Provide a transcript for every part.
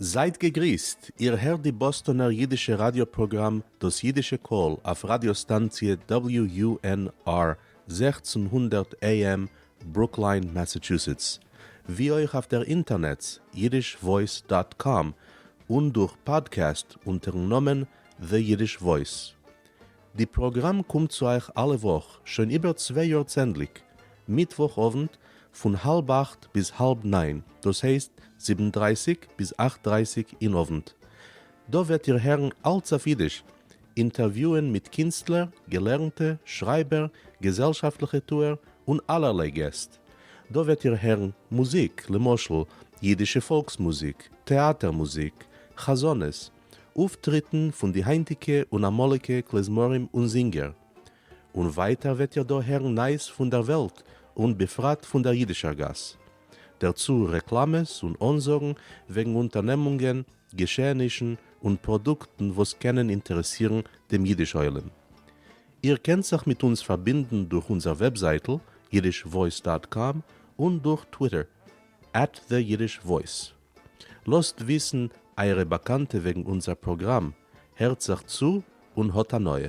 זייט געגריסט, איר הערט די באסטאנער אידישע ראדיא פראגראם דאס אידישע קול אויף ראדיא סטאנציע WUNR 1600 AM ברוקליין מאסאטשוסעטס, ווי אויך אויף דער אינטערנעץ yiddishvoice dot com און דורך פאדקעסט אונטערן נאמען The Yiddish Voice. די פראגראם קומט צו אייך אלע וואך שוין איבער צוויי יאר צענדליג, מיטוואך אוונט פון האלב אכט ביז האלב ניין, דאס הייסט זיבן דרייסיג ביז אכט דרייסיג אין אוונט. דא וועט איר הערן אלץ אויף אידיש, אינטערוויוען מיט קינסטלער, געלערנטע, שרייבער, געזעלשאפטליכע טוער, און אלערליי געסט. דא וועט איר הערן מוזיק, למשל, אידישע פאלקס מוזיק, טעאטער מוזיק, חזנות, אויפטריטן פון די היינטיגע און אמאליגע קלעזמארים און זינגער. און ווייטער וועט איר דא הערן נייעס פון דער וועלט און בפרט פון דער אידישער גאס. דערצו רעקלאמעס און אנזאגן וועגן אונטערנעמונגען, געשעענישן און פראדוקטן וואס קענען אינטערעסירן דעם אידיש עולם. איר קענט זיך מיט אונז פארבינדן דורך אונזער וועבזייטל yiddishvoice dot com און דורך טוויטער at the Yiddish Voice. לאזט וויסן אייערע באקאנטע וועגן אונזער פראגראם, הערט זיך צו און האט הנאה.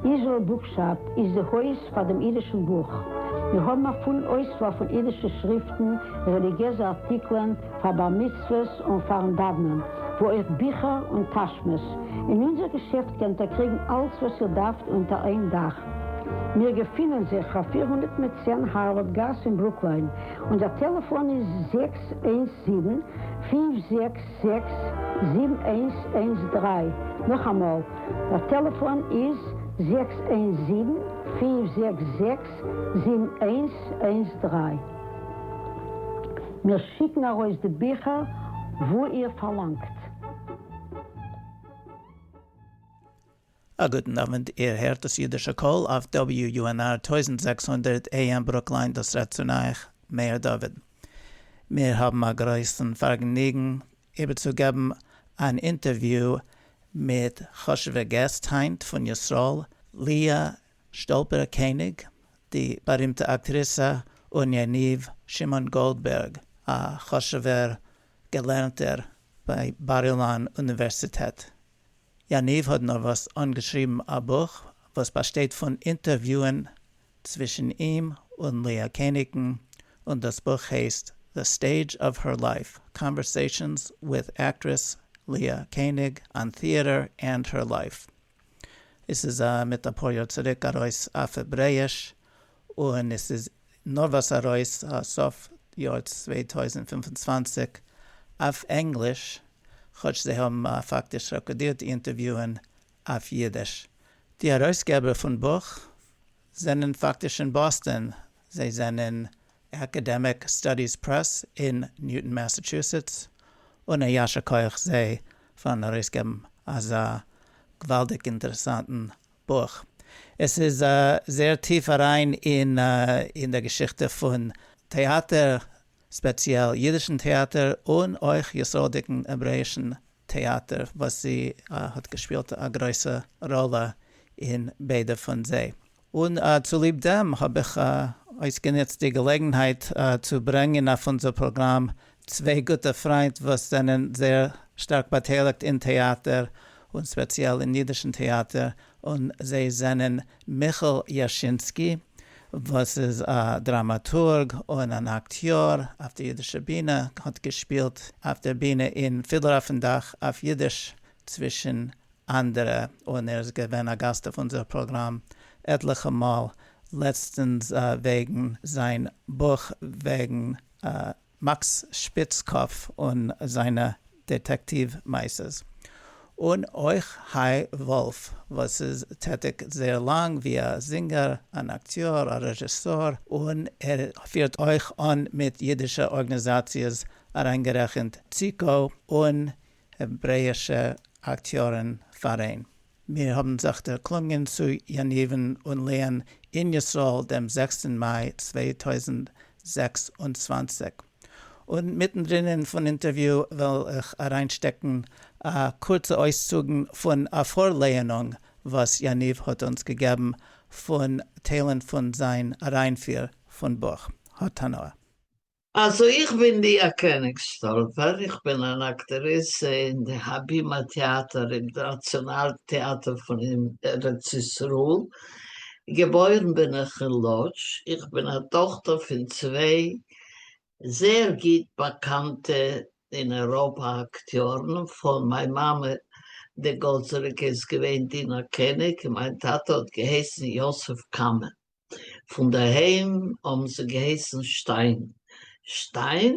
Israel Bookshop איז די הויז פאר דעם אידישן בוך. מיר האבן א פולן אויסוואל פון אידישע שריפטן, רעליגיעזע ארטיקלען, פאר בר מצוות און פארן דאוונען, וואו אויך ביכער און טאשמעס. אין אונזער געשעפט קענט איר קריגן אלץ וואס איר דארפט אונטער איין דאך. מיר געפינען זיך אויף 410 הארווארד גאס אין ברוקליין. אונזער טעלעפאן איז 617 566 7113. נאכאמאל, דער טעלעפאן איז 617 566 7113. מיר שיקן ארויס די ביכער וואו איר פארלאנגט. א גוטן אוונט, איר הערט דאס אידישע קול אויף WUNR 1600 AM ברוקליין, דאס רעדט צו אייך מאיר דוד. מיר האבן א גרויסן פארגעניגן איבערצוגעבן אן אינטערוויו מיט חשוב'ע געסט היינט פון ישראל, ליה שטאלפער קעניג, די בארימטע אקטריסע, און יניב שמעון גאלדבערג, א חשוב'ער געלערנטער ביי בר אילן אוניווערסיטעט. יניב האט נארוואס אנגעשריבן א בוך וואס באשטייט פון אינטערוויוען צווישן אים און לאה קעניגן, און דאס בוך הייסט The Stage of Her Life, Conversations with Actress Leah Koenig on Theater and Her Life. עס איז מיט אפאר יאר צוריק ארויס אויף העברעיש, און עס איז נארוואס ארויס סוף יאר 2025 אויף ענגליש, כאטש זיי האבן פאקטיש רעקארדירט די אינטערוויוען אויף אידיש. די ארויסגעבער פון בוך זענען פאקטיש אין באסטאן, זיי זענען Academic Studies Press אין ניוטאן מאסאטשוסעטס, און א יישר כח זיי פארן ארויסגעבן אזא געוואלדיג אינטערעסאנטן בוך. עס איז זייער טיף אריין אין דער געשיכטע פון טעאטער, ספעציעל אידישן טעאטער און אויך ישראל'דיגן העברעאישן טעאטער וואס זי האט געשפילט א גרויסע ראלע אין ביידע פון זיי. און צוליב דעם האב איך אויסגענוצט די געלעגנהייט צו ברענגען אויף אונזער פראגראם צוויי גוטע פריינט וואס זענען זייער שטארק באטייליגט אין טעאטער און ספעציעל אין אידישן טעאטער, און זיי זענען מיכל יאשינסקי וואס איז א דראמאטורג און אן אקטיאר אויף די אידישע בינע, האט געשפילט אויף דער בינע אין פידלער אויפן דאך אויף אידיש צווישן אנדערע, און ער איז געווען א גאסט אויף אונזער פראגראם עטליכע מאל, לעצטנס וועגן זיין בוך וועגן מאקס שפיצקאפף און זיינע דעטעקטיוו מעשות. און אויך היי וואלף וואס איז טעטיג זייער לאנג ווי א זינגער, אן אקטיאר, א רעזשיסאר, און ער פירט אויך אן מיט אידישע ארגאניזאציעס אריינגערעכנט ציקו און העברעאישע אקטיארן פאראיין. מיר האבן זיך דערקלונגען צו יניב'ן און ליא'ן אין ישראל דעם זעקסטן מאי 2026. און מיטנדרינען פון אינטערוויו וועל איך אריינשטעקן א קורצע אויסצוגן פון א פארלייענונג וואס יניב האט אונז געגעבן פון טיילן פון זיין אריינפיר פון בוך. האט הנאה. אַלזאָ, איך בין לאה קעניג-שטאָלפּער, איך בין אַן אַקטריסע אין די הבימה טעאַטער אין נאַציאָנאַל-טעאַטער פֿון ארץ ישראל. געבוירן בין איך אין לאָדזש. איך בין אַ טאָכטער פֿון צוויי זייער גוט באַקאַנטע אין אייראָפּע אַקטיאָרן. פֿון מײַן מאַמע די גאָלדזעליקע איז געווען דינה קעניג און מײַן טאַטע האָט געהייסן יוסף קאַמען. פון דער היים האבן זיי געהייסן שטיין. שטיין,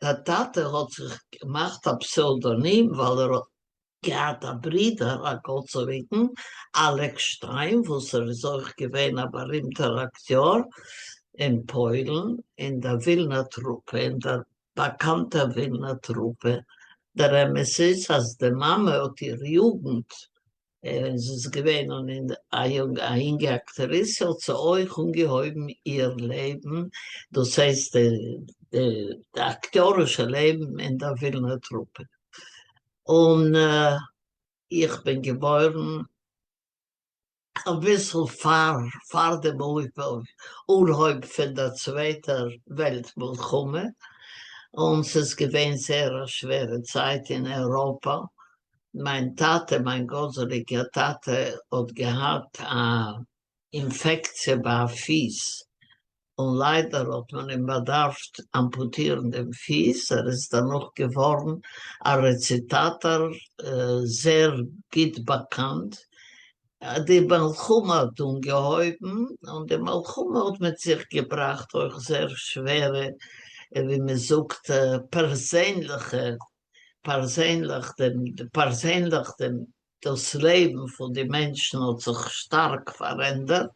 דער טאטע האט זיך געמאכט א פסעוודאנים ווייל ער האט געהאט א ברודער א גאטזעליגן, אלעקס שטיין, וואס ער איז אויך געווען א בארימטער אקטיאר אין פוילן, אין דער ווילנער טרופע, אין דער באקאנטער ווילנער טרופע. דער אמת איז אז די מאמע האט איר יוגנט ווען זי איז געווען א יונגע אקטריסע האט זי אויך אנגעהויבן איר לעבן, דאס הייסט די אקטיארישע לעבן אין דער ווילנער טרופע. און איך בין געבוירן אביסל פאר פאר דעם אנהויב פון דער צווייטער וועלט מלחמה, און ס'איז געווען זייער א שווערע צייט אין אייראפא, מיין טאטע, מיין גאטזעליגער טאטע האט געהאט א אינפעקציע ביי א פיס, און ליידער האט מען אים באדארפט אמפוטירן דעם פיס, ער איז דערנאך געווארן א רעציטאטאר, זעהר גוט באקאנט, די מלחמה האט אנגעהויבן, און די מלחמה האט מיט זיך געבראכט אויך זעהר שווערע, ווי מען זאגט, פערזענליכע פערזענליך דעם פערזענליך דעם דאס לעבן פון די מענטשן האט זיך שטארק פארענדערט,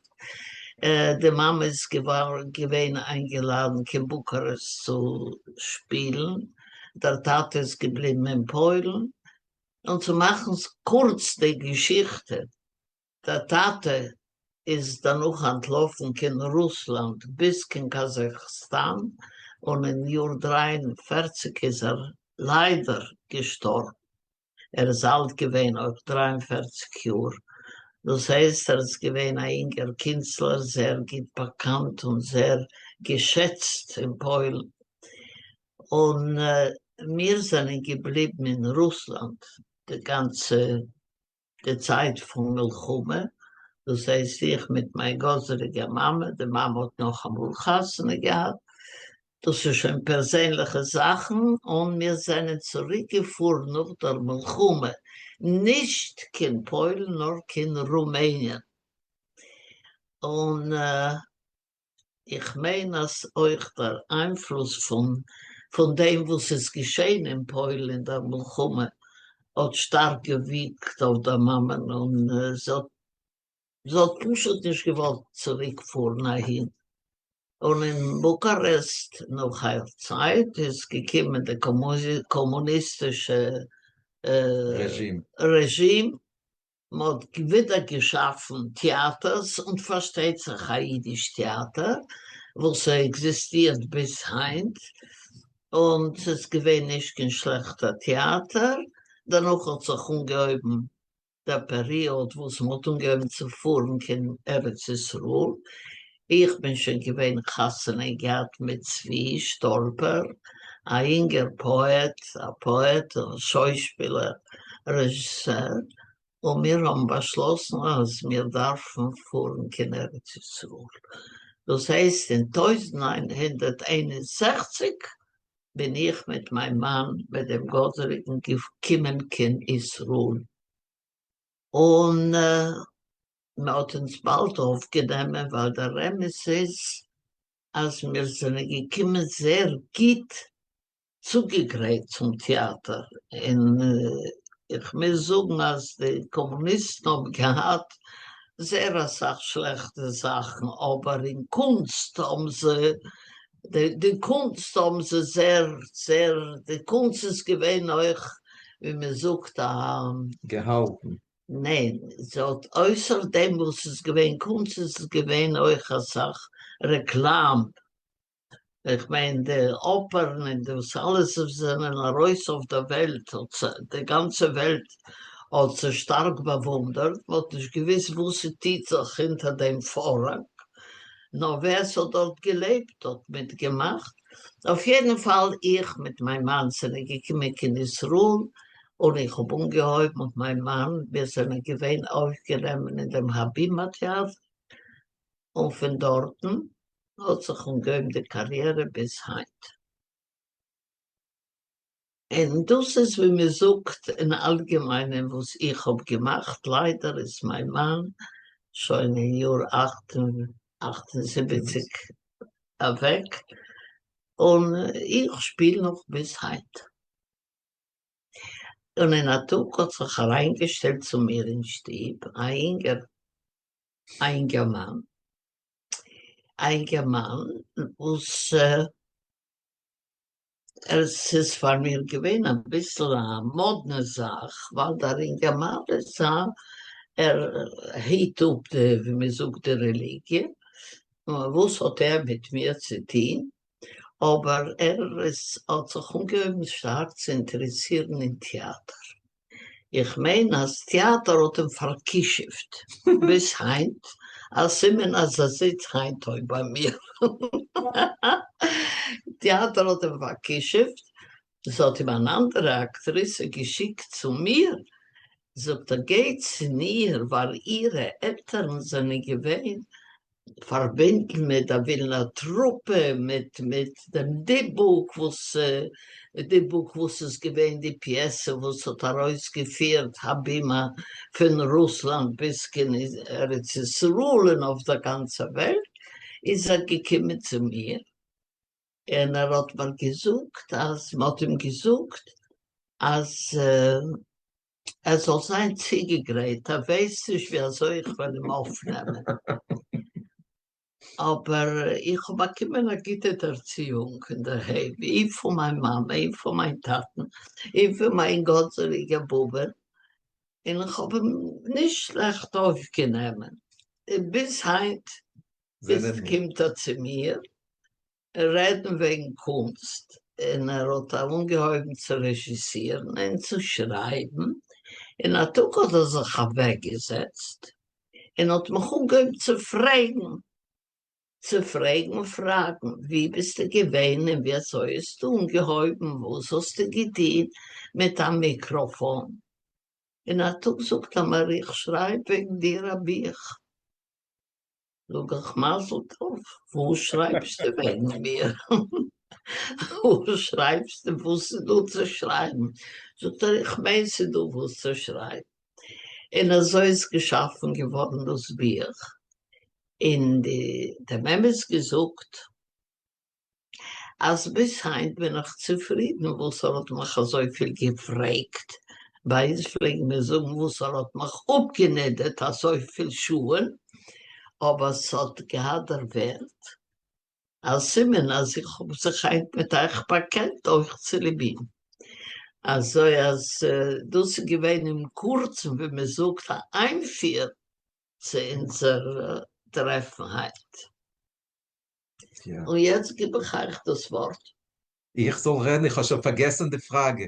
די מאמע איז געווען איינגעלאדן קיין בוקארעסט צו שפילן, דער טאטע איז געבליבן אין פוילן, און צו מאכן קורץ די געשיכטע, דער טאטע איז דערנאך אנטלאפן קיין רוסלאנד ביז קיין קאזאכסטאן, און אין יאר 43 איז ער ליידער געשטארבן, ער איז אלט געווען אויך 43 יאר, דאס הייסט ער איז געווען א אינגער קינסטלער זייער גוט באקאנט און זייער געשעצט אין פוילן, און מיר זענען געבליבן אין רוסלאנד די גאנצע די צייט פון מלחמה, דאס הייסט איך מיט מיין גאטזעליגער מאמע, די מאמע האט נאכאמאל חתונה געהאט, דאס איז שוין פערזענליכע זאכן, און מיר זענען צוריק געפארן נאך דער מלחמה, נישט קיין פוילן נאר קיין רומעניען, און איך מיין אז אויך דער איינפלוס פון פון דעם וואס איז געשען אין פוילן אין דער מלחמה האט שטארק געווירקט אויף דער מאמען און זי האט זי האט פשוט נישט געוואלט צוריק פארן אהין. און אין בוקארעסט נאך א צייט איז געקומען די קאמוניסטישע רעזשים מען האט ווידער געשאפן טעאטערס, און פארשטייט זיך א אידיש טעאטער וואס עקזיסטירט ביז היינט, און ס'איז געווען נישט קיין שלעכטער טעאטער, דערנאך האט זיך אנגעהויבן דער פעריאד וואס מען האט אנגעהויבן צו פארן קיין ארץ ישראל, איך בין שוין געווען חתונה געהאט מיט צבי שטאלפער, א אינגער פאעט, א פאעט און שוישפילער רעזשיסער, און מיר האבן באשלאסן אז מיר דארפן פארן קיין ארץ ישראל. דאס הייסט אין 1961 בין איך מיט מיין מאן מיט דעם גאטזעליגן געקומען קיין ישראל, און מען האט אונז באלד אויפגענומען ווייל דער אמת איז אז מיר זענען געקומען זייער גוט צוגעגרייט צום טעאטער, און איך מוז זאגן אז די קאמוניסטן האבן געהאט זייער אסאך שלעכטע זאכן, אבער אין קונסט האבן זיי, די קונסט האבן זיי זייער זייער, די קונסט איז געווען אויך ווי מען זאגט א. געהאלטן. ניין, ס'האט אויסער דעם וואס ס'איז געווען קונסט איז עס געווען אויך אסאך רעקלאם, איך מיין די אפערן און דאס אלעס וואס זענען ארויס אויף דער וועלט האט די גאנצע וועלט האט זיך שטארק באוואונדערט, מען האט נישט געוואוסט וואס ס'טוט זיך אונטער דעם פארהאנג, נאר ווער ס'האט דארט געלעבט האט מיטגעמאכט. אויף יעדן פאל, איך מיט מיין מאן זענען געקומען קיין ישראל, און איך האב אנגעהויבן מיט מיין מאן, מיר זענען געווען אויפגענומען אין דעם הבימה טעאטער, און פון דארטן האט זיך אנגעהויבן די קאריערע ביז היינט. און דאס איז ווי מען זאגט אין אלגעמיינען וואס איך האב געמאכט, ליידער איז מיין מאן שוין אין יאר 78 אוועק, און איך שפיל נאך ביז היינט. און אין א טאג האט זיך אריינגעשטעלט צו מיר אין שטוב א אינגער א אינגערמאן, א אינגערמאן וואס עס איז פאר מיר געווען אביסל א מאדנע זאך, ווייל דער אינגערמאן איז א, ער היט אפ די, ווי מען זאגט, די רעליגיע, וואס האט ער מיט מיר צו טון? אבער ער איז האט זיך אנגעהויבן שטארק צו אינטערעסירן אין טעאטער. איך מיין אז טעאטער האט אים פאר'כישופ'ט ביז היינט, א סימן אז ער זיצט היינט אויך ביי מיר. טעאטער האט אים פאר'כישופ'ט, עס האט אים אן אנדערע אקטריסע געשיקט צו מיר, זאגט ער גיי צו איר ווייל אירע עלטערן זענען געווען פארבינדן מיט דער ווילנער טרופע, מיט מיט דעם דיבוק וואס דיבוק וואס איז געווען די פיעסע וואס האט ארויסגעפירט הבימה פון רוסלאנד ביז קיין ארץ ישראל און אויף דער גאנצער וועלט, איז ער געקומען צו מיר און ער האט מיר געזאגט אז מ'האט אים געזאגט אז ער זאל זיין צוגעגרייט, ער ווייסט נישט ווי אזוי איך וועל אים אויפנעמען, אבער איך האב באקומען א גוטע ערציאונג אינדערהיים, אי פון מיין מאמע, אי פון מיין טאטן, אי פון מיין גאטזעליגע באבע, און איך האב אים נישט שלעכט אויפגענומען, און ביז היינט ביז קומט ער צו מיר רעדן וועגן קונסט, און ער האט אנגעהויבן צו רעזשיסירן און צו שרייבן, און א טאג האט ער זיך אוועקגעזעצט און האט מיך אנגעהויבן צו פרעגן, צו פרעגן פראגן, ווי ביסטו געווען און ווי אזוי האסטו אנגעהויבן, וואס האסטו געטון מיט א מיקראפאן, און א טאג זאגט ער מיר, איך שרייב וועגן דיר א בוך. זאג איך מזל טוב, וואו שרייבסטו וועגן מיר? וואו שרייבסטו? וואס איז דא צו שרייבן? זאגט ער, איך מיין ס'איז דא וואס צו שרייבן. און אזוי איז געשאפן געווארן דאס בוך. און די דעם אמת געזאגט, אז ביז היינט בין איך צופרידן וואס ער האט מיך אזויפיל געפרעגט, ביי אונז פלעגן מיר זאגן וואס ער האט מיך אפגענידערט אזויפיל שעה'ן, אבער ס'האט געהאט דער ווערט, א סימן אז איך האב זיך היינט מיט אייך באקענט אויך צוליב אים. אזוי אז דאס איז געווען אין קורצן ווי מען זאגט א איינפיר צו אונזער טרעפן היינט. און יעצט גיב איך אייך דאס ווארט. איך זאל רעדן? איך האב שוין פארגעסן די פראגע.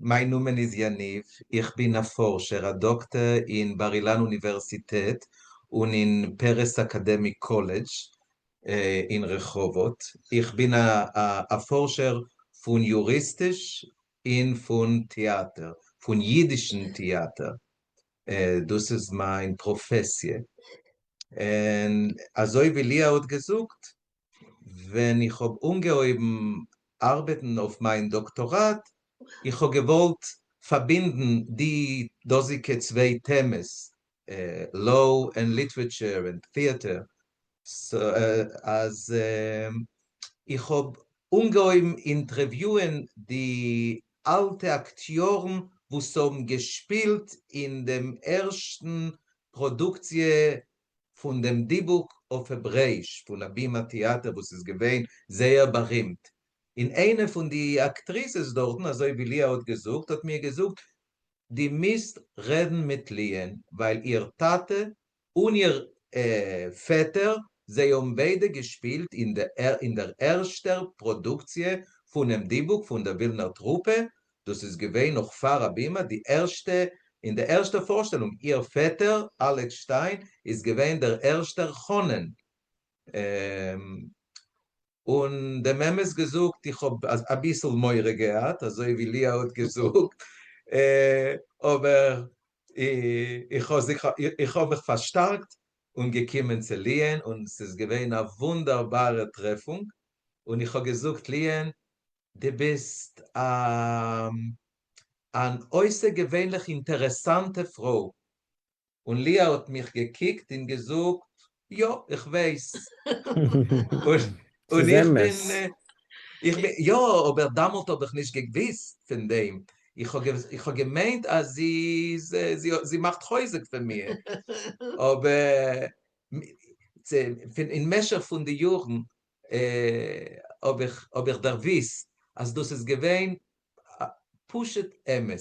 מיין נאמען איז יניב, איך בין א פארשער, א דאקטער אין בר אילן אוניווערסיטעט און אין פרס Academic College אין רחובות. איך בין א פארשער פון יוריסטיש און פון טעאטער, פון אידישן טעאטער. דאס איז מיין פראפעסיע, און אזוי ווי ליה האט געזאגט, ווען איך האב אנגעהויבן ארבעטן אויף מיין דאקטאראט, איך האב געוואלט פארבינדן די דאזיגע צוויי טעמעס, law and literature and theater, אז איך האב אנגעהויבן אינטערוויוען די אלטע אקטיארן וואס האבן געשפילט אין דעם ערשטן פראדוקציע פון דעם דיבוק אויף העברעיש פון הבימה טעאטער וואס איז געווען זייער בארימט, און איינע פון די אקטריסעס דארטן, אזוי ווי ליה האט געזאגט, האט מיר געזאגט, דו מוזט רעדן מיט ליה'ן ווייל איר טאטע און איר פעטער, זיי האבן ביידע געשפילט אין דער ערשטער פראדוקציע פונעם דיבוק פון דער ווילנער טרופע, דאס איז געווען נאך פאר הבימה, די ערשטע, אין דער ערשטער פארשטעלונג, איר פעטער, אלעקס שטיין, איז געווען דער ערשטער חנן. און דעם אמת געזאגט, איך האב אביסל מורא געהאט, אזוי ווי ליה האט געזאגט, אבער איך האב זיך, איך האב מיך פארשטארקט און געקומען צו ליען, און ס'איז געווען א וואונדערבארע טרעפונג, און איך האב געזאגט ליען, דו ביסט אן אויסערגעווענליך אינטערעסאנטע פרוי, און ליה האט מיך געקוקט און געזאגט, יא, איך ווייס. און איך בין, איך בין, יא, אבער דאמאלט האב איך נישט געוויסט פון דעם, איך האב איך האב געמיינט אז זי איז, זי מאכט חוזק פון מיר, אבער אין משך פון די יארן האב איך האב איך דערוויסט אז דאס איז געווען פשוט אמת.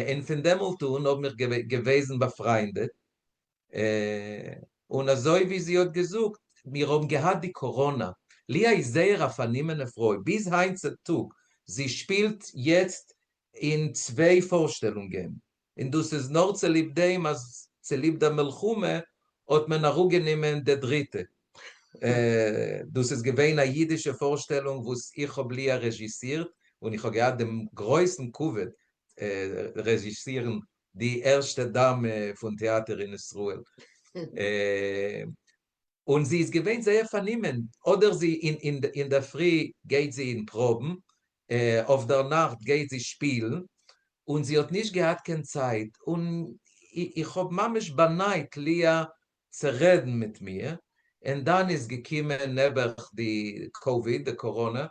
און פון דעמאלט אן האבן מיר געוועזן באפריינדעט, און אזוי ווי זי האט געזאגט, מיר האבן געהאט די קאראנא, ליה איז זייער א פארנומענע פרוי, ביז היינט צו טאג, זי שפילט יעצט אין צוויי פארשטעלונגען, און דאס איז נאר צוליב דעם אז צוליב דער מלחמה האט מען אראפגענומען די דריטע, דאס איז געווען א אידישע פארשטעלונג וואס איך האב ליה רעזשיסירט, און איך האב געהאט דעם גרויסן כבוד רעזשיסירן די ערשטע דאמע פון טעאטער אין ישראל. און זי איז געווען זייער פארנומען, אדער זי אינדערפרי גייט זי אין פראבן, אויף דער נאכט גייט זי שפילן, און זי האט נישט געהאט קיין צייט, און איך האב ממש באנייט ליה צו רעדן מיט מיר, און דאן איז געקומען נעבעך די קאוויד, די קאראנע,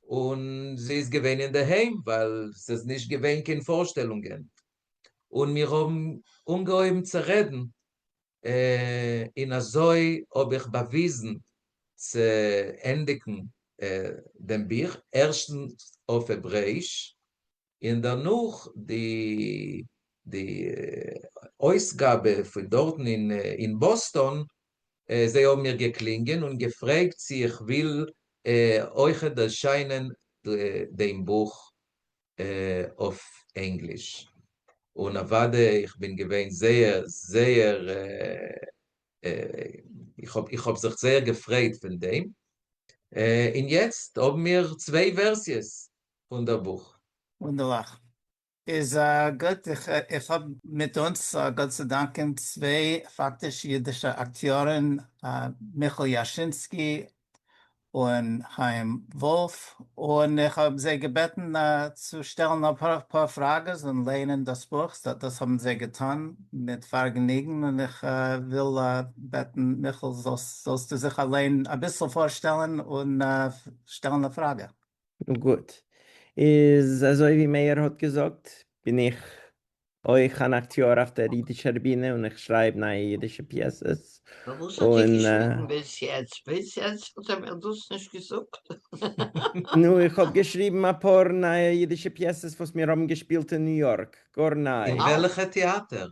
און זי איז געווען אינדערהיים ווייל ס'איז נישט געווען קיין פארשטעלונגען, און מיר האבן אנגעהויבן צו רעדן, און אזוי האב איך באוויזן צו ענדיגן דעם בוך, ערשטנס אויף העברעאיש, און דערנאך די די אויסגאבע פון דארטן אין באסטאן, זיי האבן מיר געקלינגען און געפרעגט צו איך וויל אויכעט ערשיינען דעם בוך אויף ענגליש, און אוודאי איך בין געווען זייער זייער איך האב זיך זייער געפרייט פון דעם, און יעצט האבן מיר צוויי ווערסיעס פון דער בוך. וואונדערליך. איז גוט, איך האב מיט אונז גאט צו דאנקען צוויי פאקטיש אידישע אקטיארן, מיכל יאשינסקי און חיים וואלף, און איך האב זיי געבעטן צו שטעלן אפאר פראגעס און לייענען דאס בוך, דאס האבן זיי געטאן מיט פארגעניגן, און איך וויל בעטן מיכל זאלסטו זיך אליין אביסל פארשטעלן און שטעלן א פראגע. נו גוט, איז אזוי ווי מאיר האט געזאגט, בין איך אויך אן אקטיאר אויף דער אידישער בינע און איך שרייב נייע אידישע פיעסעס. פארוואס האט איר געשריבן ביז יעצט? ביז יעצט האט ער מיר דאס נישט געזאגט. נו, איך האב געשריבן אפאר נייע אידישע פיעסעס וואס מיר האבן געשפילט אין ניו יארק, גאר ניי. אין וועלכע טעאטער?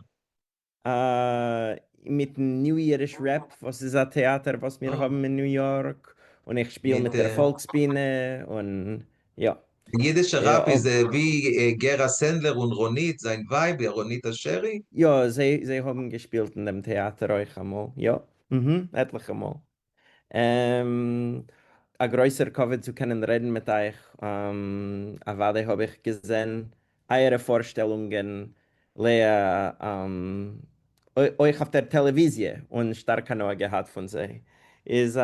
מיטן New Yiddish Rep וואס איז א טעאטער וואס מיר האבן אין ניו יארק, און איך שפיל מיט דער פאלקסבינע, און יא. די אידישע רעפ איז ווי גערא סענדלער און רונית זיין ווייב רונית אשרי? יא, זיי האבן געשפילט אין דעם טעאטער אויך אמאל, יא, עטליכע מאל. א גרויסער כבוד צו קענען רעדן מיט אייך, אוודאי האב איך געזען אייערע פארשטעלונגען לאה אויך אויף דער טעלעוויזיע און שטארק הנאה געהאט פון זיי. איז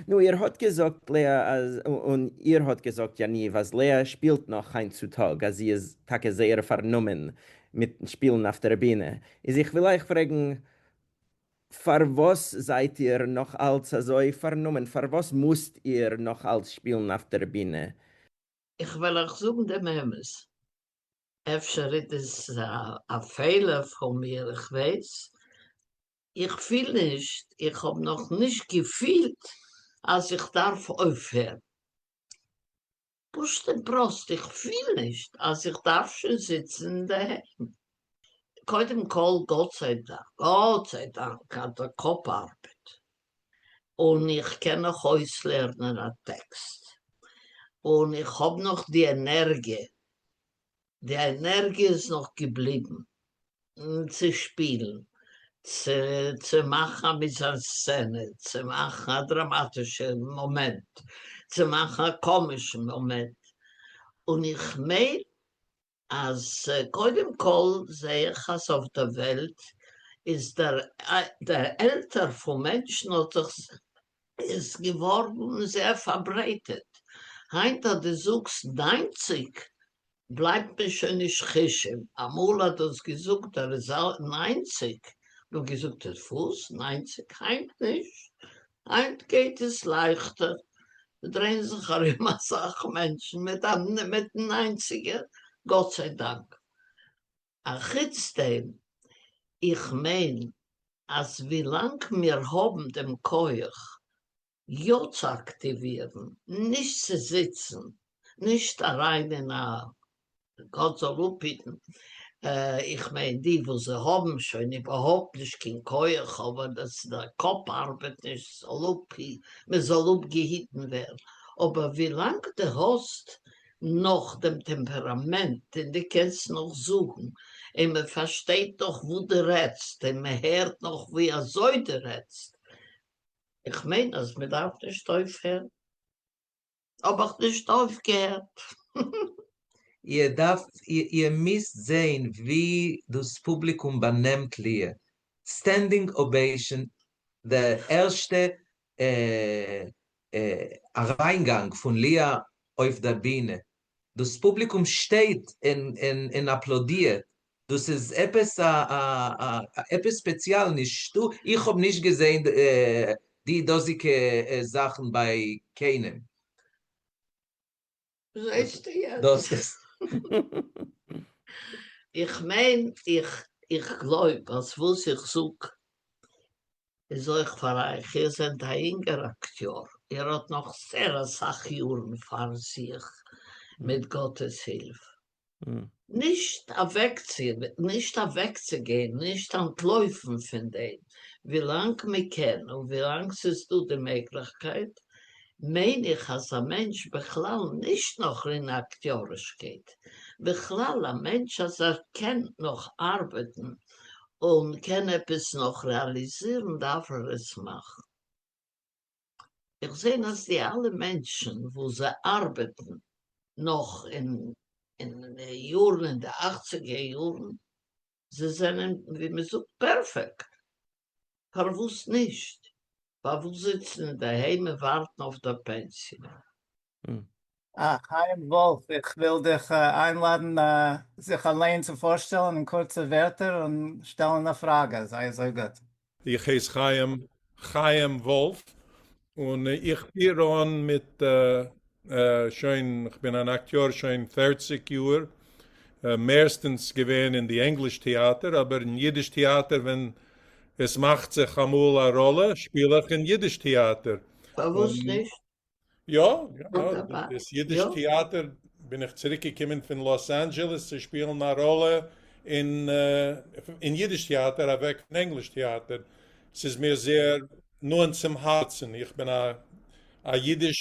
נו איר האט געזאגט לאה אז און איר האט געזאגט יניב אז לאה שפילט נאך היינט צו טאג אז זי איז טאקע זייער פארנומען מיט שפילן אויף דער בינע איז איך וויל אייך פרעגן פארוואס זייט איר נאך אלץ אזוי פארנומען? פארוואס מוזט איר נאך אלץ שפילן אויף דער בינע? איך וועל אייך זאגן דעם אמת, אפשר איז עס א פעלער פון מיר, איך ווייס, איך פיל נישט, איך האב נאך נישט געפילט אז איך דארף אויפהערן. פשוט און פראסט, איך פיל נישט אז איך דארף שוין זיצן אינדערהיים. קודם כל, גאט זיי דאנק, גאט זיי דאנק אז דער קאפ ארבעט, און איך קען נאך אויסלערנען א טעקסט, און איך האב נאך די ענערגיע, די ענערגיע איז נאך געבליבן צו שפילן. צו צו מאכן א מיזאנסצענע, צו מאכן א דראמאטישע מאמענט, צו מאכן א קאמישן מאמענט, און איך מיין אז קודם כל זע איך אז אויף דער וועלט איז דער דער עלטער פון מענטשן האט זיך איז געווארן זייער פארברייטערט, היינט אז דו זאגסט ניינציג בלייבט מען שוין נישט חושים, אמאל האט דאס געזאגט ער איז ניינציג, מ'האט געזאגט וואס? ניינציג? היינט נישט, היינט גייט עס לייכטער, ס'דרייען זיך ארום אסאך מענטשן מיט א מיטן ניינציגער, גאט זיי דאנק. אחוץ דעם, איך מיין אז ווילאנג מיר האבן דעם כח יא צו אקטיווירן, נישט צו זיצן, נישט אריין אין א, גאט זאל אפהיטן, איך מיין די וואס זיי האבן שוין איבערהויפט נישט קיין כח, אבער דאס דער קאפ ארבעט נישט, זאל אפ, מען זאל אפגעהיטן ווערן, אבער ווילאנג דו האסט נאך דעם טעמפעראמענט און דו קענסט נאך זאגן און מען פארשטייט נאך וואס דו רעדסט און מען הערט נאך ווי אזוי דו רעדסט, איך מיין אז מען דארף נישט אויפהערן. האב איך נישט אויפגעהערט. איר דארפט, איר מוזט זעהן ווי דאס פובליקום באנעמט ליה. Standing ovation, די ערשטע אריינגאנג פון ליה אויף דער בינע, דאס פובליקום שטייט און אפלאדירט, דאס איז עפעס א עפעס ספעציעל, נישטא, איך האב נישט געזען די דאזיגע זאכן ביי קיינעם. זעסטו יעצט? דאס איז. איך מיין, איך איך גלויב אז וואס איך זאג איז אויך פאר אייך, איר זענט א אינגער אקטיאר, איר האט נאך זעהר אסאך יארן פאר זיך מיט גאטעס הילף, נישט נישט אוועקצוגיין, נישט אנטלויפן פון דעם, ווילאנג מען קען און ווילאנג ס'איז דא די מעגליכקייט, מיין איך אז א מענטש בכלל נישט נאך אין אקטיארישקייט, בכלל א מענטש אז ער קען נאך ארבעטן און קען עפעס נאך רעאליזירן דארף ער עס מאכן. איך זעה אז די אלע מענטשן וואס זיי ארבעטן נאך אין אין די יארן אין די אכציגער יארן זיי זענען ווי מען זאגט פערפעקט, פארוואס נישט? פארוואס זיצן אינדערהיים און ווארטן אויף דער פענסיע? חיים וואלף, איך וויל דיך איינלאדן זיך אליין צו פארשטעלן אין קורצע ווערטער און שטעלן א פראגע, זיי אזוי גוט. איך הייס חיים, חיים וואלף, און איך פיר אן מיט שוין, כ'בין אן אקטיאר שוין פערציג יאר, מערסטענס געווען אין די ענגליש טעאטער, אבער אין אידיש טעאטער ווען עס מאכט זיך אמאל א ראלע שפיל איך אין אידיש טעאטער. פארוואס נישט? יא, דאס אידיש טעאטער בין איך צוריק געקומען פון לאס אנדזשעלעס צו שפילן א ראלע אין אידיש טעאטער אוועק פון ענגליש טעאטער, ס'איז מיר זייער נאענט צום הארצן, איך בין א אידיש,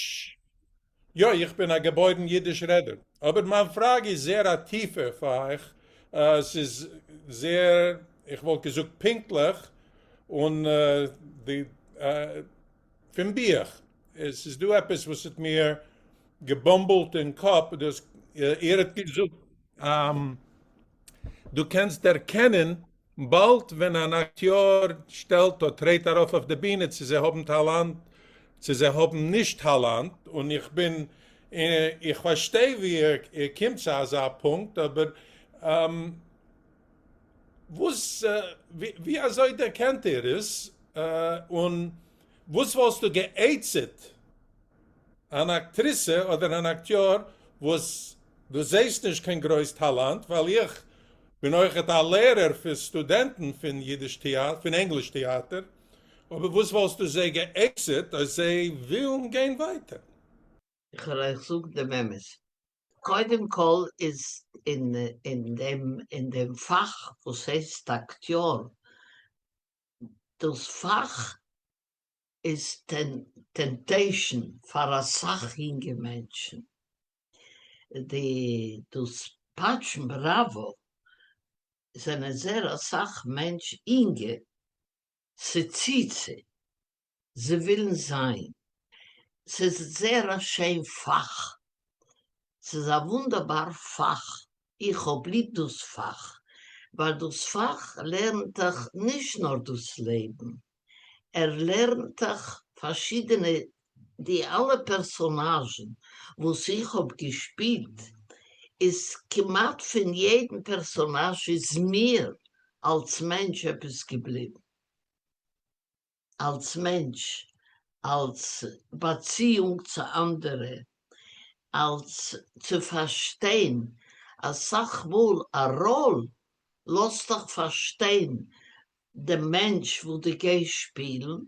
יא איך בין א געבוירן אידיש רעדער, אבער מיין פראגע איז זייער א טיפע פאר אייך, ס'איז זייער, איך וואלט געזאגט פונקטליך, און די פון בוך. עס איז דא עפעס וואס האט מיר געבאמבלט אין קאפ, דאס איר האט געזאגט דו קענסט דערקענען באלד ווען אן אקטיאר שטעלט אדער טרעט ארויף אויף די בינע צו זיי האבן טאלאנט צו זיי האבן נישט טאלאנט, און איך בין איך פארשטיי ווי איר קומט צו אזא פונקט, אבער וואס ווי אזוי דערקענט איר עס און וואס וואלסטו גע'עצה'ט אן אקטריסע אדער אן אקטיאר וואס דו זעהסט נישט קיין גרויס טאלאנט, ווייל איך בין אויכעט א לערער פאר סטודענטן פון אידיש טעאטער, פון ענגליש טעאטער, אבער וואס וואלסטו זיי גע'עצה'ט אז זיי ווילן גיין ווייטער? איך וועל אייך זאגן דעם אמת, קודם כל איז אין אין דעם אין דעם פאך וואס הייסט אקטיאר, דאס פאך איז temptation פאר אסאך יונגע מענטשן, די דאס פאטשן בראווא זענען זייער אסאך מענטש אינגע. ס'ציט זיי, זיי ווילן זיין, ס'איז זייער א שיין פאך, ס'איז א וואונדערבאר פאך, איך האב ליב דאס פאך, ווייל דאס פאך לערנט דיך נישט נאר דאס לעבן, ער לערנט דיך פארשידענע, די אלע פערסאנאזשן וואס איך האב געשפילט, איז כמעט פון יעדן פערסאנאזש איז מיר אלס מענטש עפעס געבליבן. אלס מענטש, אלס באציאונג צו אנדערע, אלס צו פארשטיין, אסאך מאל א ראל לאזט דיך פארשטיין דעם מענטש וואס דו גייסט שפילן,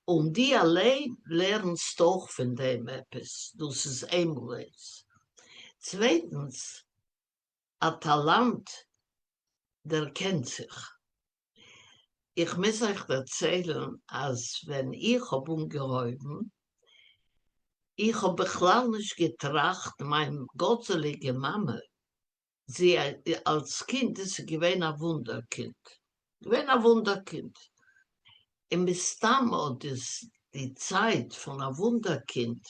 און דו אליין לערנסט אויך פון דעם עפעס, דאס איז איינמאל איינס. צווייטנס, א טאלאנט דערקענט זיך. איך מוז אייך דערציילן אז ווען איך האב אנגעהויבן, איך האב בכלל נישט געטראכט, מיין גאטזעליגע מאמע, זי אלס קינד איז זי געווען א וואונדער קינד, געווען א וואונדער קינד, און מסתם האט דאס די צייט פון א וואונדער קינד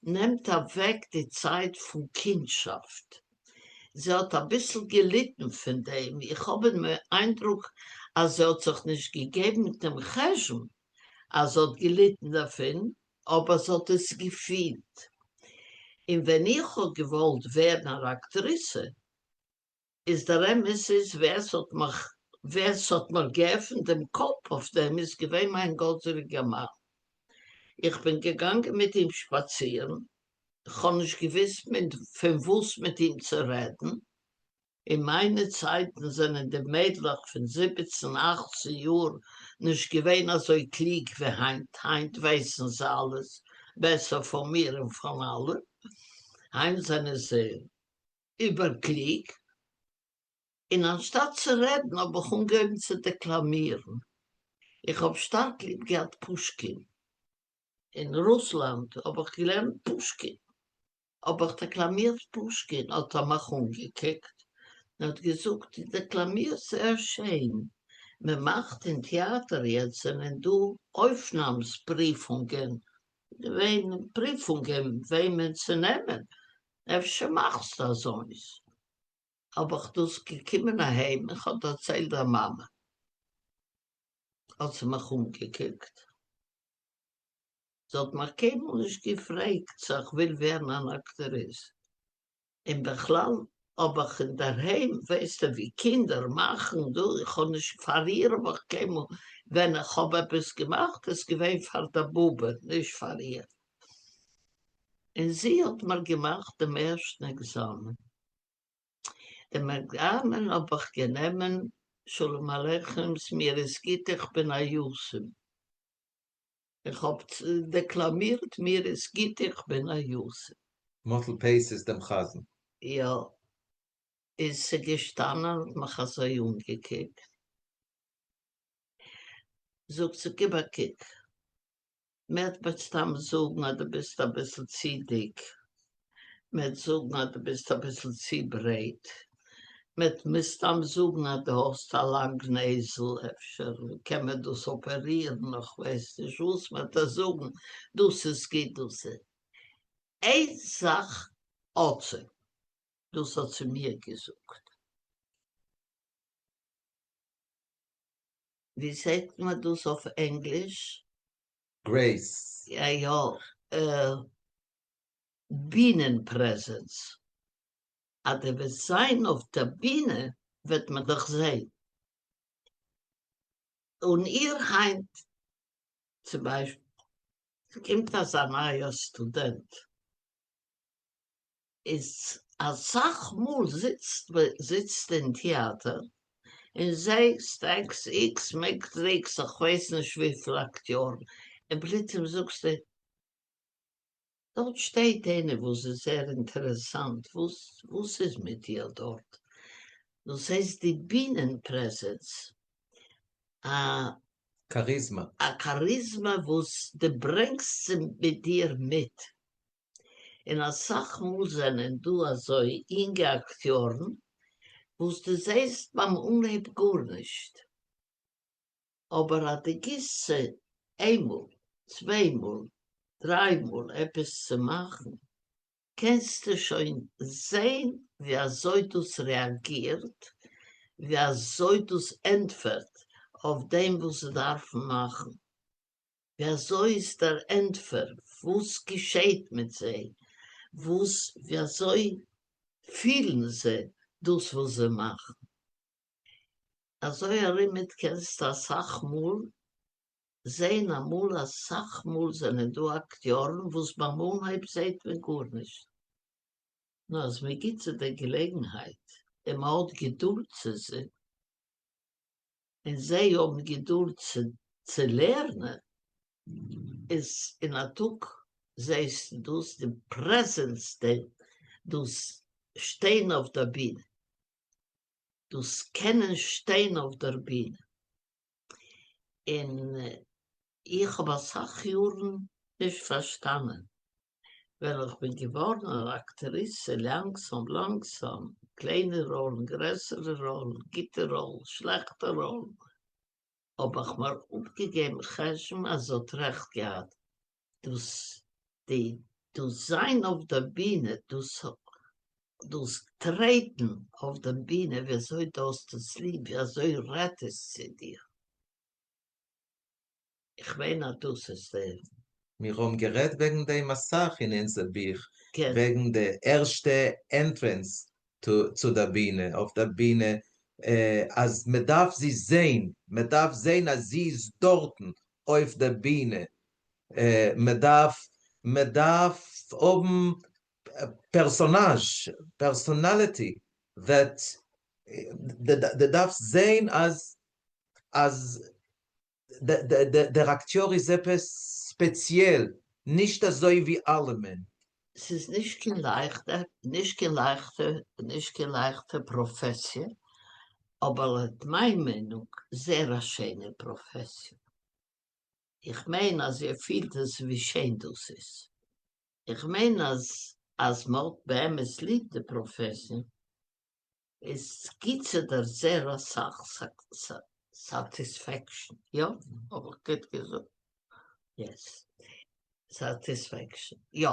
נעמט אוועק די צייט פון קינדשאפט, זי האט אביסל געליטן פון דעם, איך האב דעם איינדרוק אז זי האט זיך נישט געגעבן דעם חשבון אז זי האט געליטן דערפון, אבער זי האט עס געפילט. און ווען איך האב געוואלט ווערן אן אקטריסע, איז דער אמת איז ווער ס'האט מיך ווער ס'האט מיך געעפנט דעם קאפ אויף דעם איז געווען מיין גאטזעליגער מאן. איך בין געגאנגען מיט אים שפאצירן, כ'האב נישט געוואוסט מיט פון וואס מיט אים צו רעדן, אין מיינע צייטן זענען די מיידלעך פון זיבעצן אכצן יאר נישט געווען אזוי קלוג ווי היינט, היינט ווייסן זיי אלעס בעסער פון מיר און פון אלע, היינט זענען זיי איבערקלוג, און אנשטאט צו רעדן האב איך אנגעהויבן צו דעקלאמירן. איך האב שטארק ליב געהאט פושקין. אין רוסלאנד האב איך געלערנט פושקין. האב איך דעקלאמירט פושקין, האט ער מיך אנגעקוקט און האט געזאגט, דו דעקלאמירסט זייער שיין, מען מאכט אין טעאטער יעצט זענען דא אויפנאמס פריפונגען, געווען פריפונגען וועמען צו נעמען, אפשר מאכסטו אזוינס? האב איך דאס געקומען אהיים און כ'האב דערציילט דער מאמע, האט זי מיך אנגעקוקט, זי האט מיך קיינמאל נישט געפרעגט צו איך וויל ווערן אן אקטעריס, און בכלל האב איך אינדערהיים, ווייסטו ווי קינדער מאכן דא, איך האב נישט פאר איר האב איך קיינמאל, ווען איך האב עפעס געמאכט איז געווען פאר דער באבע נישט פאר איר. און זי האט מיר געמאכט דעם ערשטן עקזאמען. דעם עקזאמען האב איך גענומען שלום עליכם'ס מיר איז גוט איך בין א יתום. איך האב דעקלאמירט מיר איז גוט איך בין א יתום. מאטל פייסיס דעם חזן. יא. איז זי געשטאנען האט מיך אזוי אנגעקוקט. זאגט זי גיב א קוק. מ'עט מסתם זאגן אז דו ביסט אביסל צו דיק, מ'עט זאגן אז דו ביסט אביסל צו ברייט, מ'עט מסתם זאגן אז דו האסט א לאנג נעזל, אפשר קען מען דאס אפערירן, איך ווייס נישט וואס מ'עט דיר זאגן, דאס איז גוט דאס איז. איין זאך האט זי, דאס האט זי מיר געזאגט. ווי זעט מען דאס אויף ענגליש? Grace. יא יא, בינען פרעזענץ. אז דו וועסט זיין אויף דער בינע וועט מען דיך זען. און איר היינט צום ביישפיל קומט אזא נייער סטודענט איז אסאך מאל זיצט זיצט אין טעאטער און זעסט עקס איקס מעקס איך ווייס נישט וויפיל אקטיארן און פלוצים זאגסטו דארט שטייט איינער וואס איז זייער אינטערעסאנט וואס וואס איז מיט איר דארט דאס הייסט די בינען פרעזענץ א כאריזמע. א כאריזמע וואס דו ברענגסט זי מיט דיר מיט. און אסאך מאל זענען דא אזוי אינגע אקטיארן וואס דו זעסט ביים אנהייב גארנישט. אבער אז דו גיסט זיי איינמאל, צוויי מאל, דריי מאל עפעס צו מאכן, קענסטו שוין זען ווי אזוי דאס רעאגירט, ווי אזוי דאס ענטפערט אויף דעם וואס זיי דארפן מאכן. ווי אזוי איז דער ענטפער, וואס געשעהט מיט זיי, וואס ווי אזוי פילן זיי דאס וואס זיי מאכן. אזוי ארומעט קענסטו אסאך מאל זעהן אמאל אסאך מאל זענען דא אקטיארן וואס ביים אנהייב זעהט מען גארנישט, נאר אז מען גיבט זיי די געלעגנהייט און מען האט געדולד צו זיי, און זיי האבן געדולד צו לערנען, איז אין א טאג זעהסטו דאס, די presence, דאס שטיין אויף דער בינע, דאס קענען שטיין אויף דער בינע, און איך האב אסאך יארן נישט פארשטאנען ווען איך בין געווארן אן אקטריסע, לאנגזאם לאנגזאם, קליינע ראלן, גרעסערע ראלן, גוטע ראלן, שלעכטע ראלן, האב איך מיר אפגעגעבן חשבון אז זי האט רעכט געהאט, דאס די דאס זיין אויף דער בינע, דאס דאס טרעטן אויף דער בינע, ווי אזוי דו האסט עס ליב, ווי אזוי רעדט עס צו דיר. איך מיין אז דאס איז די. מיר האבן גערעדט וועגן דעם אסאך אין אונזער בוך, וועגן די ערשטע entrance צו דער בינע, אויף דער בינע, אז מען דארף זי זען, מען דארף זען אז זי איז דארטן אויף דער בינע, מען דארף, מען דארף האבן פערסאנאזש, personality, that דו דארפסט זען אז אז דער אקטיאר איז עפעס ספעציעל, נישט אזוי ווי אלעמען. ס'איז נישט קיין לייכטע, נישט קיין לייכטע, נישט קיין לייכטע פראפעסיע, אבער לויט מיין מיינונג זייער א שיינע פראפעסיע. איך מיין אז איר פילט עס ווי שיין דאס איז. איך מיין אז אז מ'האט באמת ליב די פראפעסיע, עס גיט צו דיר זייער אסאך satisfaction, יא? האב איך גוט געזאגט? Yes. Satisfaction, יא.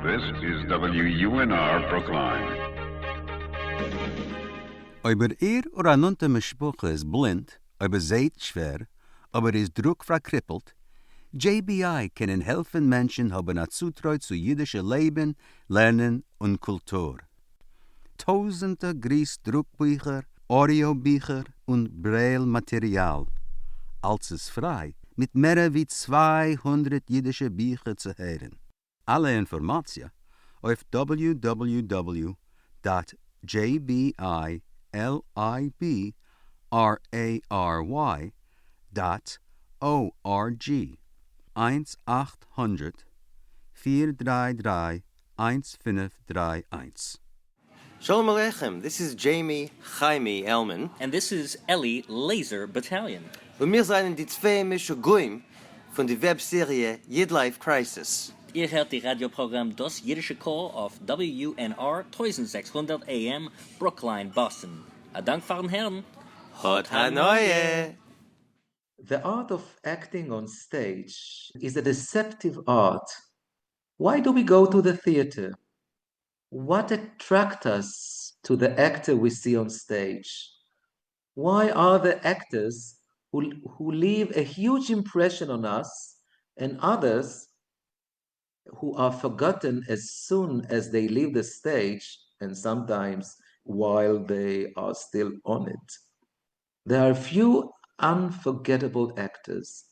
This is WUNR Brookline. אויב איר אדער א נאנטע משפחה איז בלינד, אדער זעהט שווער, אדער איז דרוק פארקריפלט, JBI קענען העלפן מענטשן האבן א צוטרוי צו אידישע לעבן, לערנען און קולטור. טויזנטער גריס דרוק ביכער, אודיאו ביכער און ברעיל מאטעריאל. אלץ איז פריי, מיט מערער ווי 200 אידישע ביכער צו הערן. אלע אינפארמאציע אויף www dot jbilibrary dot org, 1 800 433 1531. שלום עליכם, this is Jamie Chaimie Elman. And this is Eli Laser Battalion. און מיר זענען די צוויי משוגעים פון די web סעריע YidLife Crisis. איר הערט די ראדיא פראגראם דאס אידישע קול אויף WUNR 1600 AM, Brookline, Boston. א דאנק פארן הערן. האט הנאה! The art of acting on stage is a deceptive art. Why do we go to the theater? What attracts us to the actor we see on stage? Why are the actors who leave a huge impression on us and others who are forgotten as soon as they leave the stage and sometimes while they are still on it? There are few unforgettable actors,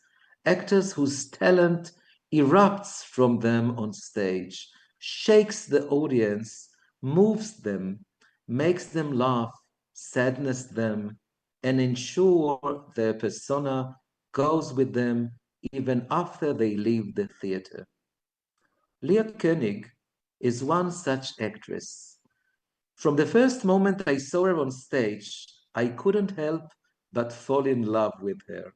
actors whose talent erupts from them on stage, shakes the audience, moves them, makes them laugh, saddens them, and ensure their persona goes with them even after they leave the theater. Leah Koenig is one such actress. From the first moment I saw her on stage, I couldn't help but fall in love with her.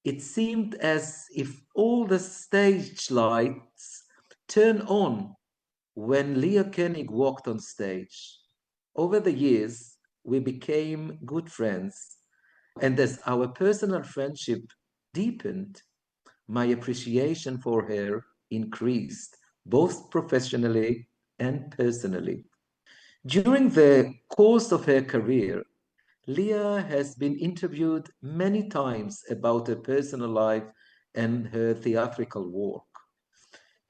It seemed as if all the stage lights turned on when Leah Koenig walked on stage. Over the years, we became good friends. And as our personal friendship deepened, my appreciation for her increased, both professionally and personally. During the course of her career, Leah has been interviewed many times about her personal life and her theatrical work.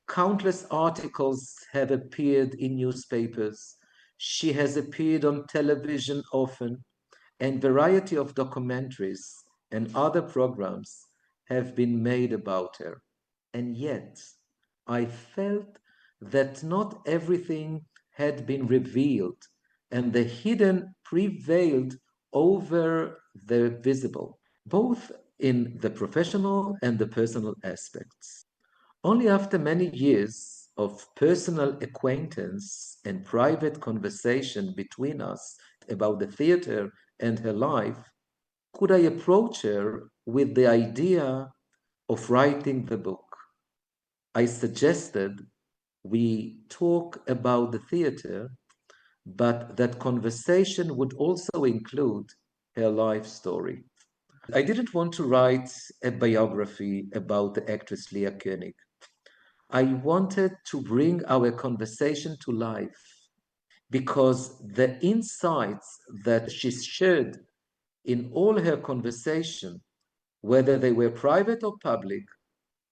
Countless articles have appeared in newspapers. She has appeared on television often, and variety of documentaries and other programs have been made about her. And yet, I felt that not everything had been revealed, and the hidden prevailed over the visible, both in the professional and the personal aspects. Only after many years of personal acquaintance and private conversation between us about the theater and her life could I approach her with the idea of writing the book. I suggested we talk about the theater, but that conversation would also include her life story. I didn't want to write a biography about the actress Leah Koenig. I wanted to bring our conversation to life because the insights that she shared in all her conversation, whether they were private or public,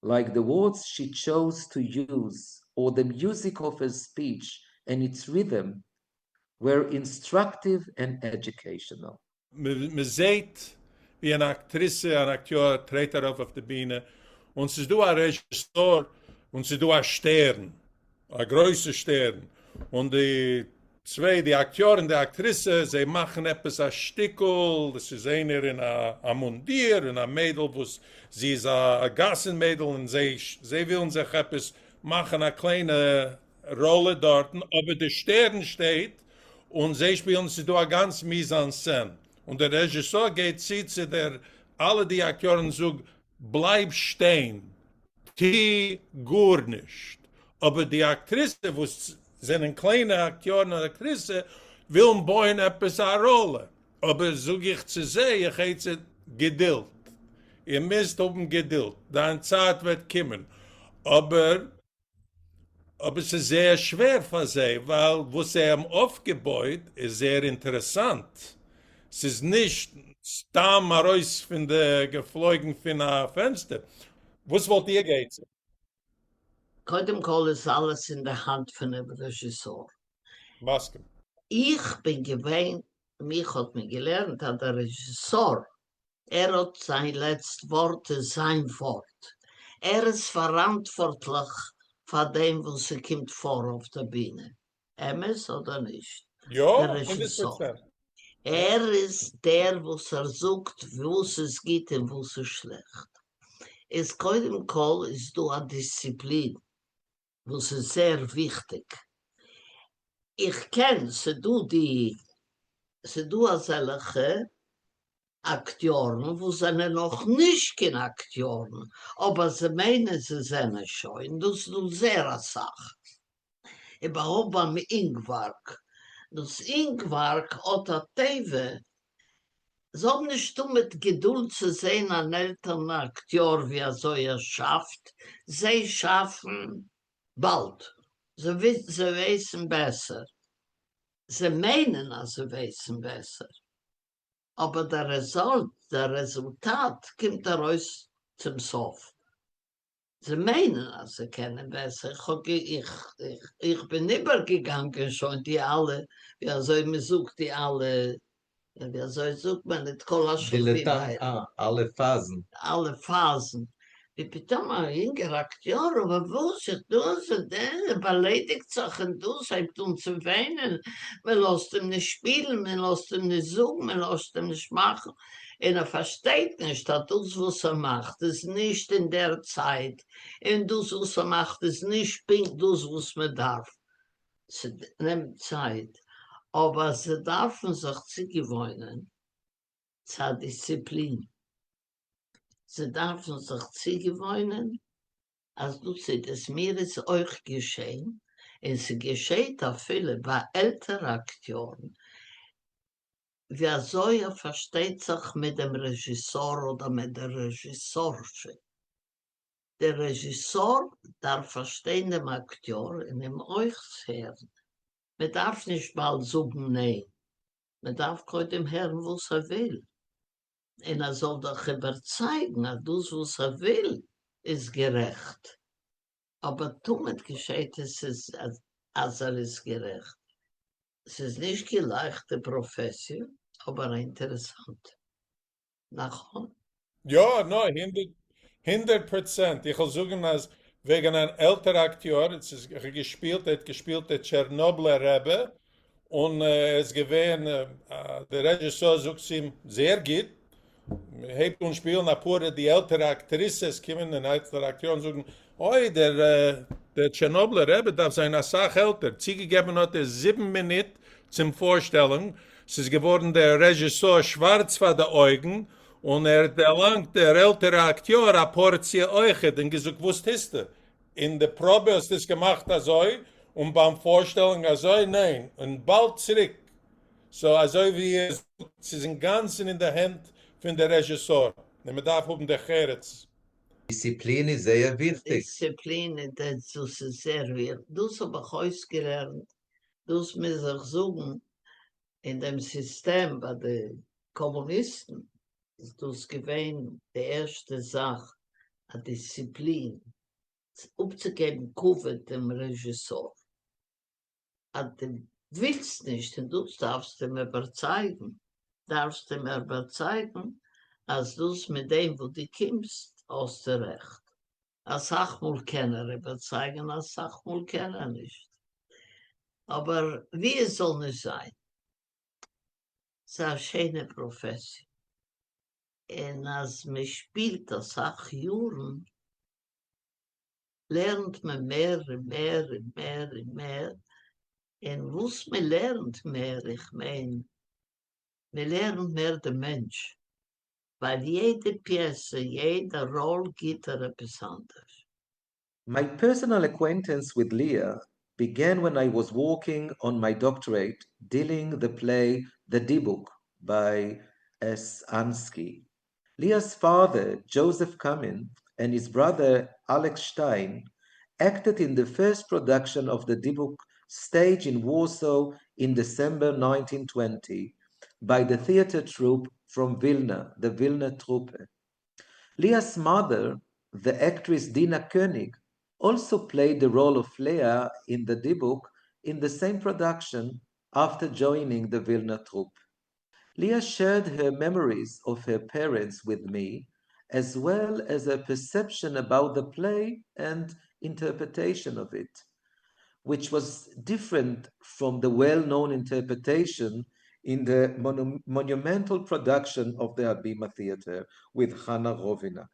like the words she chose to use or the music of her speech and its rhythm, were instructive and educational. מען זעט ווי אן אקטריסע, אן אקטיאר טרעט ארויף אויף די בינע, און ס'איז דא א רעזשיסאר, און ס'איז דא א שטערן, א גרויסע שטערן, און די צוויי, די אקטיאר און די אקטריסע, זיי מאכן עפעס א שטיקל, עס איז איינער אין א מונדיר און א מיידל וואס זי איז א גאסן מיידל, און זיי זיי ווילן זיך עפעס מאכן א קליינע ראלע דארטן, אבער די שטערן שטייט און זיי שפילן, ס'איז דא א גאנץ מיזאנסצען, און דער רעזשיסאר גייט צו צו דער אלע די אקטיארן און זאגט בלייב שטיין, טו גארנישט, אבער די אקטריסע וואס זענען קליינע אקטיארן און אקטריסע ווילן בויען עפעס א ראלע, אבער זאג איך צו זיי, איך עצה געדולד, איר מוזט האבן געדולד, דיין צייט וועט קומען, אבער אבער ס'איז זייער שווער פאר זיי ווייל וואס זיי האבן אויפגעבויט איז זייער אינטערעסאנט, ס'איז נישט סתם ארויס פון די געפלויגן פון א פענסטער. וואס וואלט איר גע'עצה'ט? קודם כל איז אלעס אין די האנט פונעם רעזשיסאר. מסכים. איך בין געווען, מיך האט מען געלערנט אז דער רעזשיסאר ער האט זיין לעצט ווארט איז זיין ווארט, ער איז פאראנטווארטליך פאר דעם וואס ס'קומט פאר אויף דער בינע, אמת אדער נישט? יא, דער הונדערט רעזשיסאר, פראצענט. ער איז דער וואס ער זאגט וואס איז גוט און וואס איז שלעכט. איז קודם כל איז דא א דיסציפלין וואס איז זייער וויכטיג, איך קען, ס'דא די, ס'דא אזעלעכע אקטיארן וואס זענען נאך נישט קיין אקטיארן אבער זיי מיינען זיי זענען שוין, דאס איז דא זייער אסאך, איבערהויפט ביים אינגווארג, דאס אינגווארג האט א טבע, זיי האבן נישט תמיד געדולד צו זען אן עלטערן אקטיאר ווי אזוי ער שאפט, זיי שאפן באלד, זיי ווייסן בעסער, זיי מיינען אז זיי ווייסן בעסער. אבער דער result, דער רעזולטאט קומט ארויס צום סוף. זיי מיינען אז זיי קענען בעסער, איך האב איך איך בין איבערגעגאנגען שוין די אלע, ווי אזוי מען זאגט די אלע, ווי אזוי זאגט מען את כל השלבים האלה. אלע פאזן. אלע פאזן. ווי פתאום א יונגער אקטיאר, אבער וואס איך דאס און דען, ער באליידיגט זיך און דאס, הייבט אן צו וויינען, מען לאזט אים נישט שפילן, מען לאזט אים נישט זאגן, מען לאזט אים נישט מאכן, און ער פארשטייט נישט אז דאס וואס ער מאכט איז נישט אין דער צייט, און דאס וואס ער מאכט איז נישט פונקט דאס וואס מען דארף. ס'נעמט צייט, אבער זיי דארפן זיך צוגעוואוינען צו א דיסציפלין. זיי דארפן זיך צוגעוואוינען אז דאס איז עס, מיר איז אויך געשען, און ס'געשעט אפילו ביי עלטערע אקטיארן. ווי אזוי ער פארשטייט זיך מיט דעם רעזשיסאר אדער מיט דער רעזשיסארשע. דער רעזשיסאר דארף פארשטיין דעם אקטיאר און אים אויך הערן. מען דארף נישט באלד זאגן ניין, מען דארף קודם הערן וואס ער וויל, און ער זאל דיך איבערצייגן אז דאס וואס ער וויל איז גערעכט. אבער תמיד געשעט עס אז ער איז גערעכט. ס'איז נישט קיין לייכטע פראפעסיע, אבער א אינטערעסאנטע. נכון? יא, נא, 100%. איך וועל זאגן אז וועגן אן עלטער אקטיאר, עס איז געשפילט, ער האט געשפילט דער טשערנאבלער רבי, און ער איז געווען, דער רעזשיסאר זאגט צו אים, זייער גוט, מען הייבט אן שפילן אפאר די עלטערע אקטריסעס קומען און עלטערע אקטיארן זאגן, אוי דער דער טשערנאבלער רבי דארף זיין אסאך עלטער, צוגעגעבן האט ער זיבן מינוט צום פארשטעלונג, ס'איז געווארן דער רעזשיסאר שווארץ פאר די אויגן, און ער האט דערלאנגט דער עלטערע אקטיאר א פארציע אויכעט און געזאגט וואס טוסטו? אין די פראבע האסטו עס געמאכט אזוי און ביים פארשטעלונג אזוי? ניין, און באלד צוריק so אזוי ווי איר זאגט, ס'איז אינגאנצן אין די הענט פון די רעזשיסאר, און מ'דארף האבן דרך ארץ. דיסציפלין איז זייער וויכטיג. דיסציפלין איז דאס איז זייער וויכטיג, דאס האב איך אויסגעלערנט, דאס מוז איך זאגן, אין דעם סיסטעם ביי די קאמוניסטן איז דאס געווען די ערשטע זאך, א דיסציפלין, אפצוגעבן כבוד דעם רעזשיסאר. אז דו ווילסט נישט און דאס דארפסטו אים איבערצייגן, דארפסטו אים איבערצייגן אז דאס מיט דעם וואס דו קומסט האסטו רעכט. אסאך מאל קען ער איבערצייגן אסאך מאל קען ער נישט, אבער ווי עס זאל נישט זיין, ס'איז א שענע פראפעסיע, און אז מען שפילט אסאך יארן לערנט מען מער און מער און מער און מער, און וואס מען לערנט מער, איך מיין מען לערנט מער דעם מענטש, ווייל יעדע פיעסע, יעדע ראל גיט ער עפעס אנדערש. My personal acquaintance with Leah began when I was working on my doctorate dealing the play The Dybbuk by S. Ansky. Leah's father, Joseph Kamin, and his brother, Alex Stein, acted in the first production of the Dybbuk staged in Warsaw in December 1920 by the theater troupe from Vilna, the Vilna Truppe. Leah's mother, the actress Dina Koenig, also played the role of Leah in the Dybbuk in the same production after joining the Vilna troupe. Leah shared her memories of her parents with me, as well as her perception about the play and interpretation of it, which was different from the well-known interpretation in the monumental production of the Habima Theater with Hannah Rovina.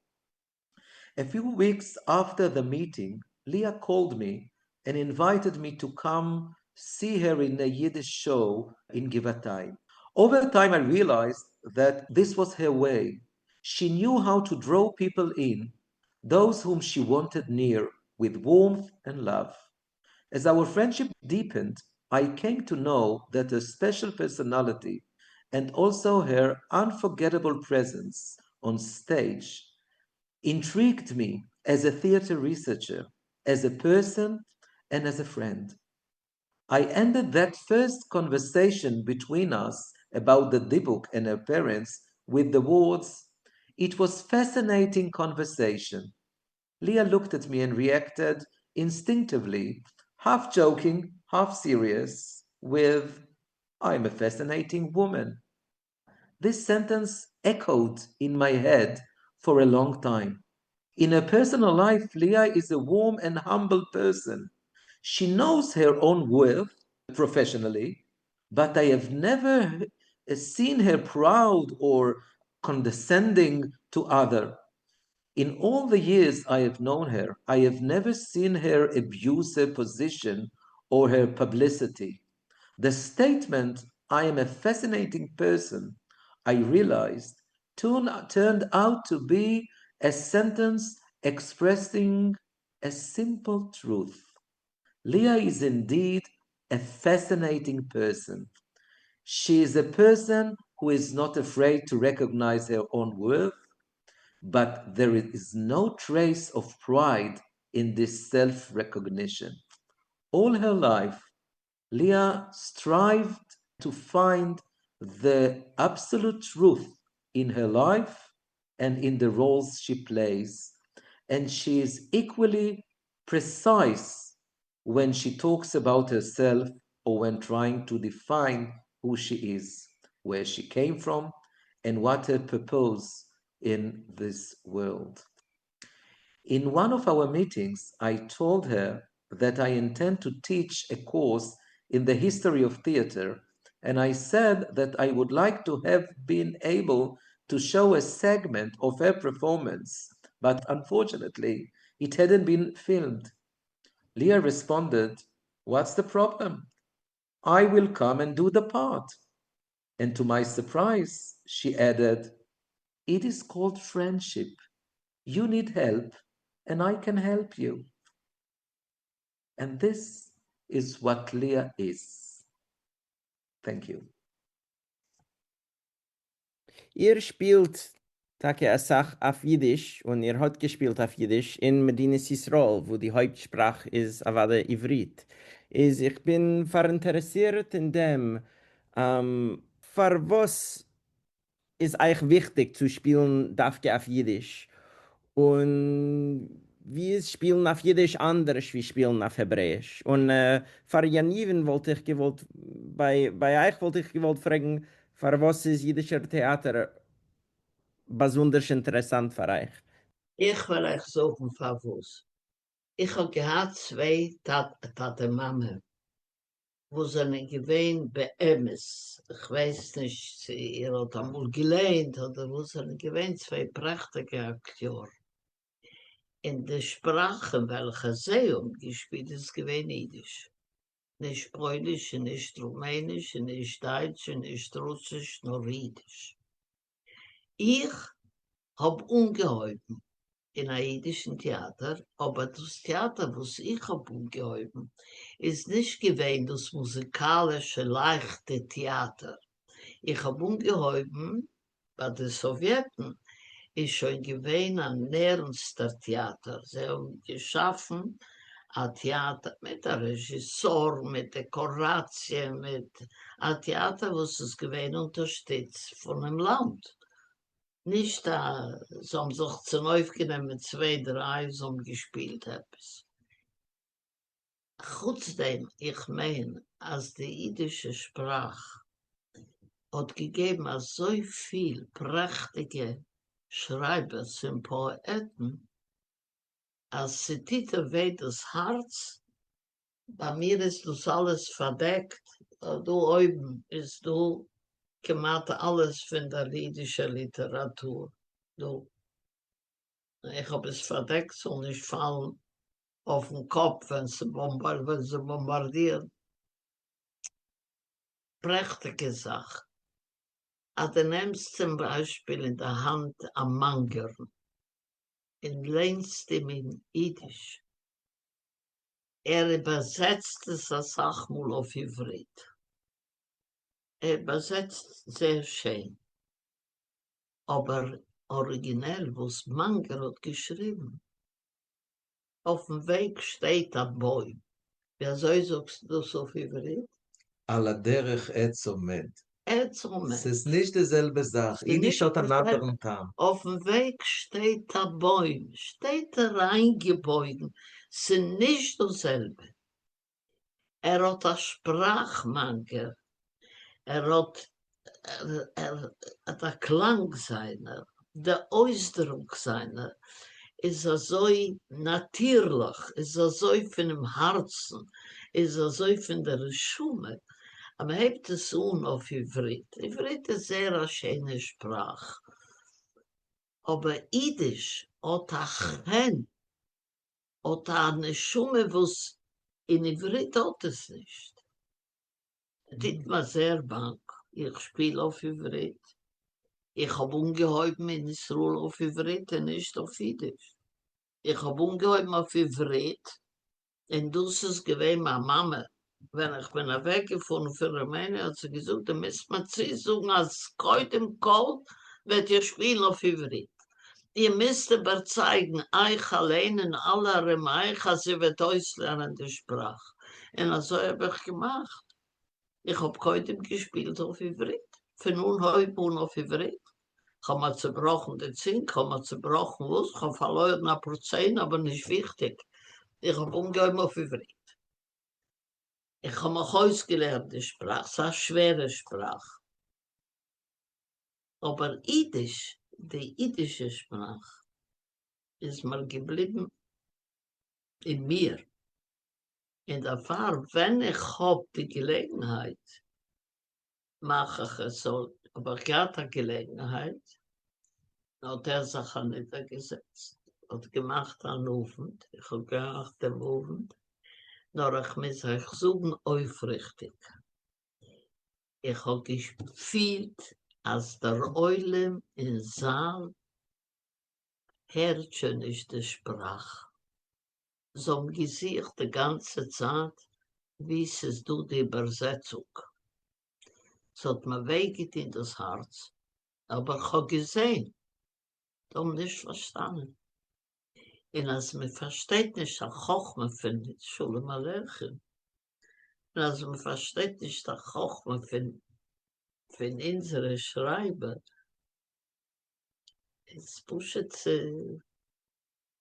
A few weeks after the meeting, Leah called me and invited me to come see her in a Yiddish show in Givatayim. Over time, I realized that this was her way. She knew how to draw people in, those whom she wanted near, with warmth and love. As our friendship deepened, I came to know that her special personality and also her unforgettable presence on stage intrigued me as a theater researcher, as a person, and as a friend. I ended that first conversation between us about the Dybbuk and her parents with the words, It was fascinating conversation. Leah looked at me and reacted instinctively, half joking, half serious, with, I'm a fascinating woman. This sentence echoed in my head for a long time. In her personal life, Leah is a warm and humble person. She knows her own worth professionally, but I have never seen her proud or condescending to other. In all the years I have known her, I have never seen her abuse her position or her publicity. The statement, I am a fascinating person, I realized, turned out to be a sentence expressing a simple truth. Leah is indeed a fascinating person. She is a person who is not afraid to recognize her own worth, but there is no trace of pride in this self-recognition. All her life, Leah strived to find the absolute truth in her life and in the roles she plays, and she is equally precise when she talks about herself or when trying to define who she is, where she came from, and what her purpose in this world. In one of our meetings, I told her that I intend to teach a course in the history of theater, and I said that I would like to have been able to show a segment of her performance, but unfortunately, it hadn't been filmed. Leah responded, What's the problem? I will come and do the part. And to my surprise, she added, It is called friendship. You need help, and I can help you. And this is what Leah is. Thank you. איר שפּילט טאַקע אַ סך אויף ייִדיש און איר האָט געשפּילט אויף ייִדיש אין מדינת ישראל, וווּ די הויפּט-שפּראַך איז אַוודאי עבֿרית. איז איך בין פֿאַראינטערעסירט אין דעם, פֿאַר וואָס איז אײַך וויכטיק צו שפּילן דווקא אויף ייִדיש? און ווי איז שפּילן אויף ייִדיש אַנדערש ווי שפּילן אויף העברעיִש? און פֿאַר יניבֿן וואָלט איך געוואָלט, בײַ אײַך וואָלט איך געוואָלט פֿרעגן, פֿאַר וואָס איז ייִדישער טעאַטער באַזונדערש אינטערעסאַנט פֿאַר אײַך? איך וועל אײַך זאָגן פֿאַר וואָס. איך האָב געהאַט צוויי טאַטע-מאַמע וואס זענען געווען באמת, כ'ווייס נישט צו איר האט אמאל געליינט אדער וואס, זענען געווען צוויי פרעכטיגע אקטיארן, און די שפראך אין וועלכע זיי האבן געשפילט איז געווען אידיש, נישט פויליש און נישט רומעניש און נישט דייטש און נישט רוסיש נאר אידיש. איך האב אנגעהויבן אין א אידישן טעאטער, אבער דאס טעאטער וואס איך האב אנגעהויבן איז נישט געווען דאס מוזיקאלישע לייכטע טעאטער, איך האב אנגעהויבן ביי די סאוויעטן איז שוין געווען אן ערנסטער טעאטער, זיי האבן געשאפן א טעאטער מיט א רעזשיסאר, מיט דעקאראציע, מיט א טעאטער וואס איז געווען אונטערשטיצט פונעם לאנד, נישט א זיי האבן זיך צונויפגענומען צוויי דריי זיי האבן געשפילט עפעס. חוץ דעם איך מיין אז די אידישע שפראך האט געגעבן אזויפיל פרעכטיגע שרייבערס און פאעטן אז ס'טוט וויי דאס הארץ ביי מיר איז דאס אלעס פארדעקט, דא אויבן איז דא כמעט אלעס פון דער אידישער ליטעראטור דא, איך האב עס פארדעקט ס'זאל נישט פאלן אויפן קאפ ווען ווען זיי באמבארדירן. פרעכטיגע זאך אז דו נעמסט צום ביישפיל אין די האנט א מאנגערן און ליינסט אים אין אידיש, ער איבערזעצט עס אסאך מאל אויף עברית, ער איבערזעצט זייער שיין, אבער אריגינעל וואס מאנגער האט געשריבן, אויפן וועג שטייט א בוים, ווי אזוי זאגסטו דאס אויף עברית? על הדרך עץ עומד. עץ עומד. ס'איז נישט די זעלבע זאך, אידיש האט אן אנדערן טעם. אויפן וועג שטייט א בוים, שטייט ער איינגעבויגן, ס'נישט דאס זעלבע. ער האט א שפראך מאנגער, ער האט ער האט א קלאנג זיינער, די אויסדרוק זיינער איז אזוי נאטירליך, איז אזוי פונעם הארצן, איז אזוי פון דער נשמה, אז מען הייבט עס אן אויף עברית, עברית איז זייער א שיינע שפראך, אבער אידיש האט א חן, האט א נשמה וואס אין עברית האט עס נישט. טוט מיר זייער באנג, איך שפיל אויף עברית, איך האב אנגעהויבן אין ישראל אויף עברית און נישט אויף אידיש, איך האב אנגעהויבן אויף עברית און דאס איז געווען מיין מאמע. ווען איך בין אוועקגעפארן פון רומעניע האט זי געזאגט דו מוזט מיר צוזאגן אז קודם כל וועט איר שפילן אויף עברית, איר מוזט איבערצייגן אייך אליין און אלע ארום אייך אז איר וועט אויסלערנען די שפראך, און אזוי האב איך געמאכט, איך האב קודם געשפילט אויף עברית, פון אנהויב אן אויף עברית, כ'האב מיר צובראכן די צונג, כ'האב מיר צובראכן וואס, כ'האב פארלוירן אפאר ציין אבער נישט וויכטיג, איך האב אנגעהויבן אויף עברית. איך האב מיך אויסגעלערנט די שפראך, ס'איז א שווערע שפראך, אבער אידיש, די אידישע שפראך איז מיר געבליבן אין מיר, און דערפאר ווען איך האב די געלעגנהייט מאך איך עס, האב איך געהאט א געלעגנהייט, האט ער זיך אנידערגעזעצט, האט געמאכט אן אוונט, איך האב געמאכט דעם אוונט, נאר איך מוז אייך זאגן אויפריכטיג, איך האב געפילט אז דער עולם אין זאל הערט שוין נישט די שפראך, זיי האבן געזוכט די גאנצע צייט וואו ס'איז דא די איבערזעצונג, ס'האט מיר וויי געטון דאס הארץ, אבער כ'האב געזען זיי האבן נישט פארשטאנען, און אז מען פארשטייט נישט א חכמה פון שלום עליכם, און אז מען פארשטייט נישט א חכמה פון פון אונזערע שרייבער, איז פשוט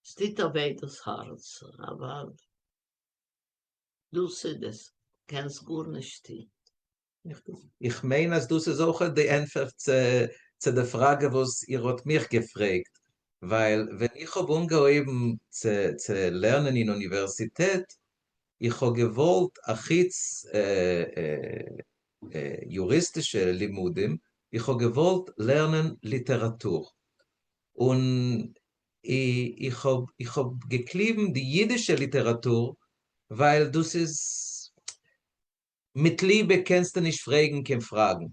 ס'טוט א וויי דאס הארץ, אבער דאס איז עס, קענסט גארנישט טון. איך מיין אז דאס איז אויך די ענטפער צו די פראגע וואס איר האט מיך געפרעגט, ווייל ווען איך האב אנגעהויבן צו לערנען אין אוניווערסיטעט, איך האב געוואלט אחוץ יוריסטישע לימודים, איך האב געוואלט לערנען ליטעראטור, און איך האב איך האב געקליבן די אידישע ליטעראטור ווייל דאס איז מיט ליבע קענסטו נישט פרעגן קיין פראגן,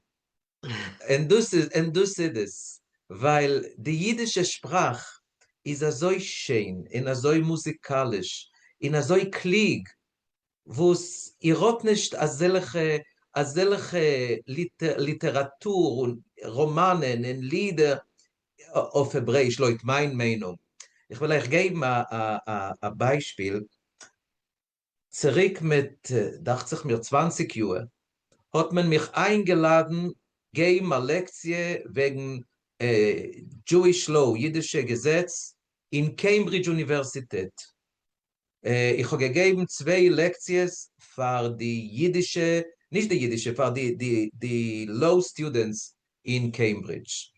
און דאס איז און דאס איז עס, ווייל די אידישע שפראך איז אזוי שיין און אזוי מוזיקאליש און אזוי קלוג, וואס איר האט נישט אזעלכע אזעלכע ליטעראטור און ראמאנען און לידער אויף העברעיש לויט מיין מיינונג. איך וועל אייך געבן א ביישפיל, צוריק מיט דאכט זיך מיר צוואנציג יאהר האט מען מיך איינגעלאדן געבן א לעקציע וועגן Jewish Law, אידישע געזעץ, אין קעימברידזש אוניווערסיטעט. איך האב געגעבן צוויי לעקציעס פאר די אידישע, נישט די אידישע, פאר די law students אין קעימברידזש.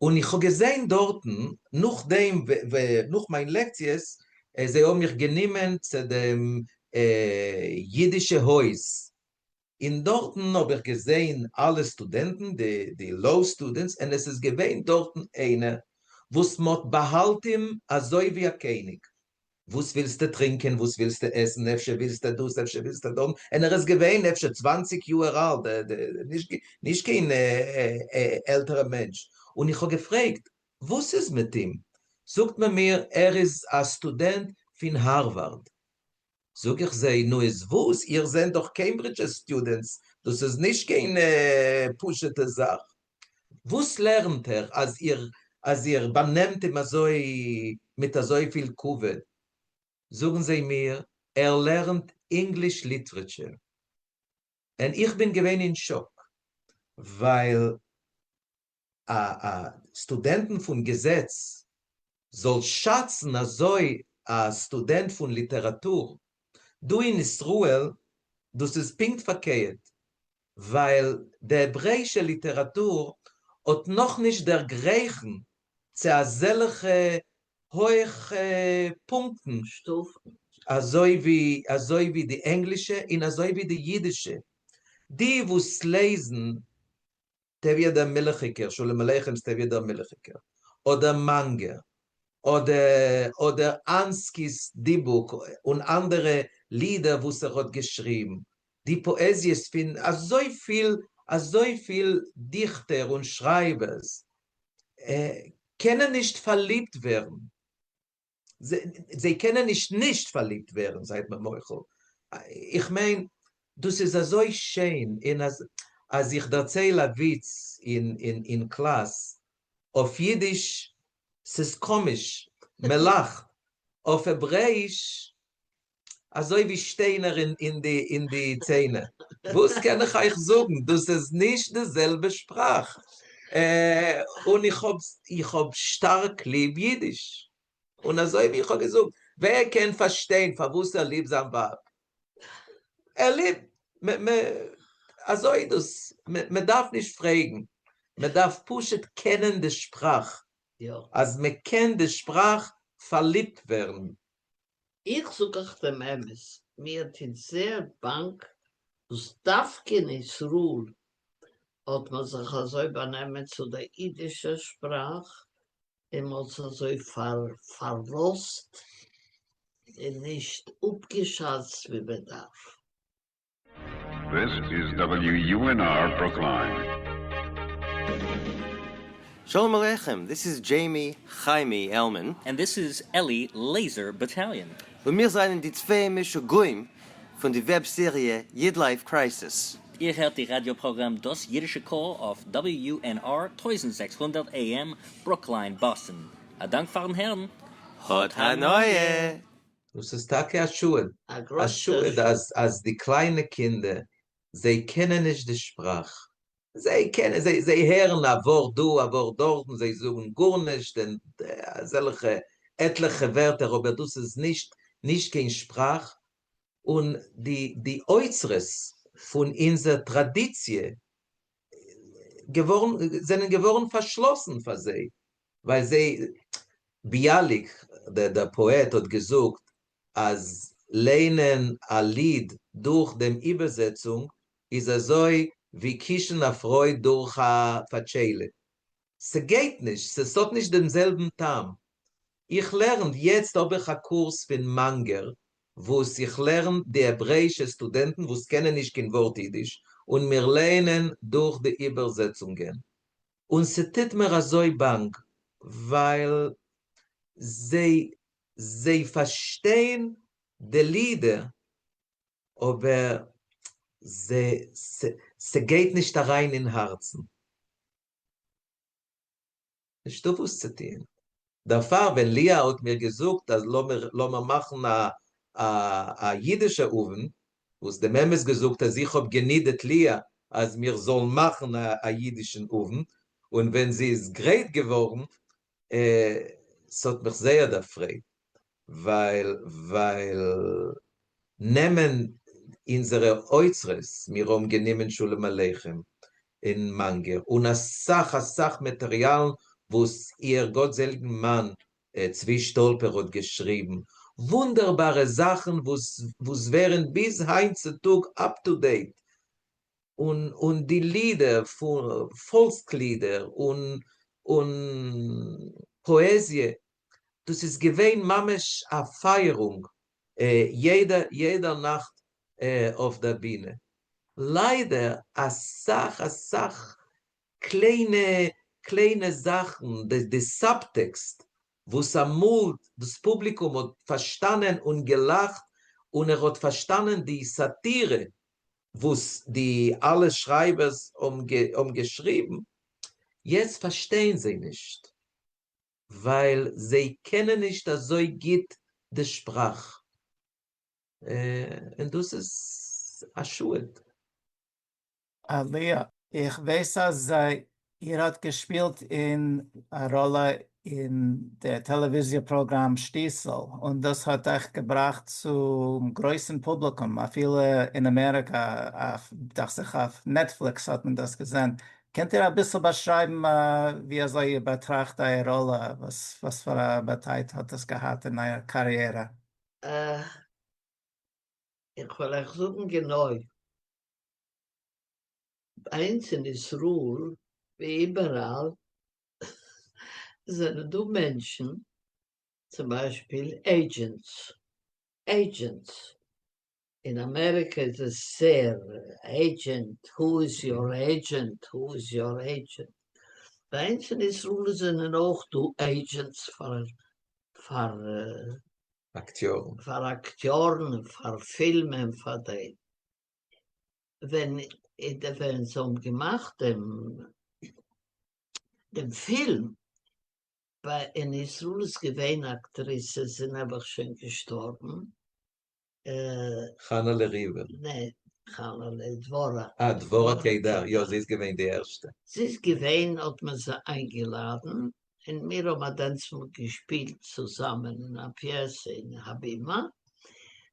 און איך האב געזען דארטן, נאכדעם נאך מיין לעקציעס, זיי האבן מיך גענומען צו דעם אידישע הויז, און דארטן האב איך געזען אלע סטודענטן, די law students, און עס איז געווען דארטן איינער וואס מען האט באהאלט אים אזוי ווי א קעניג, וואס ווילסטו טרינקען, וואס ווילסטו עסן, אפשר ווילסטו דאס, אפשר ווילסטו דאס, און ער איז געווען אפשר צוואנציג יאהר אלט, נישט קיין עלטערע מענטש, און איך האב געפרעגט וואס איז מיט אים, זאגט מען מיר ער איז א סטודענט פון הארווארד, זאג איך זיי, נו איז וואס, איר זענט דאך קעימברידזשע students, דאס איז נישט קיין פשוטע זאך, וואס לערנט ער אז איר אז איר באנעמט אים אזוי מיט אזויפיל כבוד? זאגן זיי מיר, ער לערנט English literature. און איך בין געווען אין שאק, ווייל א א סטודענטן פון געזעץ זאל שאצן אזוי א סטודענט פון ליטעראטור דא אין ישראל, דאס איז פונקט פארקערט, ווייל די העברעאישע ליטעראטור האט נאכנישט דערגרייכן צו אזעלכע הויכע פונקטן אזוי ווי אזוי ווי די ענגלישע און אזוי ווי די אידישע. די וואס לעזן טביה דער מילכיגער, שלום עליכם'ס טביה דער מילכיגער, אדער מאנגער, אדער אדער אנסקי'ס דיבוק און אנדערע לידער וואס ער האט געשריבן, די פאעזיעס פון אזויפיל אזויפיל דיכטער און שרייבערס, קענען נישט פארליבט ווערן, זיי קענען נישט נישט פארליבט ווערן, זייט מיר מוחל. איך מיין, דאס איז אזוי שיין, און אז אז איך דערצייל א וויץ אין אין אין קלאס אויף אידיש, ס'איז קאמיש, מ'לאכט, אויף העברעאיש אזוי ווי שטיינער אין די אין די ציינער. וואס קען איך אייך זאגן, דאס איז נישט די זעלבע שפראך. און איך האב איך האב שטארק ליב אידיש. און אזוי ווי איך האב געזאגט, ווער קען פארשטיין פארוואס ער ליבט זיין ווייב? ער ליבט, מ מ אזוי איז דאס, מען דארף נישט פרעגן, מען דארף פשוט קענען די שפראך. אז מען קען די שפראך פארליבט ווערן. איך זאג אייך דעם אמת, מיר טוט זעהר באנג וואס דווקא אין ישראל האט מען זיך אזוי באנעמען צו דער אידישער שפראך און מען האט זיך אזוי פארלאזט און נישט אפגעשאצט ווי מען דארף. This is WUNR Brookline. שלום עליכם, this is Jamie חיימי Elman. And this is Eli Laser Battalion. און מיר זענען די צוויי משוגעים פון די וועב סעריע YidLife Crisis. איר הערט די ראדיא פראגראם דאס אידישע קול אויף WUNR 1600 AM, ברוקליין, באסטן. א דאנק פארן הערן. האט הנאה! דאס איז טאקע א שאד, א שאד אז אז די קליינע קינדער זיי קענען נישט די שפראך, זיי קענען זיי זיי הערן א ווארט דא א ווארט דארטן זיי זאגן גארנישט און אזעלכע עטליכע ווערטער אבער דאס איז נישט נישט קיין שפראך, און די די אוצרות פון אונזער טראדיציע געווארן זענען געווארן פארשלאסן פאר זיי, ווייל זיי, ביאליק דער פאעט האט געזאגט אז ליינען א ליד דורך דעם איבערזעצונג איז אזוי ווי קישן א פרוי דורך א פאטשיילע, ס'גייט נישט, ס'האט נישט דעם זעלבן טעם. איך לערן, יעצט האב איך א קורס פון מאנגער, וואס איך לערן די העברעאישע סטודענטן וואס קענען נישט קיין ווארט אידיש, און מיר לערנען דורך די איבערזעצונגען, און ס'טוט מיר אזוי באנג, ווייל זיי זיי פארשטיין די לידער, אבער ס'גייט נישט אריין אין הארצן. נישטא וואס צו טוען. דערפאר ווען ליה האט מיר געזאגט אז לאמיר לאמיר מאכן א א אידישע אוונט, וואס דעם אמת געזאגט אז איך האב גענידערט ליה אז מיר זאלן מאכן א אידישן אוונט, און ווען זי איז גרייט געווארן, ס'האט מיך זייער דערפרייט, ווייל ווייל נעמען אונזערע אוצרות, מיר האבן גענומען שלום עליכם און מאנגער און אסאך אסאך מאטעריאלן וואס איר גאטזעליגן מאן צבי שטאלפער האט געשריבן, וואונדערבארע זאכן וואס וואס ווערן ביז היינט צו טאג up to date, און און די לידער, פאלקס לידער און און פאעזיע, דאס איז געווען ממש א פייערונג יעדע יעדע נאכט אויף דער בינע. ליידער אסאך אסאך קליינע קליינע זאכן, די subtext וואס אמאל דאס פובליקום האט פארשטאנען און געלאכט און ער האט פארשטאנען די סאטירע וואס די אלע שרייבערס האבן געשריבן, יעצט פארשטייען זיי נישט. ווייל זיי קענען נישט אזוי גוט די שפראך, און דאס איז א שאד. לאה, איך ווייס אז איר האט געשפילט אין א ראלע אין דער טעלעוויזיע פראגראם שטיסל, און דאס האט אייך געבראכט צום גרויסן פובליקום, אפילו אין אמעריקא, דאכט זיך אויף Netflix האט מען דאס געזען. קענט איר אביסל באשרייבן ווי אזוי איר באטראכט אייער ראלע, וואס פאר א באטייט האט עס געהאט אין אייער קאריערע? איך וועל אייך זאגן גענוי. ביי אונז אין ישראל, ווי איבעראל, זענען דא מענטשן, צום ביישפיל agents, agents, אין אמעריקע איז עס זייער agent, who is your agent, who is your agent, ביי אונז אין ישראל זענען אויך דא agents פאר פאר. אקטיארן. פאר אקטיארן און פאר פילמען פאר דעם. ווען ווען זיי האבן געמאכט דעם דעם פילם ביי אין ישראל איז געווען אקטריסע זי איז נעבעך שוין געשטארבן. חנה ריווער. ניין, חנה ל דבורה. אה, דבורה קידר, יא זי איז געווען די ערשטע. זי איז געווען האט מען זי איינגעלאדן און מיר האבן א דענסמאל געשפילט צוזאמען אין א פיעסע אין הבימה,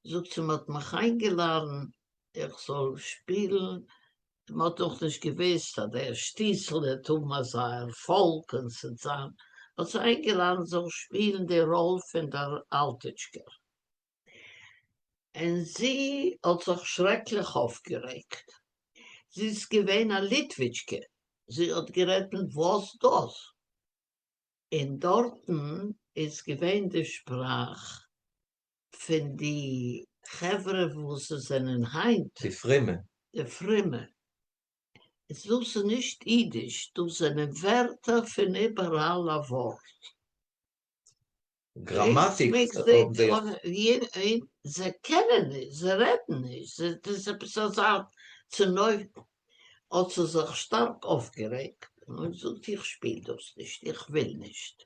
זאגט זי מען האט מיך איינגעלאדן איך זאל שפילן, מען האט נאך נישט געוויסט אז דער שטיסל וועט האבן אזא ערפאלג און ס'וועט זיין, האט זי איינגעלאדן זאל שפילן די ראל פון דער אלטיטשקער. און זי האט זיך שרעקליך אויפגערעגט, זי איז געווען א ליטוויטשקע, זי האט גערעדט מיט וואס דאס, און דארטן איז געווען די שפראך פון די חברה וואס זענען היינט די פרומע. די פרומע, איז דאס איז נישט אידיש, דאס זענען ווערטער פון איבעראל א ווארט. גראמאטיק האבן זיי. זיי קענען נישט, זיי רעדן נישט, דאס איז עפעס אזא צונויף, האט זי זיך שטארק אויפגערעגט און געזאגט איך שפיל דאס נישט, איך וויל נישט,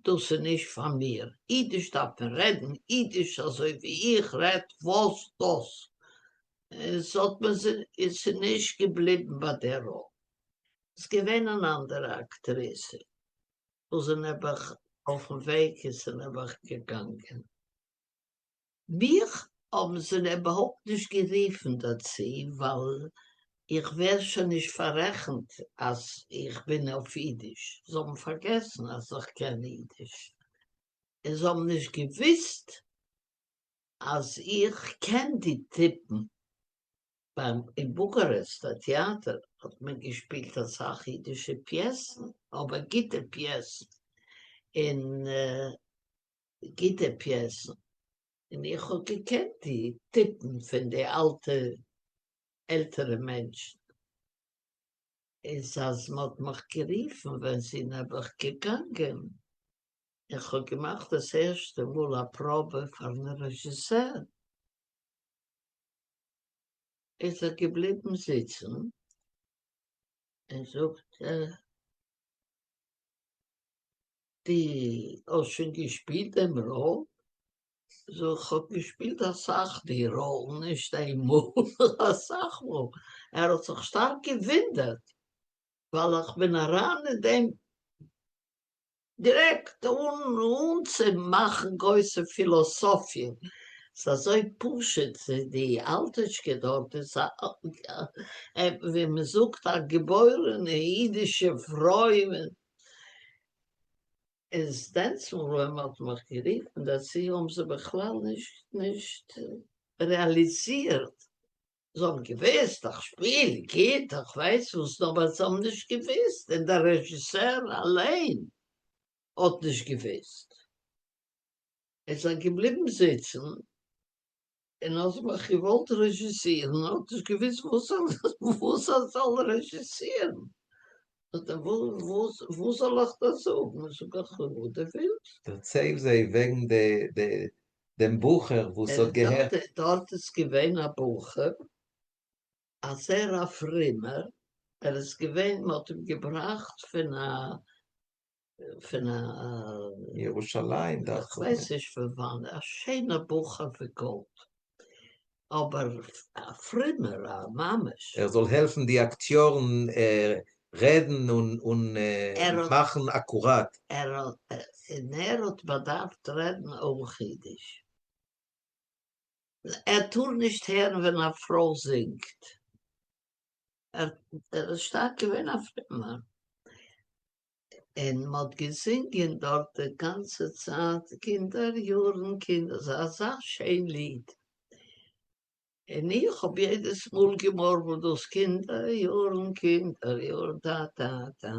דאס איז נישט פאר מיר, אידיש דארף מען רעדן אידיש אזוי ווי איך רעד, וואס דאס? עס האט מען זי, עס איז נישט געבליבן ביי דער ראל, עס איז געווען אן אנדערע אקטריסע. וואס איז נעבעך אויפן וועג איז זי נעבעך געגאנגען. מיך האבן זיי איבערהויפט נישט גערופן דערצו ווייל איך ווער שוין נישט פאררעכנט אז איך בין אויף אידיש, זיי האבן פארגעסן אז איך קען אידיש, און זיי האבן נישט געוויסט אז איך קען די טיפן. ביים אין בוקארעסטער טעאטער האט מען געשפילט אסאך אידישע פיעסן, אבער גוטע פיעסן, און גוטע פיעסן, און איך האב געקענט די טיפן פון די אלטע עלטערע מענטשן, איז אז מען האט מיך גערופן ווען זי נעבעך געגאנגען, און כ'האב געמאכט דאס ערשטע מאל א פראבע פארן רעזשיסער, איז ער געבליבן זיצן און זאגט דו האסט שוין געשפילט דעם ראל? זאג איך כ'האב געשפילט אסאך די ראל, נישט איין מאל, אסאך מאל. ער האט זיך שטארק געוואונדערט ווייל איך בין אריין אין דעם דירעקט אן אן צו מאכן גרויסע פילאסאפיע, ס'איז אזוי פשוט, די אלטיטשקע דארט איז א ווי מען זאגט א געבוירענע אידישע פרוי, איז דענסמאל ווען מען האט מיך גערופן דערצו האבן זיי בכלל נישט נישט רעאליזירט זיי האבן געוואוסט איך שפיל גוט, איך ווייס וואס, אבער זיי האבן נישט געוואוסט, און דער רעזשיסער אליין האט נישט געוואוסט. איז ער געבליבן זיצן און האט מיך געוואלט רעזשיסירן, האט נישט געוואוסט וואס ער וואס ער זאל רעזשיסירן. זאגט ער, וואס וואס זאל איך דיר זאגן? זאג איך, וואס דו ווילסט. דערצייל זיי וועגן די די דעם בחור וואס האט געהערט. דארט איז געווען א בחור, א זעהר א פרומער, ער איז געווען, מען האט אים געבראכט פון א, פון א. ירושלים דאכט זיך מיר. כ'ווייס נישט פון וואנעט, א שענער בחור ווי גאלד, אבער א פרומער, א ממש. ער זאל העלפן די אקטיארן רעדן און מאכן אקוראט. ער האט, און ער האט באדארפט רעדן אויך אידיש. ער טאר נישט הערן ווען א פרוי זינגט. ער איז שטארק געווען א פרומער. און מען האט געזינגען דארט די גאנצע צייט קינדער יארן קינדער, ס'איז אזא שיין ליד. און איך האב יעדעס מאל געמורמלט דאס קינדער יארן קינדער יארן טא טא טא,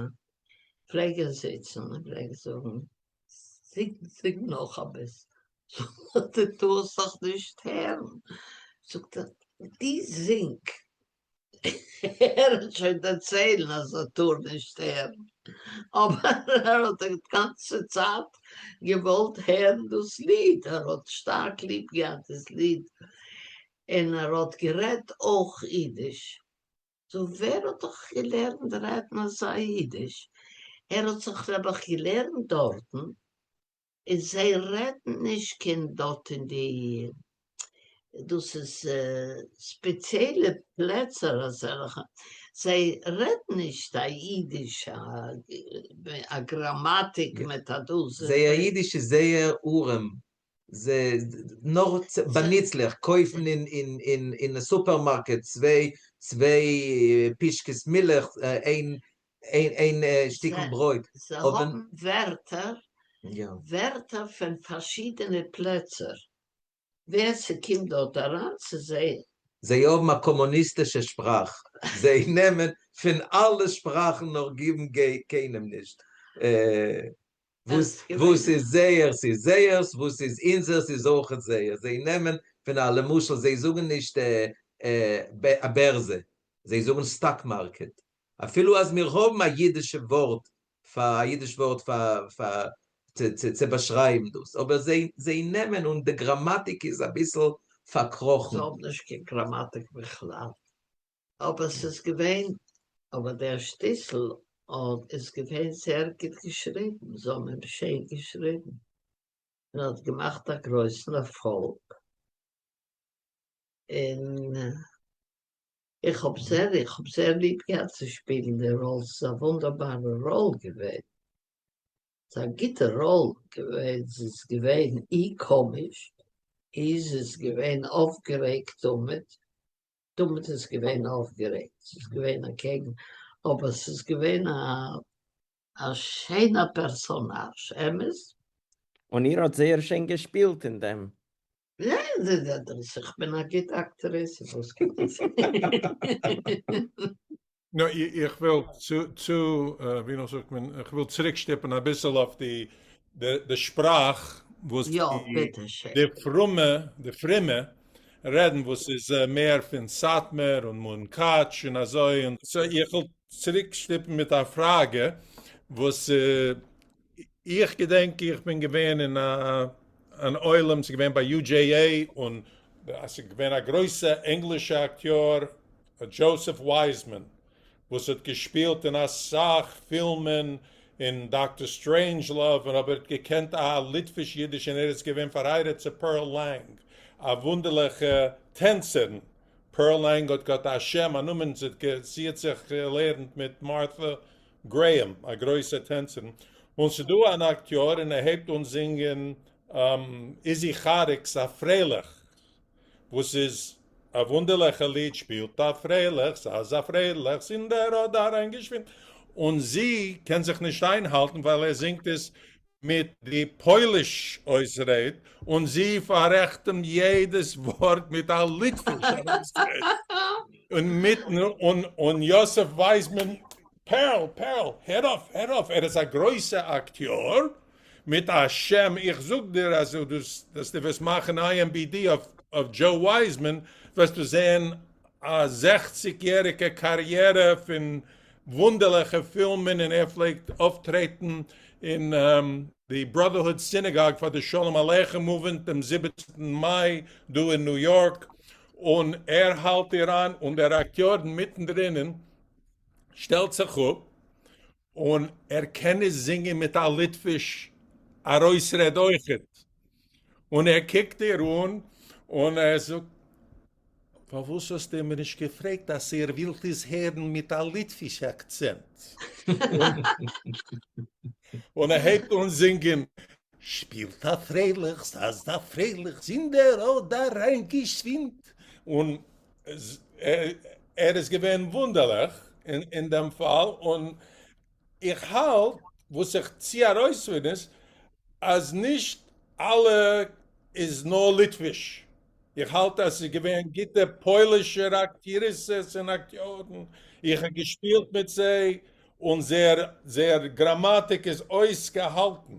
פלעג ער זיצן און פלעג זאגן זינג זינג נאך אביסל, זאגט ער דו טארסט דאך נישט הערן, זאגט ער דו זינג, ער וועט שוין דערציילן אז ער טאר נישט הערן. אבער ער האט די גאנצע צייט געוואלט הערן דאס ליד, ער האט שטארק ליב געהאט דאס ליד, און ער האט גערעדט אויך אידיש. so ווער האט דיך געלערנט רעדן אזא אידיש? ער האט זיך נעבעך געלערנט דארטן, און זיי רעדן נישט קיין דארט אין די, דאס איז ספעציעלע פלעצער אזעלכע, זיי רעדן נישט א אידיש א גראמאטיק מיט א דאס. זייער אידיש איז זייער ארעם, נאר באנוצליך, קויפן אין סופערמארקעט צוויי פישקעס מילך, איין שטיקל ברויט. זיי האבן ווערטער, ווערטער פון פארשידענע פלעצער, ווער ס'קומט דארט אריין צו זיי. זיי האבן א קאמוניסטישע שפראך, זיי נעמען פון אלע שפראכן נאר גיבן קיינעם נישט. וואס איז זייערס איז זייערס, וואס איז אונזערס איז אויכעט זייערס, זיי נעמען פון א למשל זיי זאגן נישט א בערזע, זיי זאגן stock market, אפילו אז מיר האבן א אידישע ווארט פאר א אידיש ווארט פאר פאר צו באשרייבן דאס, אבער זיי זיי נעמען און די גראמאטיק איז אביסל פארקראכן. זיי האבן נישט קיין גראמאטיק בכלל. אבער ס'איז געווען, אבער דער שטיסל איז געווען זייער גוט געשריבן, זיי האבן אים שיין געשריבן, און האט געמאכט א גרויסן ערפאלג, און איך האב זייער, איך האב זייער ליב געהאט צו שפילן די ראל, ס'איז א וואונדערבארע ראל געווען, ס'איז א גוטע ראל געווען, ס'איז געווען אי קאמיש, אי ס'איז געווען אויפגערעגט תמיד, תמיד איז געווען אויפגערעגט, ס'איז געווען אקעגן, אבער ס'איז געווען א א שיינער פערסאנאזש, אמת? און איר האט זייער שיין געשפילט אין דעם. איך בין א גוטע אקטריסע, וואס קומט עס? נו, איך וויל צו, צו, ווי נאר זאגט מען, איך וויל צוריקשטופן אביסל אויף די, די שפראך וואס יא, ביטע שען. די פרומע, די פרומע רעדן וואס איז מער פון סאטמאר און מונקאטש און אזוי, און so איך וויל צוריקשטופן מיט א פראגע וואס איך געדענק איך בין געווען אין א אן עולם, ס'איז געווען ביי UJA און ס'איז געווען א גרויסע ענגלישע אקטיאר דזשאוסעף ווייזמאן וואס האט געשפילט אין אסאך פילמען אין דאקטער סטרעינדזשלאוו און אבער האט געקענט א ליטוויש אידיש און ער איז געווען פארהייראט צו פערל לענג א וואונדערליכע טענצערין פערל לענג האט געהאט א שם א נאמען זי האט זיך געלערנט מיט מארטא גרעהעם א גרויסע טענצערין און ס'דא אן אקטיאר און ער הייבט אן זינגען איזי כאריק'ס א פרייליך וואס איז א וואונדערליכע ליד שפילט א פרייליכס אזא פרייליכס אין דער ראד אריין געשווינד און זי קען זיך נישט איינהאלטן ווייל ער זינגט עס מיט די פויליש אויסרעד און זי פאררעכט אים יעדעס ווארט מיט א ליטוויש ארויסרעד און מיטן און יוסף ווייזמאן פערל פערל הער אויף הער אויף ער איז א גרויסע אקטיאר מיט א שם, איך זאג דיר אז דו וועסט מאכן IMBD אויף דזשאו ווייזמאן וועסטו זעהן א זעכציג יעריגע קאריערע פון וואונדערליכע פילמען און ער פלעגט אויפטרעטן אין די Brotherhood Synagogue פאר די שלום עליכם אווענט דעם זיבעצנטן מאי דא אין ניו יארק און ער האלט איר איין און דער אקטיאר מיטן דרינען שטעלט זיך אפ און ער קען נישט זינגען מיט א ליטוויש ארויסרעד אויכעט, און ער קוקט איר אן און ער זאגט, פארוואס האסטו מיר נישט געפרעגט אז איר ווילט עס הערן מיט א ליטוויש אקצענט? און ער הייבט אן זינגען, שפילט א פרייליכס אזא פרייליכס אין דער ראד אריין געשווינד, און ער איז געווען וואונדערליך אין דעם פאל, און איך האלט וואס איך צי ארויס פון איז אז נישט אלע איז נאר ליטוויש, איך האלט אז ס'איז געווען גוטע פוילישער אקטיריסעס און אקטיארן, איך האב געשפילט מיט זיי און זייער זייער גראמאטיק איז אויסגעהאלטן,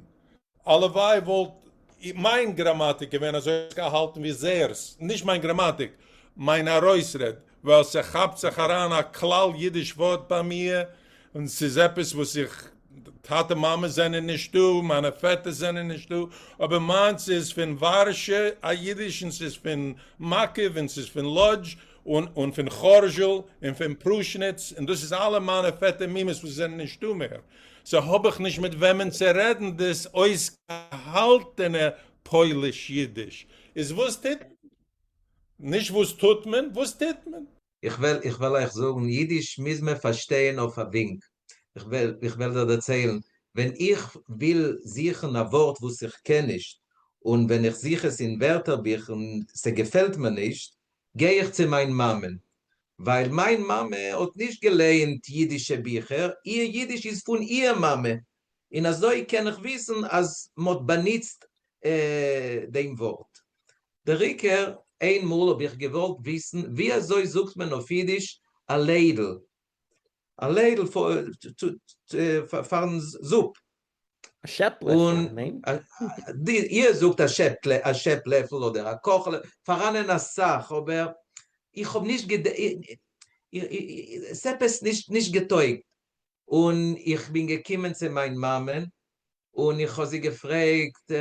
הלוואי וואלט מיין גראמאטיק געווען אזוי אויסגעהאלטן ווי זייערס, נישט מיין גראמאטיק, מיין ארויסרעד, ווייל ס'כאפט זיך אריין א כלל אידיש ווארט ביי מיר, און ס'איז עפעס וואס איך. טאטע מאמע זענען נישטא, מיינע פעטערס זענען נישטא, אבער מיינס איז פון ווארשע א אידיש און ס'איז פון מאקוב און ס'איז פון לאדזש און און פון כארזשל און פון פרושניץ און דאס איז אלע מיינע פעטער מומעס וואס זענען נישטא מער, so האב איך נישט מיט וועמען צו רעדן דאס אויסגעהאלטענע פויליש אידיש, איז וואס טוט מען? נישט וואס טוט מען, וואס טוט מען? איך וועל איך וועל אייך זאגן, אידיש מוז מען פארשטייען אויף א ווינק. איך וועל איך וועל דיר דערציילן, ווען איך וויל זוכן א ווארט וואס איך קען נישט, און ווען איך זוך עס אין ווערטערבוך און ס'געפעלט מיר נישט, גיי איך צו מיין מאמען, ווייל מיין מאמע האט נישט געלייענט אידישע ביכער, איר אידיש איז פון איר מאמע, און אזוי קען איך וויסן אז מ'האט באנוצט דעם ווארט. דער עיקר, איין מאל האב איך געוואלט וויסן ווי אזוי זאגט מען אויף אידיש א לעדל, א לעדל פארן זופ. א שעפ-לעפל, ניין? איר זאגט א שעפ-לעפל אדער א קאך-לעפל, פאראנען אסאך, אבער איך האב נישט ס'עפעס נישט געטויגט. און איך בין געקומען צו מיין מאמען און איך האב זי געפרעגט,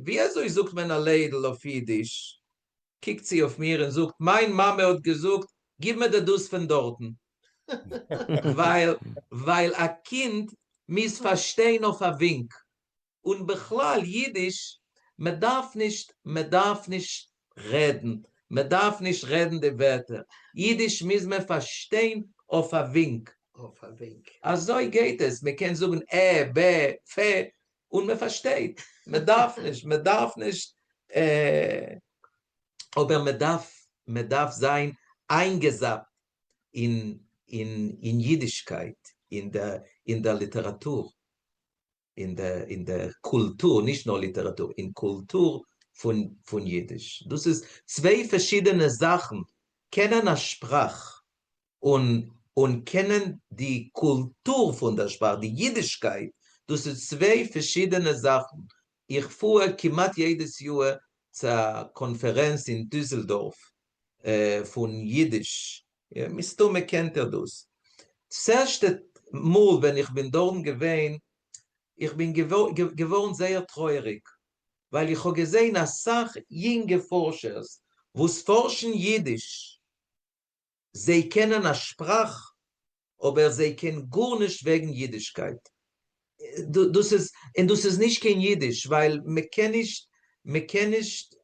ווי אזוי זאגט מען א לעדל אויף אידיש? קוקט זי אויף מיר און זאגט, מיין מאמע האט געזאגט, גיב מיר דאס פון דארטן. ווייל ווייל א קינד מוז פארשטיין אויף א ווינק. און בכלל אידיש, מען דארף נישט, מען דארף נישט רעדן, מען דארף נישט רעדן די ווערטער, אידיש מוז מען פארשטיין אויף א ווינק. אויף א ווינק. אזוי גייט עס, מען קען זאגן ע ב פ און מען פארשטייט, מען דארף נישט, מען דארף נישט, אבער מען דארף, מען דארף זיין איינגעזאפט אין אין אין אידישקייט, אין דער אין דער ליטעראטור. אין דער אין דער קולטור, נישט נאר ליטעראטור, אין קולטור פון פון אידיש. דאס איז צוויי פארשידענע זאכן, קענען א שפראך און און קענען די קולטור פון דער שפראך, די אידישקייט, דאס איז צוויי פארשידענע זאכן. איך פאר כמעט יעדעס יאר צו א קאנפערענץ אין דיסלדארף פון אידיש, מסתמא קענט איר דאס. ס'ערשטע מאל ווען איך בין דארטן געווען, איך בין געווארן זייער טרויעריג, ווייל איך האב געזען אסאך יונגע פארשערס וואס פארשן אידיש, זיי קענען א שפראך, אבער זיי קען גארנישט וועגן אידישקייט. דאס איז, און דאס איז נישט קיין אידיש, ווייל מ'קען נישט, מ'קען נישט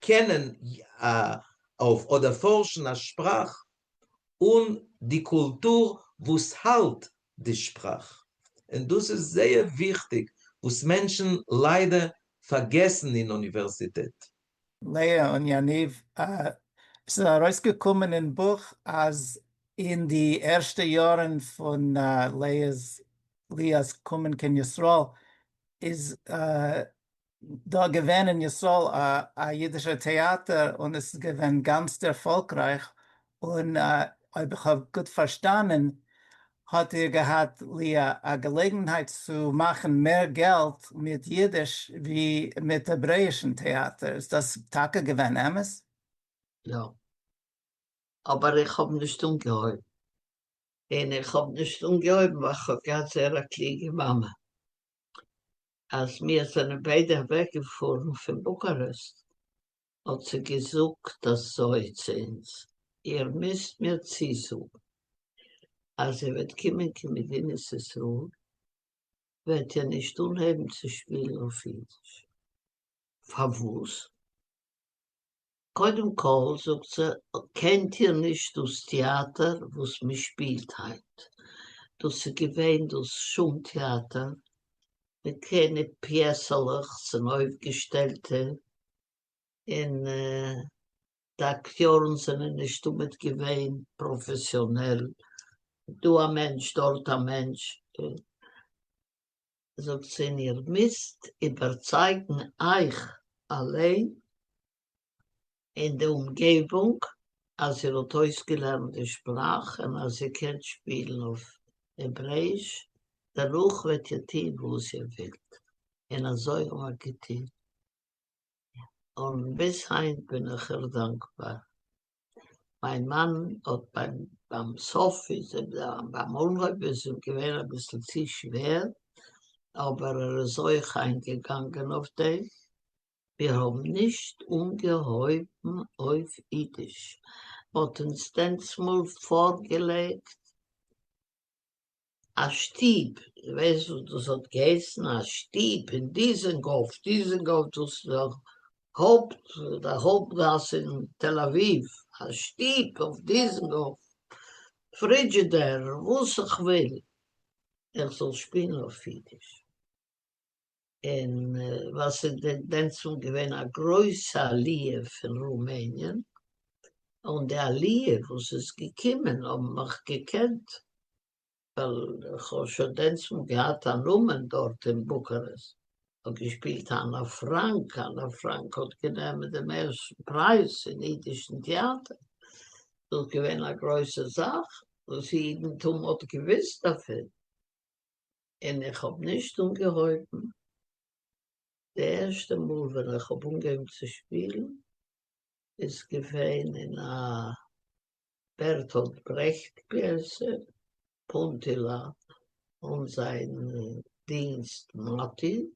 קענען אויף אדער פארשן א שפראך אן די קולטור וואס האלט די שפראך, און דאס איז זייער וויכטיג וואס מענטשן ליידער פארגעסן אין אוניווערסיטעט. לאה און יניב, עס איז ארויסגעקומען אין בוך אז אין די ערשטע יארן פון לאה'ס ליאה'ס קומען קיין ישראל איז דא געווען אין ישראל א אידישער טעאטער און עס איז געווען גאנץ דערפאלגרייך, און אויב איך האב גוט פארשטאנען האט איר געהאט לאה א געלעגנהייט צו מאכן מער געלט מיט אידיש ווי מיט העברעאישן טעאטער, איז דאס טאקע געווען אמת? יא, אבער איך האב נישט אנגעהויבן, און איך האב נישט אנגעהויבן ווייל כ'האב געהאט זייער א קלוגע מאמע. אז מיר זענען ביידע אוועקגעפארן פון בוקארעסט, האט זי געזאגט אזוי צו אונז, איר מוזט מיר צוזאגן אז איר וועט קומען קיין מדינת ישראל, וועט איר נישט אנהייבן צו שפילן אויף אידיש. פארוואס? קודם כל, זאגט זי, קענט איר נישט דאס טעאטער וואס מען שפילט היינט. דאס איז געווען דאס שום טעאטער, מיט קליינע פיעסעלעך צונויפגעשטעלטע, און די אקטיארן זענען נישט תמיד געווען פראפעסיאנעל, דא א מענטש דארט א מענטש. זאגט זי, און איר מוזט איבערצייגן אייך אליין אין די אומגעבונג אז איר האט אויסגעלערנט די שפראך און אז איר קענט שפילן אויף העברעאיש, דערנאך וועט איר טון וואס איר ווילט. און אזוי האבן מיר געטון, און ביז היינט בין איך איר דאנקבאר. מיין מאן האט ביים ביים סוף איז אים ביים אנהויב איז אים געווען אביסל צו שווער, אבער ער איז אויך איינגעגאנגען אויף דעם. מיר האבן נישט אנגעהויבן אויף אידיש, מ'האט אונז דענסמאל פארגעלייגט א שטוב, דו ווייסט וואס דאס האט געהייסן א שטוב אין דיזענגאף, דיזענגאף דאס איז דער הויפט, דער הויפט גאס אין תל אביב, א שטוב אויף דיזענגאף, פרידזשידער, וואס איך וויל, איך זאל שפילן אויף אידיש. און ווייל ס'איז דענסמאל געווען א גרויסע עליה פון רומעניען, און די עליה וואס איז געקומען האבן מיך געקענט, ווייל איך האב שוין דענסמאל געהאט א נאמען דארט אין בוקארעסט, כ'האב געשפילט אנא פראנק, אנא פראנק האט גענומען דעם ערשטן פרייז אין אידישן טעאטער, דאס איז געווען א גרויסע זאך, וואס אידנטום האט געוואוסט דערפון. און איך האב נישט אנגעהויבן, די ערשטע מאל ווען איך האב אנגעהויבן צו שפילן איז געווען אין א בערטאלט ברעכט פיעסע, פאנטילא און זיין דינסט מאטי,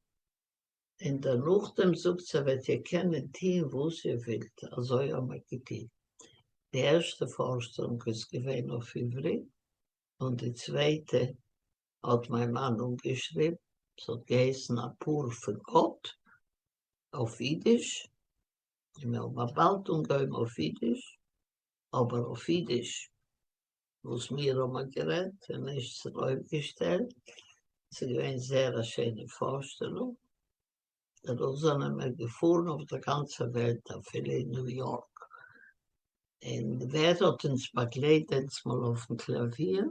און דערנאכדעם זאגט זי וועט איר קענען טוהן וואס איר ווילט, אזוי האמער געטוהן, די ערשטע פארשטעלונג איז געווען אויף עברית, און די צווייטע האט מיין מאן אנגעשריבן, ס'האט געהייסן א פאר פון גאט אויף אידיש, און מיר האבן באלד אנגעהויבן אויף אידיש, אבער אויף אידיש וואס מיר האבן גערעדט און נישט צונויפגעשטעלט, ס'איז געווען זייער א שיינע פארשטעלונג, דערנאך זענען מיר געפארן אויף דער גאנצער וועלט אפילו אין ניו יארק, און ווער האט אונז באגלייט דענסמאל אויפן קלאוויר?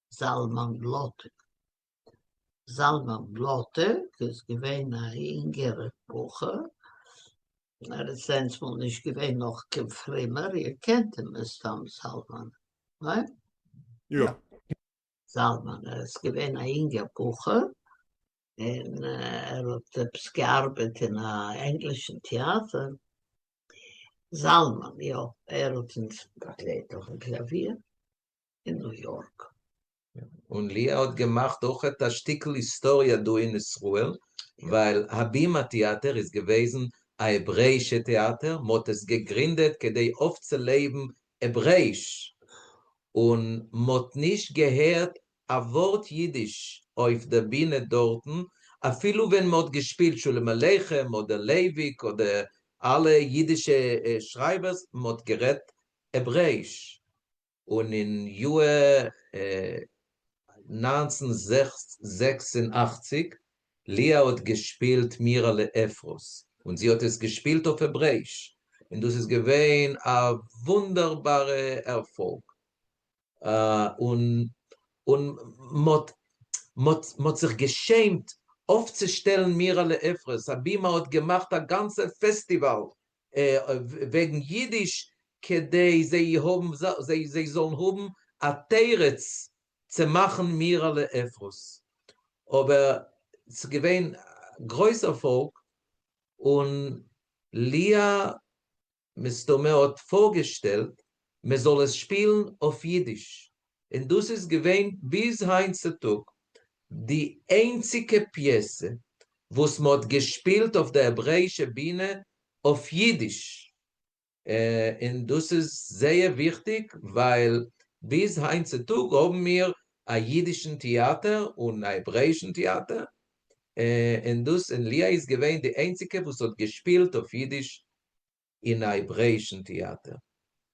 זלמן בלאטעק. זלמן בלאטעק איז געווען א אינגער בחור, ער איז דענסמאל נישט געווען נאך קיין פרומער, איר קענט אים מסתם זלמן, ניין? יא. זלמן, ער איז געווען א אינגער בחור, און ער האט עפעס געארבעט אין א ענגלישן טעאטער, זלמן, יא, ער האט אונז באגלייט אויפן קלאוויר אין ניו יארק. און ליה האט געמאכט אויכעט א שטיקל היסטאריע דא אין ישראל, ווייל הבימה טעאטער איז געוועזן א העברעאישע טעאטער, מ'האט עס געגרינדעט כדי אויפצולעבן העברעאיש, און מ'האט נישט געהערט א ווארט אידיש אויף דער בינע דארטן, אפילו ווען מ'האט געשפילט שלום עליכם אדער לייוויק אדער אלע אידישע שרייבערס, מ'האט גערעדט העברעאיש. און אין יאהר 1986 ליה האט געשפילט מירעלע אפרת, און זי האט עס געשפילט אויף העברעאיש, און דאס איז געווען א וואונדערבארע ערפאלג. און און מ'האט מ'האט מ'האט זיך געשעמט אויפצושטעלן מירעלע אפרת, הבימה האט געמאכט א גאנצע פעסטיוואל וועגן אידיש כדי זיי האבן זיי זיי זאלן האבן א תירוץ צו מאכן מירעלע אפרת, אבער ס'איז געווען גרויס ערפאלג און ליה מסתמא האט פארגעשטעלט מען זאל עס שפילן אויף אידיש, און דאס איז געווען ביז היינט צו טאג די איינציגע פיעסע וואס מען האט געשפילט אויף די העברעאישע בינע אויף אידיש, און דאס איז זייער וויכטיג ווייל ביז היינט צו טאג האבן מיר א אידישן טעאטער און א העברעאישן טעאטער, און דאס און ליה איז געווען די איינציגע וואס האט געשפילט אויף אידיש אין א העברעאישן טעאטער,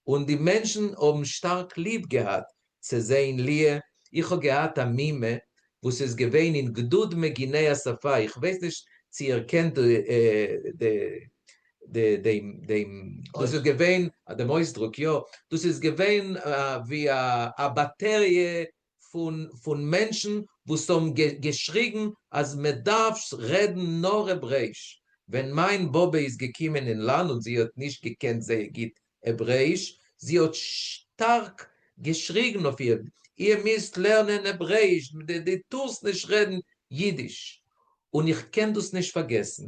און די מענטשן האבן שטארק ליב געהאט צו זעהן ליה, איך האב געהאט א מומע וואס איז געווען אין גדוד מגיני השפה, איך ווייס נישט צו איר קענט דעם, דאס איז געווען, דעם אויסדרוק, יא, דאס איז געווען ווי א באטעריע פון מענטשן וואס האבן געשריגן אז מען דארף רעדן נאר העברעיש, ווען מיין באבע איז געקומען אין לאנד און זי האט נישט געקענט זייער גוט העברעיש, זי האט שטארק געשריגן אויף איר, איר מוזט לערנען העברעיש, דו טארסט נישט רעדן אידיש, און איך קען דאס נישט פארגעסן,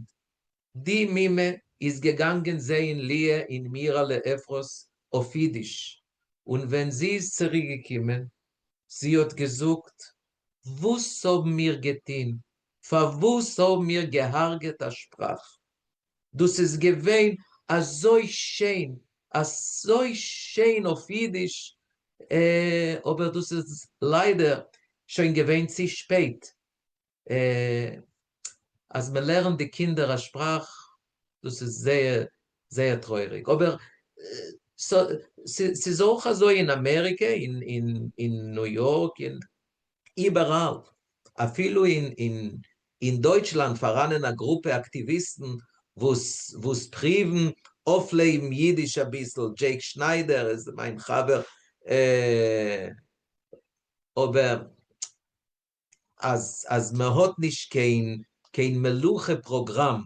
די מומע איז געגאנגען זעהן ליה אין מירעלע אפרת. אויף אידיש, און ווען זי איז צוריק געקומען, זי האט געזאגט, וואס האבן מיר געטון? פארוואס האבן מיר געהארגעט א שפראך? דאס איז געווען אזוי שיין, אזוי שיין אויף אידיש, אבער דאס איז ליידער שוין געווען צו שפעט. אז מען לערנט די קינדער א שפראך, דאס איז זייער זייער טרויעריג, אבער ס'איז אויך אזוי אין אמעריקע, אין ניו יארק, אין איבעראל, אפילו אין דויטשלאנד פאראנען א גרופע אקטיוויסטן וואס וואס פריוון אויפלעבן אידיש אביסל, דזשעיק שניידער איז מיין חבר, אבער אז אז מען האט נישט קיין קיין מלוכה פראגראם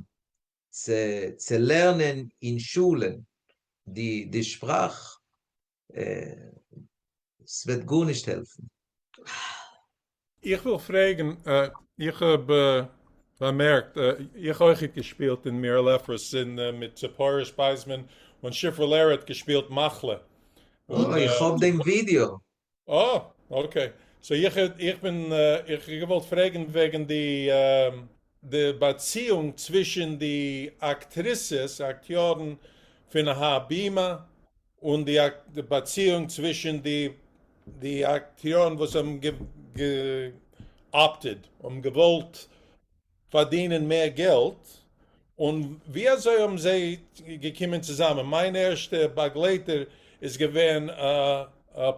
צו צו לערנען אין שולען די די שפראך, ס'וועט גארנישט העלפן. איך וויל פרעגן, איך האב באמערקט, איך אויך האט געשפילט אין מירל אפרת אין מיט ציפורה שפייזמאן און שפרה לערער האט געשפילט מחלה. אוי, איך האב דעם ווידיאו. אה, okay. So איך איך בין איך האב געוואלט פרעגן וועגן די די באציאונג צווישן די אקטריסעס, אקטיארן פון הבימה און די באציאונג צווישן די די אקטיארן וואס האבן גע-opted, האבן געוואלט פארדינען מער געלט, און ווי אזוי האבן זיי געקומען צוזאמען? מיין ערשטע באגלייטער איז געווען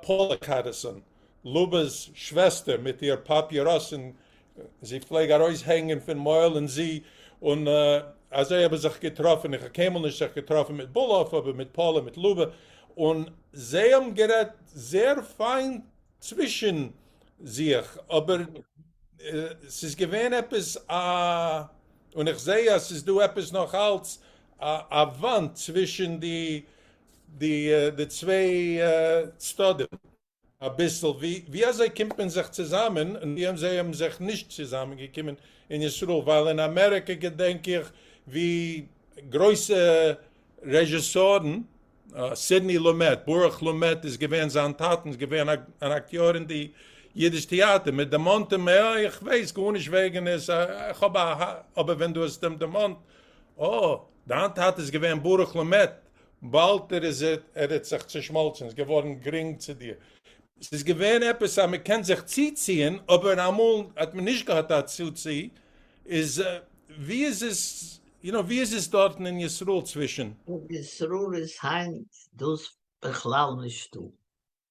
פאולא קאדיסאן, לובא'ס שוועסטער מיט איר פאפיראסן, זי פלעג ארויסהענגען פון מויל און זי און אזוי האב איך זיך געטראפן, איך האב קיינמאל נישט זיך געטראפן מיט בולאף אבער מיט פאולא מיט לובא, און זיי האבן גערעדט זייער פיין צווישן זיך, אבער ס'איז געווען עפעס א, און איך זעה אז ס'איז דא עפעס נאך אלץ א וואנט צווישן די די צוויי צדדים אביסל, ווי אזוי קומט מען זיך צוזאמען און ווי אזוי האבן זיך נישט צוזאמען געקומען אין ישראל, ווייל אין אמעריקע געדענק איך ווי גרויסע רעזשיסארן סידני לומעט, ברוך לומעט איז געווען זיין טאטן, איז געווען אן אקטיאר אין די אידיש טעאטער, מען דערמאנט אים, אה, איך ווייס גארנישט וועגן עס, איך האב א, אבער ווען דו האסט אים דערמאנט, אה, דיין טאטע איז געווען ברוך לומעט, באלד ער איז, ער האט זיך צעשמאלצן, איז געווארן גרינג צו דיר. ס'איז געווען עפעס אז מען קען זיך צוציען, אבער אמאל האט מען נישט געהאט א צוצי, איז ווי איז עס יו נאו, ווי איז עס דארטן אין ישראל צווישן? אין ישראל איז היינט דאס בכלל נישטא.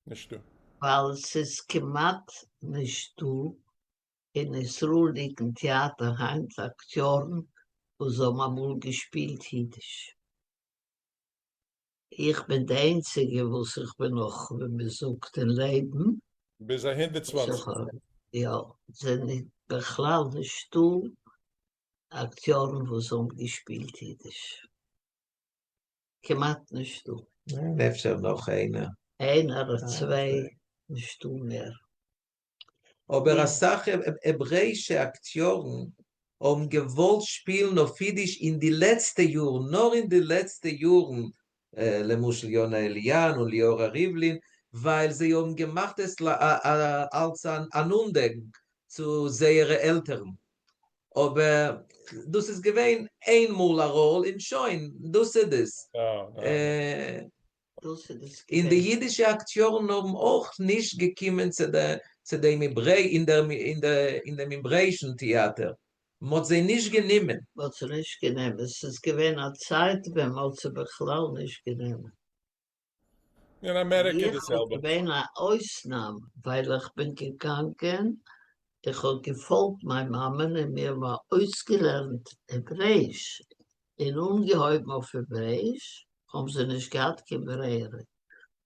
נישטא. ווייל ס'איז כמעט נישטא אין ישראל'דיגן טעאטער היינט אקטיארן וואס האבן אמאל געשפילט אידיש. איך בין די איינציגע וואס איך בין נאך ווי מ'זאגט אין לעבן. ביז א 120. יא, זענען בכלל נישטא אקטיארן וואס האבן געשפילט אידיש. כמעט נישטא. ניין, אפשר נאך איינער. איינער, צוויי, נישטא מער. אבער אסאך העברעאישע אקטיארן האבן געוואלט שפילן אויף אידיש אין די לעצטע יארן, נאר אין די לעצטע יארן, למשל יונה אליאן און ליאורה ריבלין, ווייל זיי האבן געמאכט עס אלס אן אנדענק צו זייערע עלטערן, אבער דאס איז געווען איין מאל א ראל און שוין, דאס איז עס. און די אידישע אקטיארן האבן אויך נישט געקומען צו דעם אין דעם העברעאישן טעאטער, מ'האט זיי נישט גענומען. מ'האט זיי נישט גענומען, ס'איז געווען א צייט ווען מ'האט זיי בכלל נישט גענומען. אין אמעריקע די איך זעלבע. בין געווען א אויסנאם ווייל איך בין געגאנגען, איך האב געפאלגט מיין מאמען און מיר האבן אויסגעלערנט העברעיש און אנגעהויבן אויף העברעיש, האבן זיי נישט געהאט קיין ברירה,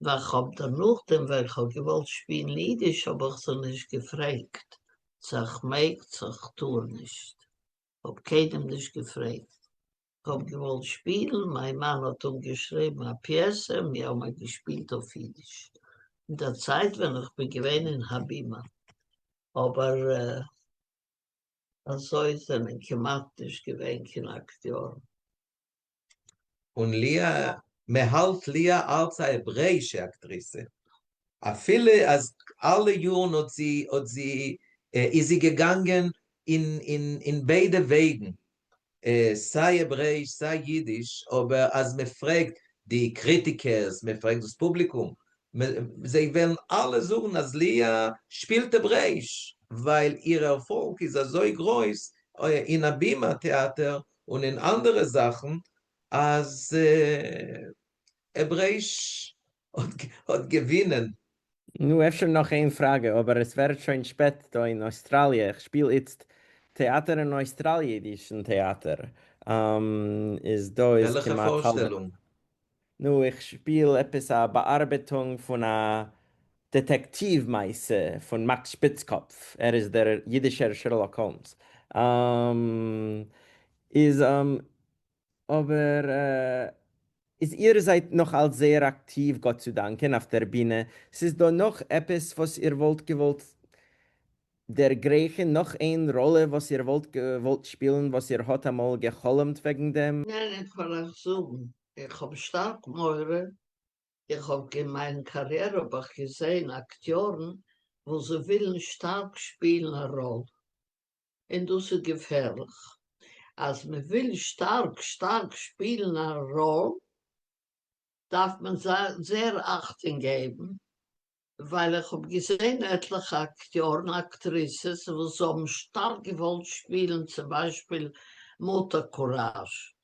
ווייל כ'האב דערנאכדעם ווען כ'האב געוואלט שפילן אידיש האב איך זיי נישט געפרעגט צו איך מעג צו איך טאר נישט, כ'האב קיינעם נישט געפרעגט. כ'האב געוואלט שפילן, מיין מאן האט אנגעשריבן א פיעסע, מיר האבן געשפילט אויף אידיש, אין דער צייט ווען איך בין געווען אין הבימה, אבער אזוי זענען כמעט נישט געווען קיין אקטיארן. און ליה. מען האלט ליה אלץ א העברעאישע אקטריסע, אפילו אז אלע יארן האט זי האט זי איז זי געגאנגען אין אין אין ביידע וועגן, סיי העברעאיש סיי אידיש, אבער אז מען פרעגט די קריטיקערס, מען פרעגט דאס פובליקום, זיי וועלן אלע זאגן אז ליה שפילט העברעאיש, ווייל איר ערפאלג איז אזוי גרויס אין הבימה טעאטער און אין אנדערע זאכן, אז העברעאיש האט געווינען. נו, אפשר נאך איין פראגע, אבער עס ווערט שוין שפעט דא אין אויסטראליע, איך שפיל איצט טעאטער אין אויסטראליע-אידישן טעאטער, איז דא איז וועלכע כמעט האלבע. פארשטעלונג? נו, איך שפיל עפעס א באארבעטונג פון א דעטעקטיוו מעשה פון מאקס שפיצקאפף, ער איז דער אידישער שערלאק האלמס, איז אבער איז איר זייט נאך אלץ זייער אקטיוו גאט צו דאנקען אויף דער בינע, ס'איז דא נאך עפעס וואס איר וואלט געוואלט דערגרייכן, נאך איין ראלע וואס איר וואלט געוואלט שפילן וואס איר האט אמאל גע'חלומ'ט וועגן דעם? ניין איך וועל אייך זאגן, איך האב שטארק מורא, איך האב אין מיין קאריערע האב איך געזען אקטיארן וואס זיי ווילן שטארק שפילן א ראל, און דאס איז געפערליך, אז מען וויל שטארק שטארק שפילן א ראל דארף מען זייער אכטונג געבן, ווייל איך האב געזען עטליכע אקטיארן אקטריסעס וואס האבן שטארק געוואלט שפילן צום ביישפיל מוטער קוראזש,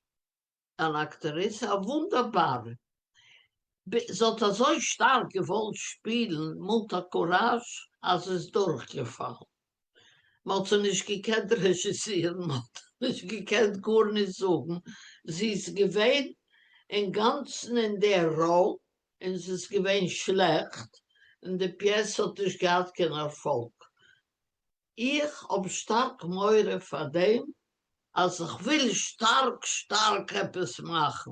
אן אקטריסע א וואונדערבארע, זי האט אזוי שטארק געוואלט שפילן מוטער קוראזש אז זי איז דורכגעפאלן, מען האט זי נישט געקענט רעזשיסירן, מען האט נישט געקענט גארנישט זאגן, זי איז געווען אינגאנצן אין דער ראל און ס'איז געווען שלעכט און די פיעסע האט נישט געהאט קיין ערפאלג. איך האב שטארק מורא פאר דעם אז איך וויל שטארק שטארק עפעס מאכן,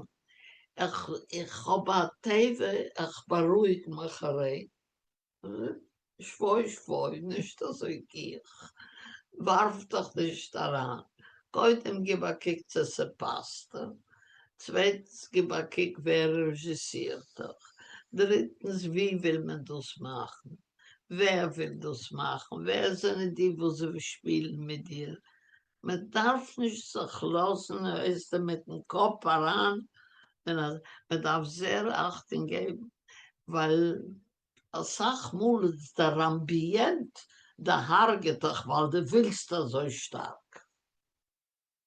איך איך האב א טבע איך בארואיג מיך אריין, שוואוי שוואוי, נישט אזוי גיך, ווארף דיך נישט אריין, קודם גיב א קוק צו ס'פאסט דיך, צווייטנס גיב א קוק ווער רעזשיסירט דיך, דריטנס ווי וויל מען דאס מאכן, ווער וויל דאס מאכן, ווער זענען די וואס זיי שפילן מיט דיר, מען דארף נישט זיך לאזן הייסט ער מיטן קאפ אריין, מען דארף זעהר אכטונג געבן ווייל אסאך מאל איז דער אמביענט דערהרגעט דיך ווייל דו ווילסט אזוי שטארק.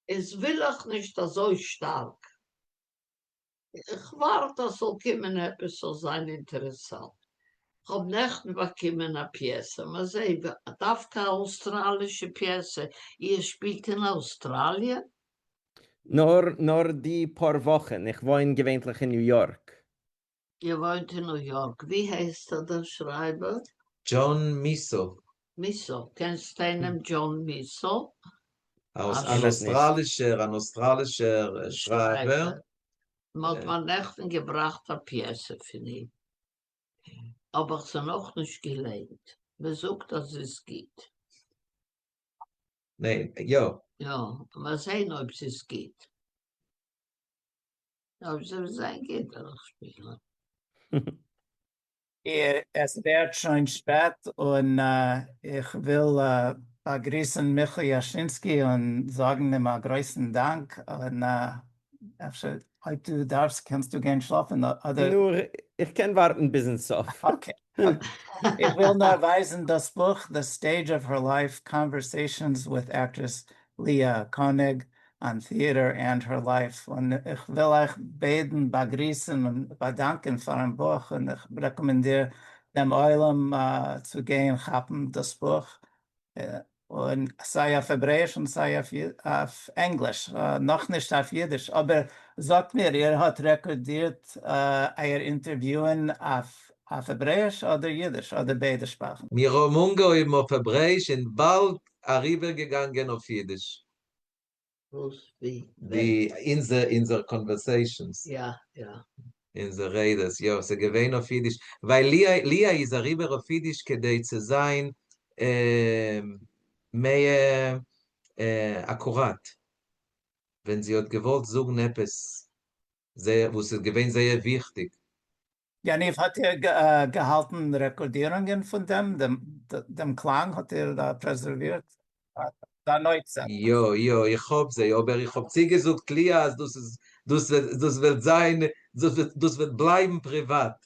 איז וויל איך נישט אזוי שטארק. איך ווארט אז ס'זאל קומען עפעס זאל זיין אינטערעסאנט. כ'האב נעכטן באקומען א פיעסע, מה זה, דווקא א אויסטראלישע פיעסע, איר שפילט אין אויסטראליע? נאר נאר די פאר וואכן, איך וואוין געווענטליך אין ניו יארק. איר וואוינט אין ניו יארק, ווי הייסט ער דער שרייבער? דזשאן מיסא. מיסא, קענסט איינעם דזשאן מיסא? אן אויסטראלישער, אן אויסטראלישער שרייבער. מען האט מיר נעכטן געבראכט א פיעסע פון אים, האב איך זי נאכנישט געליינט, מען זאגט אז ס'איז גוט. ניין, יא. יא, מיר זעהן אויב ס'איז גוט. אויב ס'וועט זיין גוט וועל איך שפילן. עס ווערט שוין שפעט און איך וויל באגריסן מיכל יאשינסקי און זאגן אים א גרויסן דאנק און אפשר אויב דו דארפסט קענסטו גיין שלאפן אדער. נו, איך קען ווארטן ביזן סוף. okay. איך וויל נאר ווייזן דאס בוך The Stage of Her Life, Conversations with Actress Leah Koenig on Theater and Her Life, און איך וויל אייך ביידן באגריסן און באדאנקען פארן בוך, און איך רעקאמענדיר דעם עולם צו גיין כאפן דאס בוך, און סיי אויף העברעיש און סיי אויף ענגליש, נאכנישט אויף אידיש, אבער זאגט מיר, איר האט רעקארדירט אייער אינטערוויוען אויף העברעיש אדער אידיש אדער ביידע שפראכן? מיר האבן אנגעהויבן אויף העברעיש און באלד אריבערגעגאנגען אויף אידיש. וואס ווי ווען? די אונזער אונזער conversations. יא יא. אונזער רעדעס יא ס'איז געווען אויף אידיש ווייל ליה ליה איז אריבער אויף אידיש כדי צו זיין מער אקוראט ווען זי האט געוואלט זאגן עפעס. זייער וואס איז געווען זייער וויכטיג. יניב, האט איר געהאלטן רעקארדירונגען פון דעם? דעם קלאנג האט איר פרעזערווירט? יא יא איך האב זיי, אבער איך האב צוגעזאגט ליה אז דאס איז דאס דאס וועט זיין דאס וועט בלייבן פריוואט,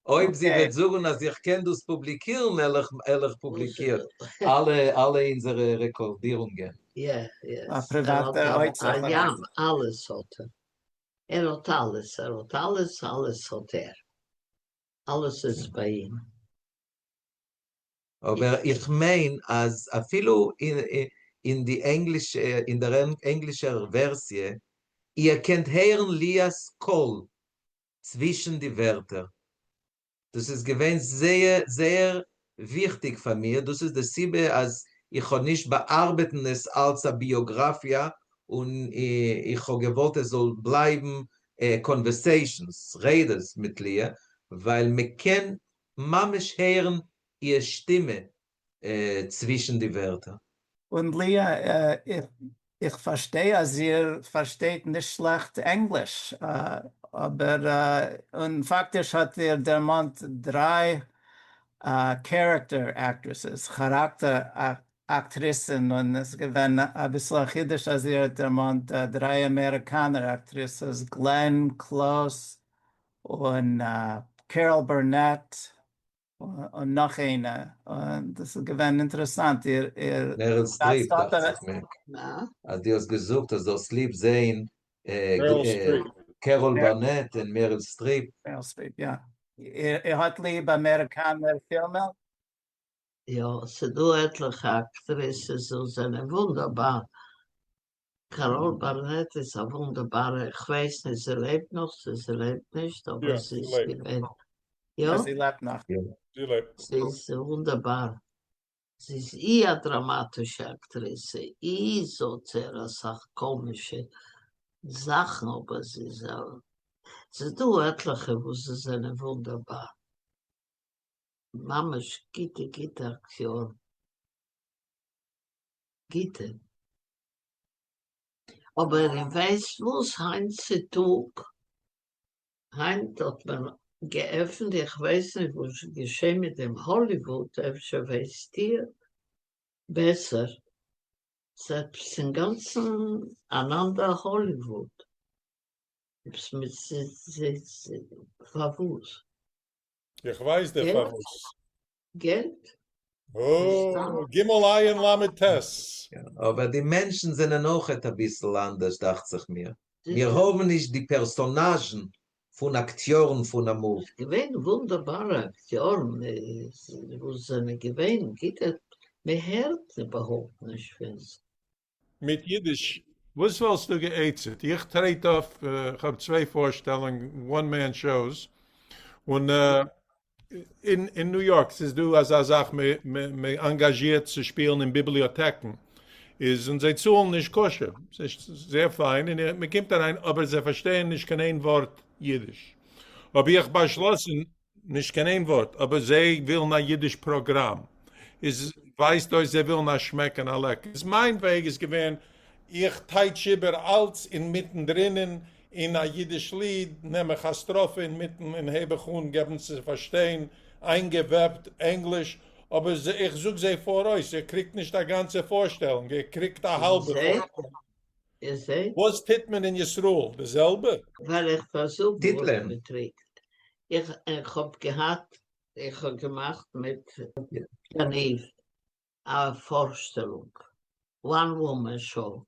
אויב זי וועט זאגן אז איך קען דאס פובליקירן וועל איך וועל איך פובליקירן אלע אלע אונזערע רעקארדירונגען. יא יא, ער האט א ים, אלעס האט ער, ער האט אלעס, ער האט אלעס, אלעס האט ער, אלעס איז ביי אים. אבער איך מיין אז אפילו אין די ענגלישע, אין דער ענגלישער ווערסיע, איר קענט הערן ליא'ס קול צווישן די ווערטער. דאס איז געווען זייער זייער וויכטיג פאר מיר, דאס איז די סיבה אז איך האב נישט באארבעטן עס אלס א ביאגראפיע, און איך האב געוואלט עס זאל בלייבן conversations, רעדעס מיט ליה, ווייל מען קען ממש הערן איר שטימע צווישן די ווערטער. און ליה, איך פארשטיי אז איר פארשטייט נישט שלעכט ענגליש, אבער און פאקטיש האט איר דערמאנט דריי character actresses, כאראקטער אקטריסן, און עס איז געווען אביסל א חידוש אז איר האט דערמאנט דריי אמעריקאנער אקטריסעס, גלען קלאוס און קעראל בארנעט און נאך איינע, און דאס איז געווען אינטערעסאנט, איר איר מעריל סטריפ דאכט זיך מיר אז דו האסט געזאגט אז דו האסט ליב זעהן קעראל בארנעט און מעריל סטריפ. מעריל סטריפ, יא. איר האט ליב אמעריקאנער פילמען? יא, ס'דא עטליכע אקטריסעס וואס זענען וואונדערבאר. קאראל בארנעט איז א וואונדערבארע, איך ווייס נישט זי לעבט נאך צו זי לעבט נישט, אבער זי איז געווען, יא? זי לעבט נאך. זי לעבט. זי איז וואונדערבאר, זי איז אי א דראמאטישע אקטריסע, אי זי האט זייער אסאך קאמישע זאכן, אבער זי איז א, ס'איז דא עטליכע וואס זיי זענען וואונדערבאר, ממש גוטע גוטע אקטיארן, גוטע. אבער איר ווייסט וואס היינט צו טאג, היינט האט מען געעפנט, איך ווייס נישט וואס איז געשען מיט דעם האליוואוד, אפשר ווייסט איר בעסער, ס'איז עפעס אינגאנצן אן אנדער האליוואוד, עפעס מיט פארוואס? איך ווייס דער פארוואס. געלט? אוי, גימל עין למד טית. אבער די מענטשן זענען אויכעט אביסל אנדערש דאכט זיך מיר. מיר האבן נישט די פערסאנאזשן פון אקטיארן פון אמאל. געווען וואונדערבארע אקטיארן וואס זענען געווען גוטע, מען הערט איבערהויפט נישט פון זיי. מיט אידיש, וואס וואלסטו גע'עצה'ט? איך טרעט אויף, כ'האב צוויי פארשטעלונג one man shows, און אין ניו יארק ס'איז דא אזא זאך מ'אנגאזשירט צו שפילן אין ביבליאטעקן, איז און זיי צאלן נישט כשר, ס'איז זייער פיין, און מ'קומט אריין אבער זיי פארשטייען נישט קיין איין ווארט אידיש, האב איך באשלאסן נישט קיין איין ווארט, אבער זיי ווילן א אידיש פראגראם, איז ווייזט אויס זיי ווילן א שמעק און א לעק, איז מיין וועג איז געווען, איך טייטש איבער אלץ אינמיטן דרינען אין א אידיש ליד, נעם איך א סטראפע אינמיטן און הייב איך אן געבן צו פארשטיין איינגעוועבט ענגליש, אבער איך זאג זיי פאראויס, איר קריגט נישט א גאנצע פארשטעלונג, איר קריגט א האלבע פארשטעלונג. איר זעט? וואס טוט מען אין ישראל? די זעלבע? וועל איך פארזאגן וואס טיטלען. מען טרינקט. איך איך האב געהאט, איך האב געמאכט מיט יניב א פארשטעלונג, one woman show,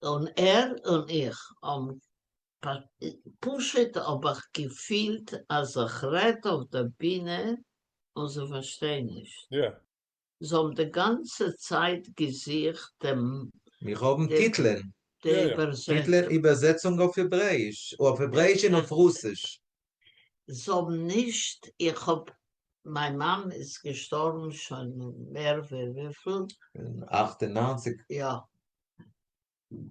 און ער און איך האבן פשוט האב איך געפילט אז איך רעד אויף דער בינע און זיי פארשטייען נישט. זיי האבן די גאנצע צייט געזוכט דעם. מיר האבן טיטלען. די איבערזעצונג. טיטלען איבערזעצונג אויף העברעאיש, אויף העברעאיש און אויף רוסיש. זיי האבן נישט, איך האב, מיין מאן איז געשטארבן שוין מער ווי וויפיל? אין 98. יא.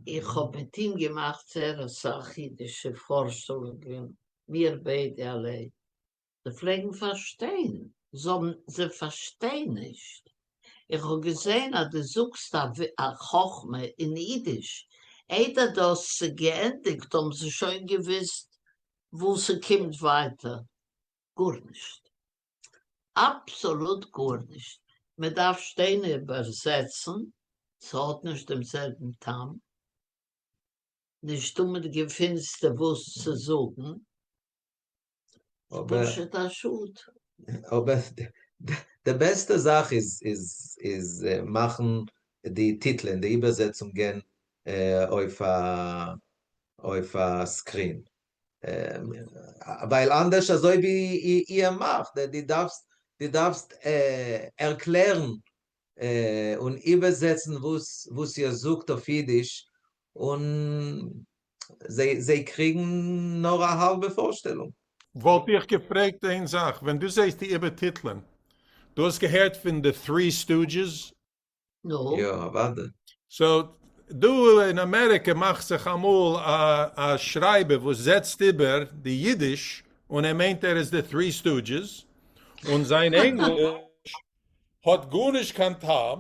איך האב מיט אים געמאכט זייער אסאך אידישע פארשטעלונגען, מיר ביידע אליין. זיי פלעגן פארשטיין, זיי האבן, זיי פארשטיין נישט. איך האב געזען אז דו זאגסט א חכמה אין אידיש, איידער דאס איז געענדיגט האבן זיי שוין געוויסט וואס ס'קומט ווייטער. גארנישט. אבסאלוט גארנישט. מ'דארף שטיין איבערזעצן, ס'האט נישט דעם זעלבן טעם. נישט תמיד געפינסטו וואס צו זאגן. פשוט א שאד. אבער די בעסטע זאך איז איז איז מאכן די טיטלען די איבערזעצונגען אויף א אויף א screen ווייל אנדערש אזוי ווי איר מאכט די דארפסט די דארפסט ערקלערן און איבערזעצן וואס וואס איר זאגט אויף אידיש און זיי זיי קריגן נאר א האלבע פארשטעלונג. וואלט איך געפרעגט איין זאך, ווען דו זעסט די איבערטיטלען, דו האסט געהערט פון די Three Stooges? נו? יא אוודאי. so דא אין אמעריקע מאכט זיך אמאל א א שרייבער וואס זעצט איבער די אידיש און ער מיינט ער איז די Three Stooges און זיין ענגליש האט גארנישט קיין טעם,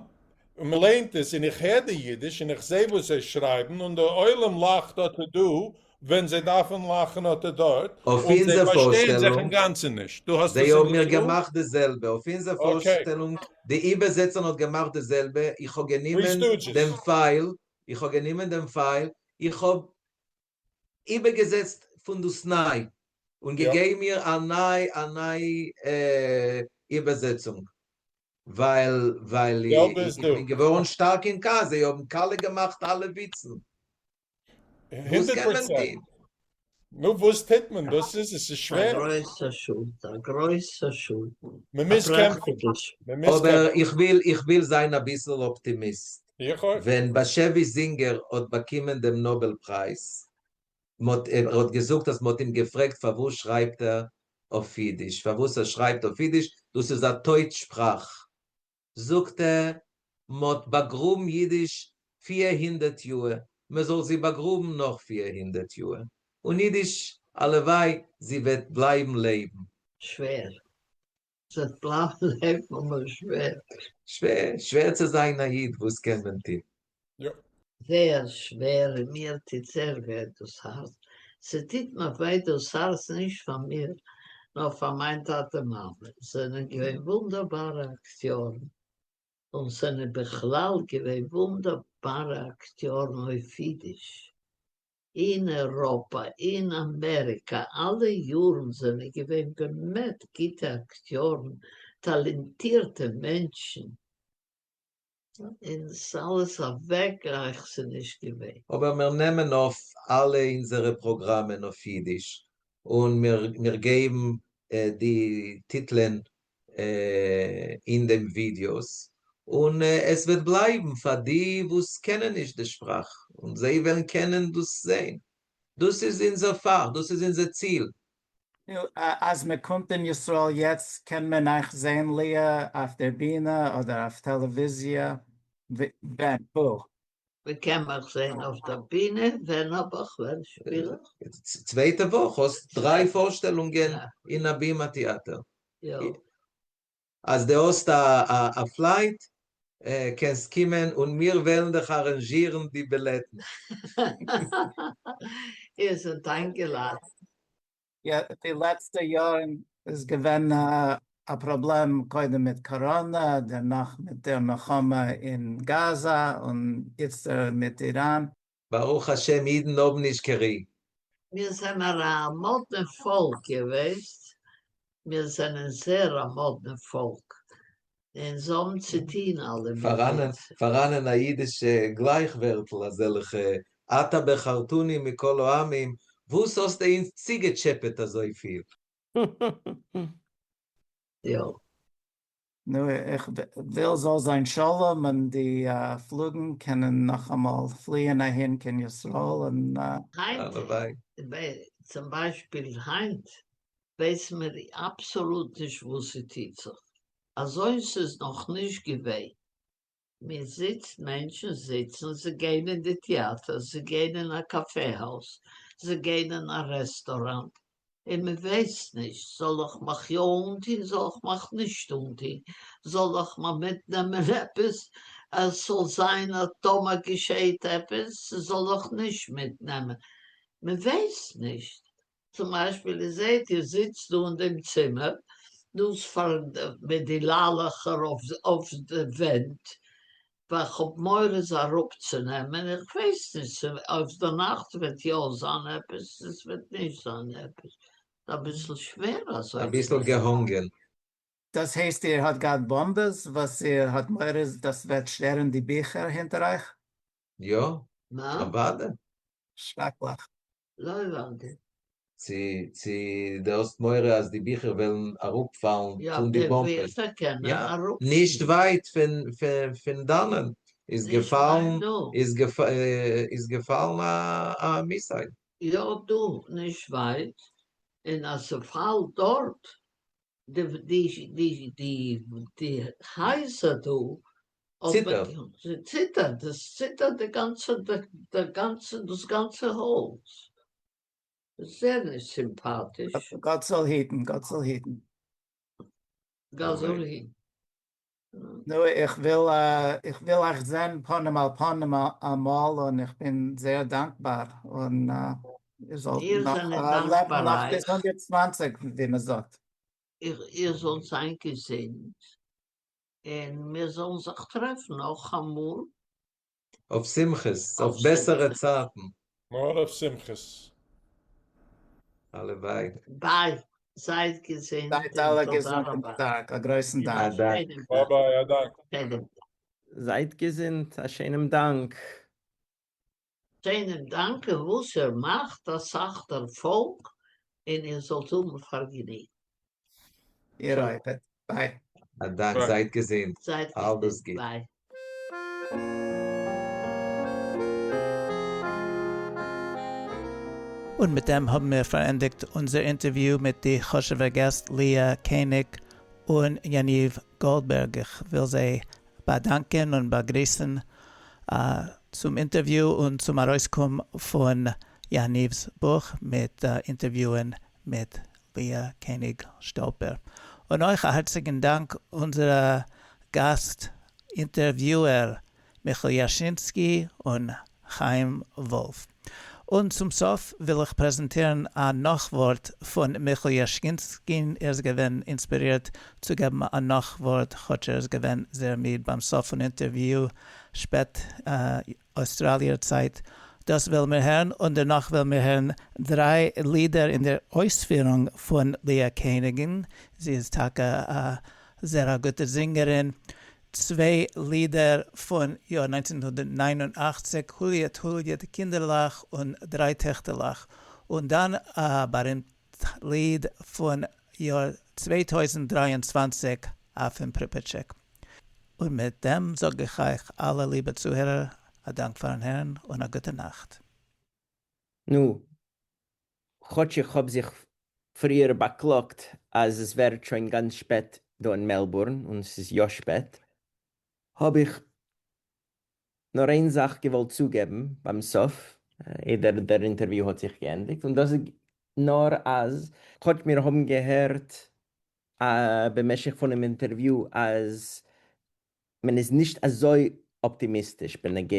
און מען ליינט עס און איך הער די אידיש און איך זעה וואס זיי שרייבן און די עולם לאכט אט דא ווען זיי דארפן לאכן אט דארט, אויף און זיי אונזער פארשטייען זיך פארשטעלונג, אינגאנצן נישט. דו האסט זיי דאס אין האבן מיר ישראל? געמאכט די זעלבע, אויף אונזער פארשטעלונג, די איבערזעצערין האט געמאכט די זעלבע, איך האב גענומען דעם file, איך האב גענומען דעם file, איך האב איבערגעזעצט פון דאס ניי, און געגעבן מיר א ניי א ניי איבערזעצונג, ווייל ווייל איך בין געווארן שטארק אין כעס, זיי האבן קאליע געמאכט אלע וויצן. וואס קען מען טון? נו וואס טוט מען? דאס איז עס איז שווער. א גרויסע שאד, א גרויסע שאד. מען מוז קעמפן. אבער איך וויל איך וויל זיין אביסל אפטימיסט. איך אויך. ווען באשעוויס זינגער האט באקומען דעם נאבעל פרייז, מ'האט ער האט געזאגט אז מ'האט אים געפרעגט פארוואס שרייבט ער אויף אידיש, פארוואס ער שרייבט אויף אידיש, דאס איז א טויט שפראך. זאגט ער, מ'האט באגראבן אידיש 400 יאהר, מ'זאל זי באגראבן נאך 400 יאהר, און אידיש הלוואי זי וועט בלייבן לעבן. שווער. זי וועט בלייבן לעבן אבער שווער. שווער, שווער צו זיין א איד, וואס קען מען טון? יא. זייער שווער און מיר טוט זייער וויי דאס הארץ, ס'טוט מיר וויי דאס הארץ נישט פאר מיר נאר פאר מיין טאטע מאמע, זענען געווען וואונדערבארע אקטיארן און זענען בכלל געווען וואונדערבארע אקטיארן אויף אידיש אין אירופא אין אמעריקא אלע יארן זענען געווען באמת גוטע אקטיארן טאלענטירטע מענטשן. און ס'אלעס אוועק גלייך ס'נישט געווען. אבער מיר נעמען אויף אלע אונזערע פראגראמען אויף אידיש, און מיר מיר געבן די טיטלען אין דעם ווידיאוס, און עס וועט בלייבן פאר די וואס קענען נישט די שפראך, און זיי וועלן קענען דאס זען. דאס איז אונזער פאך, דאס איז אונזער ציל. נו, אז מען קומט אין ישראל יעצט קען מען אייך זעהן לאה אויף דער בינע אדער אויף טעלעוויזיע? ווען? וואו? מען קען מיך זעהן אויף דער בינע, ווען האב איך? ווען שפיל איך? צווייטע וואך האסט דריי פארשטעלונגען אין הבימה טעאטער. יא. אז די האסט א flight קענסט קומען און מיר וועלן דיך אראנזשירן די בילעטן. איר זענט איינגעלאדנט. יא, די לעצטע יארן איז געווען א פראבלעם קודם מיט קאראנע, דערנאך מיט דער מלחמה אין גאזא, און איצטער מיט איראן. ברוך השם אידן האבן נישט קיין רו. מיר זענען א מאדנע פאלק, איר ווייסט, מיר זענען זעהר א מאדנע פאלק, אונז האבן צו טוהן אלע מיט פאראנען פאראנען א אידישע גלייכווערטל אזעלכע אתה בחרתנו מכל העמים, וואס האסטו אונז צוגעטשעפעט אזויפיל? יא. נו, איך וויל זאל זיין שלום און די פלוגן קענען נאכאמאל פליען אהין קיין ישראל און. היינט, צום ביישפיל היינט ווייסן מיר אבסאלוט נישט וואס ס'טוט זיך, אזוינס איז נאכנישט געווען, מען זיצט, מענטשן זיצן, זיי גייען אין די טעאטער, זיי גייען אין א קאפע הויז, זיי גייען אין א רעסטוראנט, און מען ווייסט נישט, זאל איך מיך יא אנטון, זאל איך מיך נישט אנטון, זאל איך מיר מיטנעמען עפעס? אז ס'זאל זיין אז טאמער געשעהט עפעס ס'זאל דאך נישט מיטנעמען, מ'ווייסט נישט. צום ביישפיל איר זעהט איר זיצט דא אין דעם צימער, דאס פאר מיט די ליילעכער אויף די ווענט, ווייל כ'האב מורא זיי אראפצונעמען, איך ווייס נישט צו אויף די נאכט וועט יא זיין עפעס צו ס'וועט נישט זיין עפעס, ס'איז אביסל שווער אזוי. אביסל געהאנגען. דאס הייסט איר האט געהאט באמבעס וואס איר האט מורא דאס וועט שטערן די ביכער הינטער אייך? יא, אוודאי. שרעקליך. לא הבנתי. צו צו דו האסט מורא אז די ביכער וועלן אראפפאלן פון די באמבעס? יא, נישט ווייט פון פון דאנען איז געפאלן איז געפאלן א מיסייל. יא דא נישט ווייט, און אז ס'פאלט דארט די די די די די הייזער דא ציטערט. ציטערט, עס ציטערט די גאנצע די גאנצע דאס גאנצע הויז. זייער נישט סימפאטיש. גאט זאל היטן, גאט זאל היטן. גאט זאל היטן. נו, איך וויל איך וויל אייך זען פנים אל פנים אמאל און איך בין זייער דאנקבאר און איר זאלט נאך לעבן נאך ביז 120 ווי מען זאגט. איר זאלט זיין געזונט און מיר זאלן זיך טרעפן נאכאמאל. אויף שמחות, אויף בעסערע צייטן. נאר אויף שמחות. הלוואי. ביי, זייט געזונט זייט אלע געזונט און שטארק, א גרויסן דאנק. א דאנק. ביי ביי, א דאנק. זייט געזונט, א שענעם דאנק. שענעם דאנק און וואס איר מאכט אסאך דערפאלג און איר זאלט האבן פארגעניגן. איר אויכעט. ביי. א דאנק, זייט געזונט. אלדאס גוט. ביי. און מיט דעם האבן מיר פארענדיגט אונזער אינטערוויו מיט די חשוב'ע געסט לאה קעניג און יניב גאלדבערג. איך וויל זיי באדאנקען און באגריסן צום אינטערוויו און צום ארויסקום פון יניב'ס בוך מיט אינטערוויוען מיט לאה קעניג שטאלפער. און אויך א הארציגן דאנק אונזערע גאסט אינטערוויוער מיכל יאשינסקי און חיים וואלף. און צום סוף וויל איך פרעזענטירן א נאכווארט פון מיכל יאשינסקין, ער איז געווען אינספירירט צו געבן א נאכווארט כאטש ער איז געווען זייער מיד ביים סוף פון אינטערוויו שפעט אויסטראליער צייט. דאס וועלן מיר הערן, און דערנאך וועלן מיר הערן דריי לידער אין דער אויספירונג פון לאה קעניגין, זי איז טאקע א זייער א גוטע זינגערין, צוויי לידער פון יאר 1989, הוליעט הוליעט קינדערלעך און דריי טעכטערלעך, און דאן א בארימט ליד פון יאר 2023 אויפן פריפעטשיק. און מיט דעם זאג איך אייך אלע ליבע צוהערער א דאנק פארן הערן און א גוטע נאכט. נו, כאטש איך האב זיך פריער באקלאגט אז עס ווערט שוין גאנץ שפעט דא אין מעלבורן, און עס איז יא שפעט, האב איך נאר איין זאך געוואלט צוגעבן ביים סוף, איידער דער אינטערוויו האט זיך געענדיגט, און דאס איז נאר אז כאטש מיר האבן געהערט במשך פונעם אינטערוויו אז מען איז נישט אזוי אפטימיסטיש בנוגע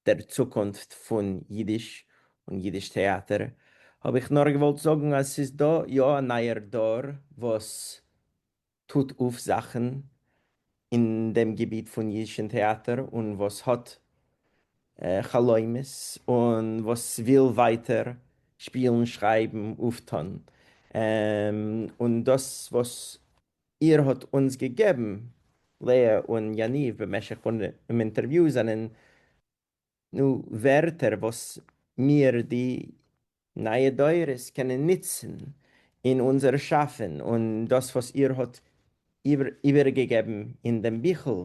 דער צוקונפט פון אידיש און אידיש טעאטער, האב איך נאר געוואלט זאגן אז ס'איז דא יא א נייער דור וואס טוט אויף זאכן אין דעם געביט פון אידישן טעאטער און וואס האט חלומות און וואס וויל ווייטער שפילן שרייבן אויפטון און דאס וואס איר האט אונז געגעבן לאה און יניב במשך פונעם אינטערוויו זענען נו ווערטער וואס מיר די נייע דורות קענען נוצן אין אונזער שאפן, און דאס וואס איר האט איבערגעגעבן אין דעם ביכל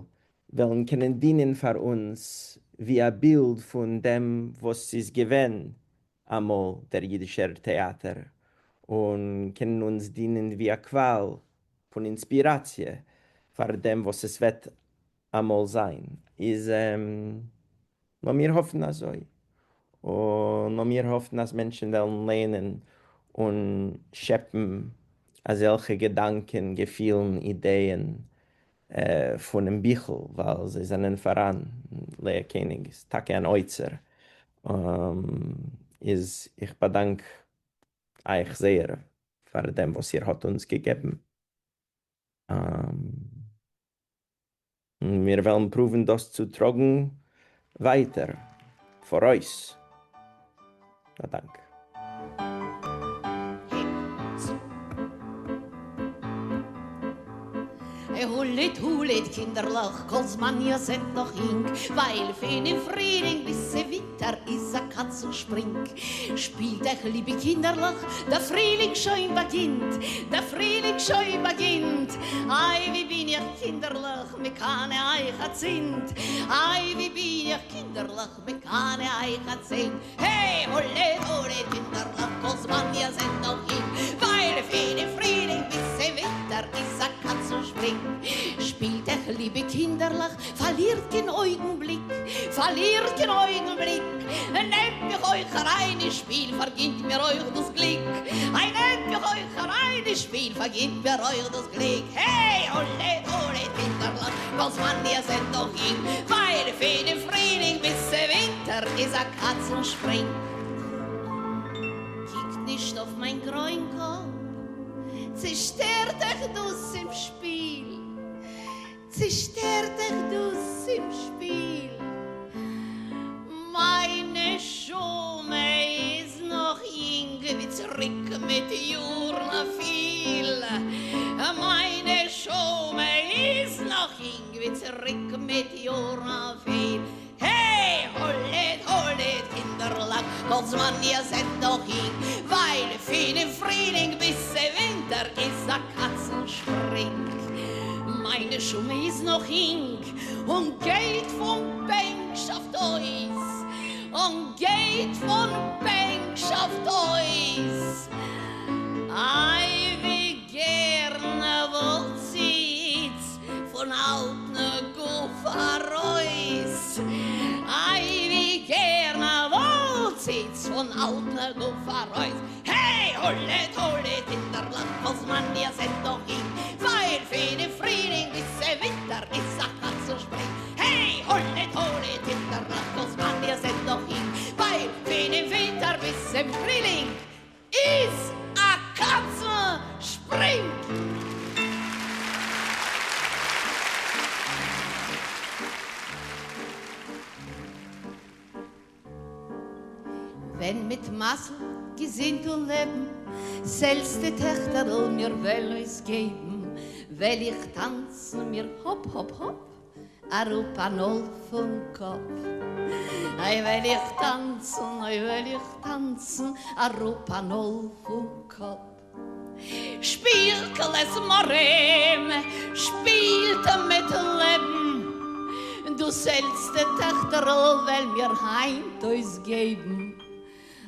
וועלן קענען דינען פאר אונז ווי א בילד פון דעם וואס ס'איז געווען אמאל דער אידישער טעאטער, און קענען אונז דינען ווי א קוואל פון אינספיראציע פאר דעם וואס עס וועט אמאל זיין, איז לאמיר האפן אזוי, און לאמיר האפן אז מענטשן וועלן לערנען און שעפן אזעלכע געדאנקען, געפילן, אידעען. פונעם ביכל ווייל זיי זענען פאראן, לאה קעניג איז טאקע אן אוצר, איז איך באדאנק אייך זייער פאר דעם וואס איר האט אונז געגעבן. און מיר וועלן פרואוון דאס צו טראגן ווייטער פאראויס. א דאנק. הולעט הולעט קינדערלעך כל זמן איר זענט נאך יונג, ווייל פונעם פרילינג ביז צו ווינטער איז א קאצן שפרינג. שפילט אייך ליבע קינדערלעך, דער פרילינג שוין באגינט, דער פרילינג שוין באגינט. איי ווי בין איך קינדערלעך מקנא אייך אצינד, איי ווי בין איך קינדערלעך מקנא אייך אצינד. העי הולעט הולעט קינדערלעך כל זמן איר זענט נאך יונג, ווייל פונעם פרילינג ביז צו ווינטער איז א קאצן שפרינג. שפילט אייך ליבע קינדערלעך, פארלירט קיין אויגנבליק, פארלירט קיין אויגנבליק, נעמט מיך אויך אריין אין שפיל, פארגינט מיר אויך דאס גליק, איי נעמט מיך אויך אריין אין שפיל, פארגינט מיר אויך דאס גליק, העי, הולעט, הולעט, קינדערלעך, כל זמן איר זענט נאך יונג, ווייל פונעם פרילינג ביז צו ווינטער איז א קאצן שפרינג. קוקט נישט אויף מיין גרויען קאפ, צעשטערט אייך דאס צום שפיל. צעשטערט אייך דאס צום שפיל. מיין נשמה איז נאך יונג ווי צוריק מיט יארן פיל. מיין נשמה איז נאך יונג ווי צוריק מיט יארן פיל. העי, הולעט, הולעט, קינדערלעך, כל זמן איר זענט נאך יונג, ווייל פונעם פרילינג ביז צו ווינטער איז א קאצן שפרינג. מיין נשמה איז נאך יונג און גייט פון בענקשאפט אויס, און גייט פון בענקשאפט אויס. איי ווי גערן וואלט זי איצט פון אלטן גוף ארויס, איי ווי גערן וואלט זי איצט פון אלטן גוף ארויס, העי הולעט הולעט קינדערלעך כל זמן איר זענט נאך יונג, ווייל פונעם פרילינג ביז צו ווינטער איז א קאצן שפרינג, העי הולעט הולעט קינדערלעך כל זמן איר זענט נאך יונג, ווייל פונעם ווינטער ביז צום פרילינג איז א קאצן שפרינג! ווען מיט מזל, געזונט און לעבן, ס'עלטסטע טעכטערל מיר וועלן אויסגעבן, וועל איך טאנצן מיר האפ האפ האפ. אראפ אן עול פון קאפ. איי וועל איך טאנצן, אוי וועל איך טאנצן, אראפ אן עול פון קאפ. שפילט כלעזמרים, שפילט מיטן לעבן, דאס עלטסטע טעכטערל וועל מיר היינט אויסגעבן.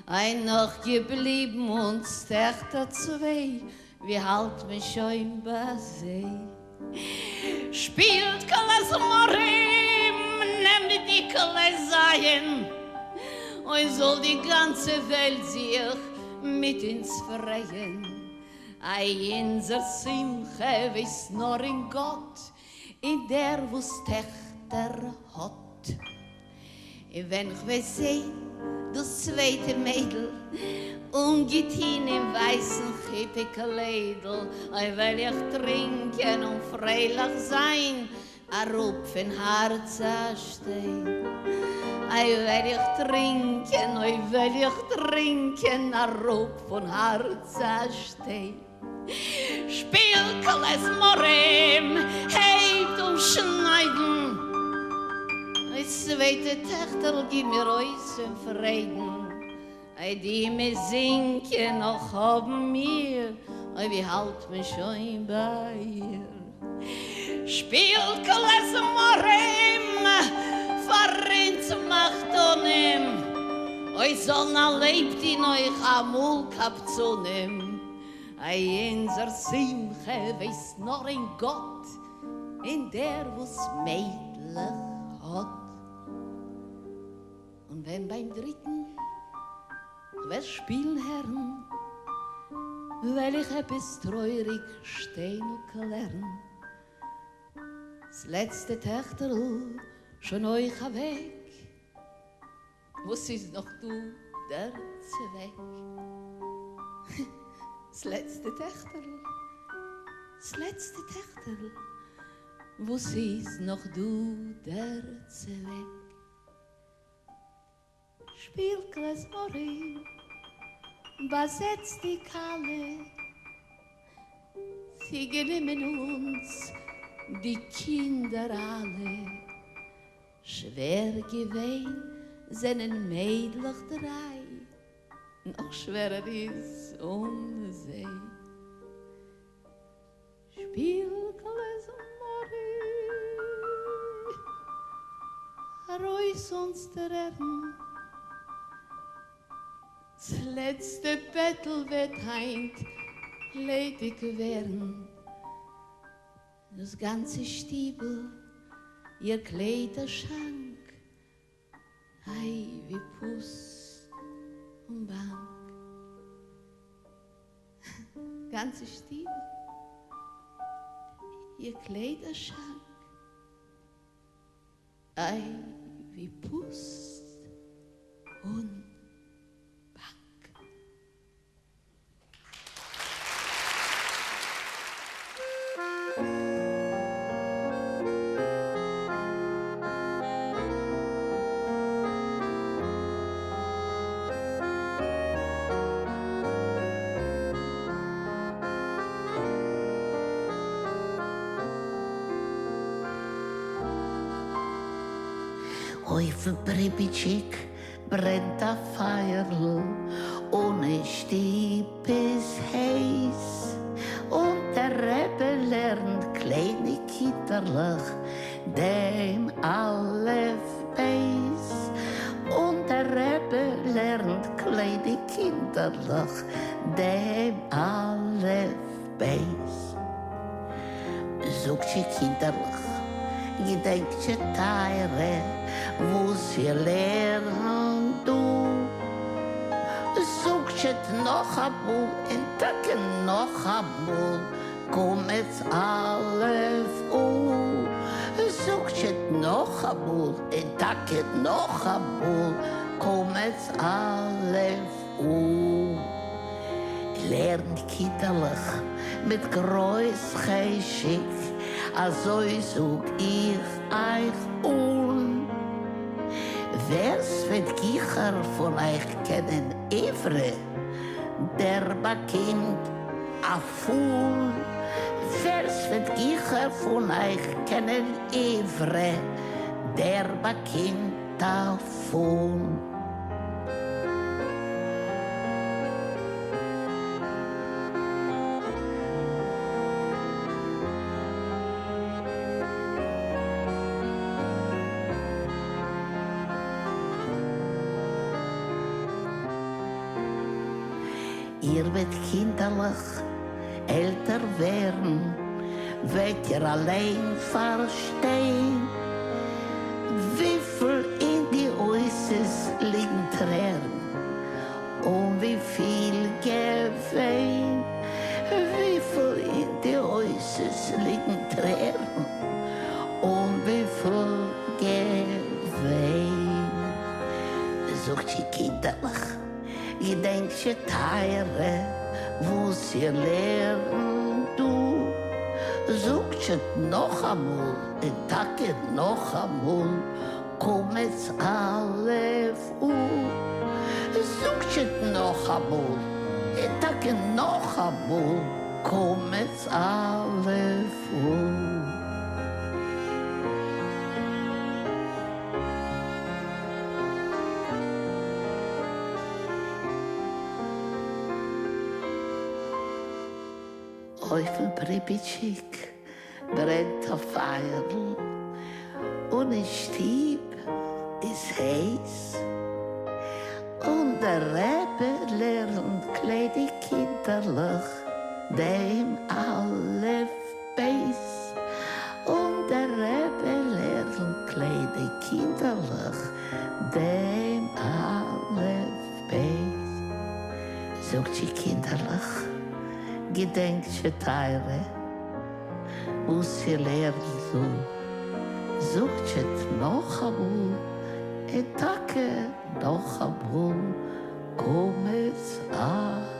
איי נאך געבליבן אונז טעכטער צוויי, ווי האלט מען שוין ביי זיי? שפילט כלעזמרים, נעמט די כלי זיין, אוי זאל די גאנצע וועלט זיך מיט אונז פרייען, איי אונזער שמחה ווייסט נאר איין גאט, און דער וואס טעכטער האט. און ווען כ'וועל זען דאס צווייטע מיידל אנגעטון אין ווייסן חופה קליידל, אוי וועל איך טרינקען און פרייליך זיין, אראפ פון הארץ א שטיין. אוי וועל איך טרינקען, אוי וועל איך טרינקען, אראפ פון הארץ א שטיין. שפילט כלעזמרים, הייבט אן שניידן, אוי צווייטע טעכטערל גיב מיר אויס אין פריידן, איי די מיזינקע נאך האבן מיר, אוי ווי האלט מען שוין ביי איר. שפילט כלעזמרים פאר אונז מחותנים, אוי זאלן א לעב טון אויך אמאל קבצנים, איי אונזער שמחה ווייסט נאר איין גאט, און דער וואס מיידלעך האט. און ווען ביים דריטן כ'וועל שפילן הערן, וועל איך עפעס טרויעריג שטיין און קלערן. ס'לעצטע טעכטערל שוין אויך אוועק, וואס איז נאך דא דער צוועק? ס'לעצטע טעכטערל, ס'לעצטע טעכטערל, וואס איז נאך דא דער צוועק? שפּילט קלעזמאָרים, באַזעצט די כּלה, צוגענומען אונדז די קינדער אַלע. שווער געווען זענען מיידלעך דרײַ, נאָך שווערער איז אָן זיי. שפיל קלעזמארי ארויס אונז טרערן, ס'לעצטע בעטל וועט היינט ליידיג ווערן, דאס גאנצע שטיבל איר קליידער שאנק איי ווי פוסט און באנג. גאנצע שטיבל איר קליידער שאנק איי ווי פוסט און באנג. אויפן פריפיטשיק ברענט א פייערל און אין שטוב איז הייס, און דער רבי לערנט קליינע קינדערלעך דעם אלף בית, און דער רבי לערנט קליינע קינדערלעך דעם אלף בית. זאגט'זשע קינדערלעך, געדענקט'זשע טייערע, וואס איר לערנט דא. זאגט'זשע נאכאמאל און טאקע נאכאמאל, קמץ אלף או. זאגט'זשע נאכאמאל און טאקע נאכאמאל, קמץ אלף או. לערנט קינדערלעך מיט גרויס חשק, אזוי זאג איך אייך אן. ווער ס'וועט גיכער פון אייך קענען עברי, דער באקומט א פול. ווער ס'וועט גיכער פון אייך קענען עברי, דער באקומט א פול. איר וועט קינדערלעך עלטער ווערן, וועט איר אליין פארשטיין וויפיל אין די אותיות ליגן טרערן, און וויפיל געוויין, וויפיל אין די אותיות ליגן טרערן, און וויפיל געוויין. זאגט זשע קינדערלעך. געדענקט זשע טייערע וואס איר לערנט דא, זאגט זשע נאכאמאל און טאקע נאכאמאל קמץ אלף או, זאגט זשע נאכאמאל און טאקע נאכאמאל קמץ אלף או. אויפן פריפיטשיק ברענט א פייערל און אין שטוב איז הייס, און דער רבי לערנט קליינע קינדערלעך דעם אלף בית, און דער רבי לערנט קליינע קינדערלעך דעם אלף בית. זאגט זשע קינדערלעך, געדענקט זשע טייערע, וואס איר לערנט דא. זאָגט-זשע נאָך אַ מאָל, און טאַקע נאָך אַ מאָל, קמץ אַ.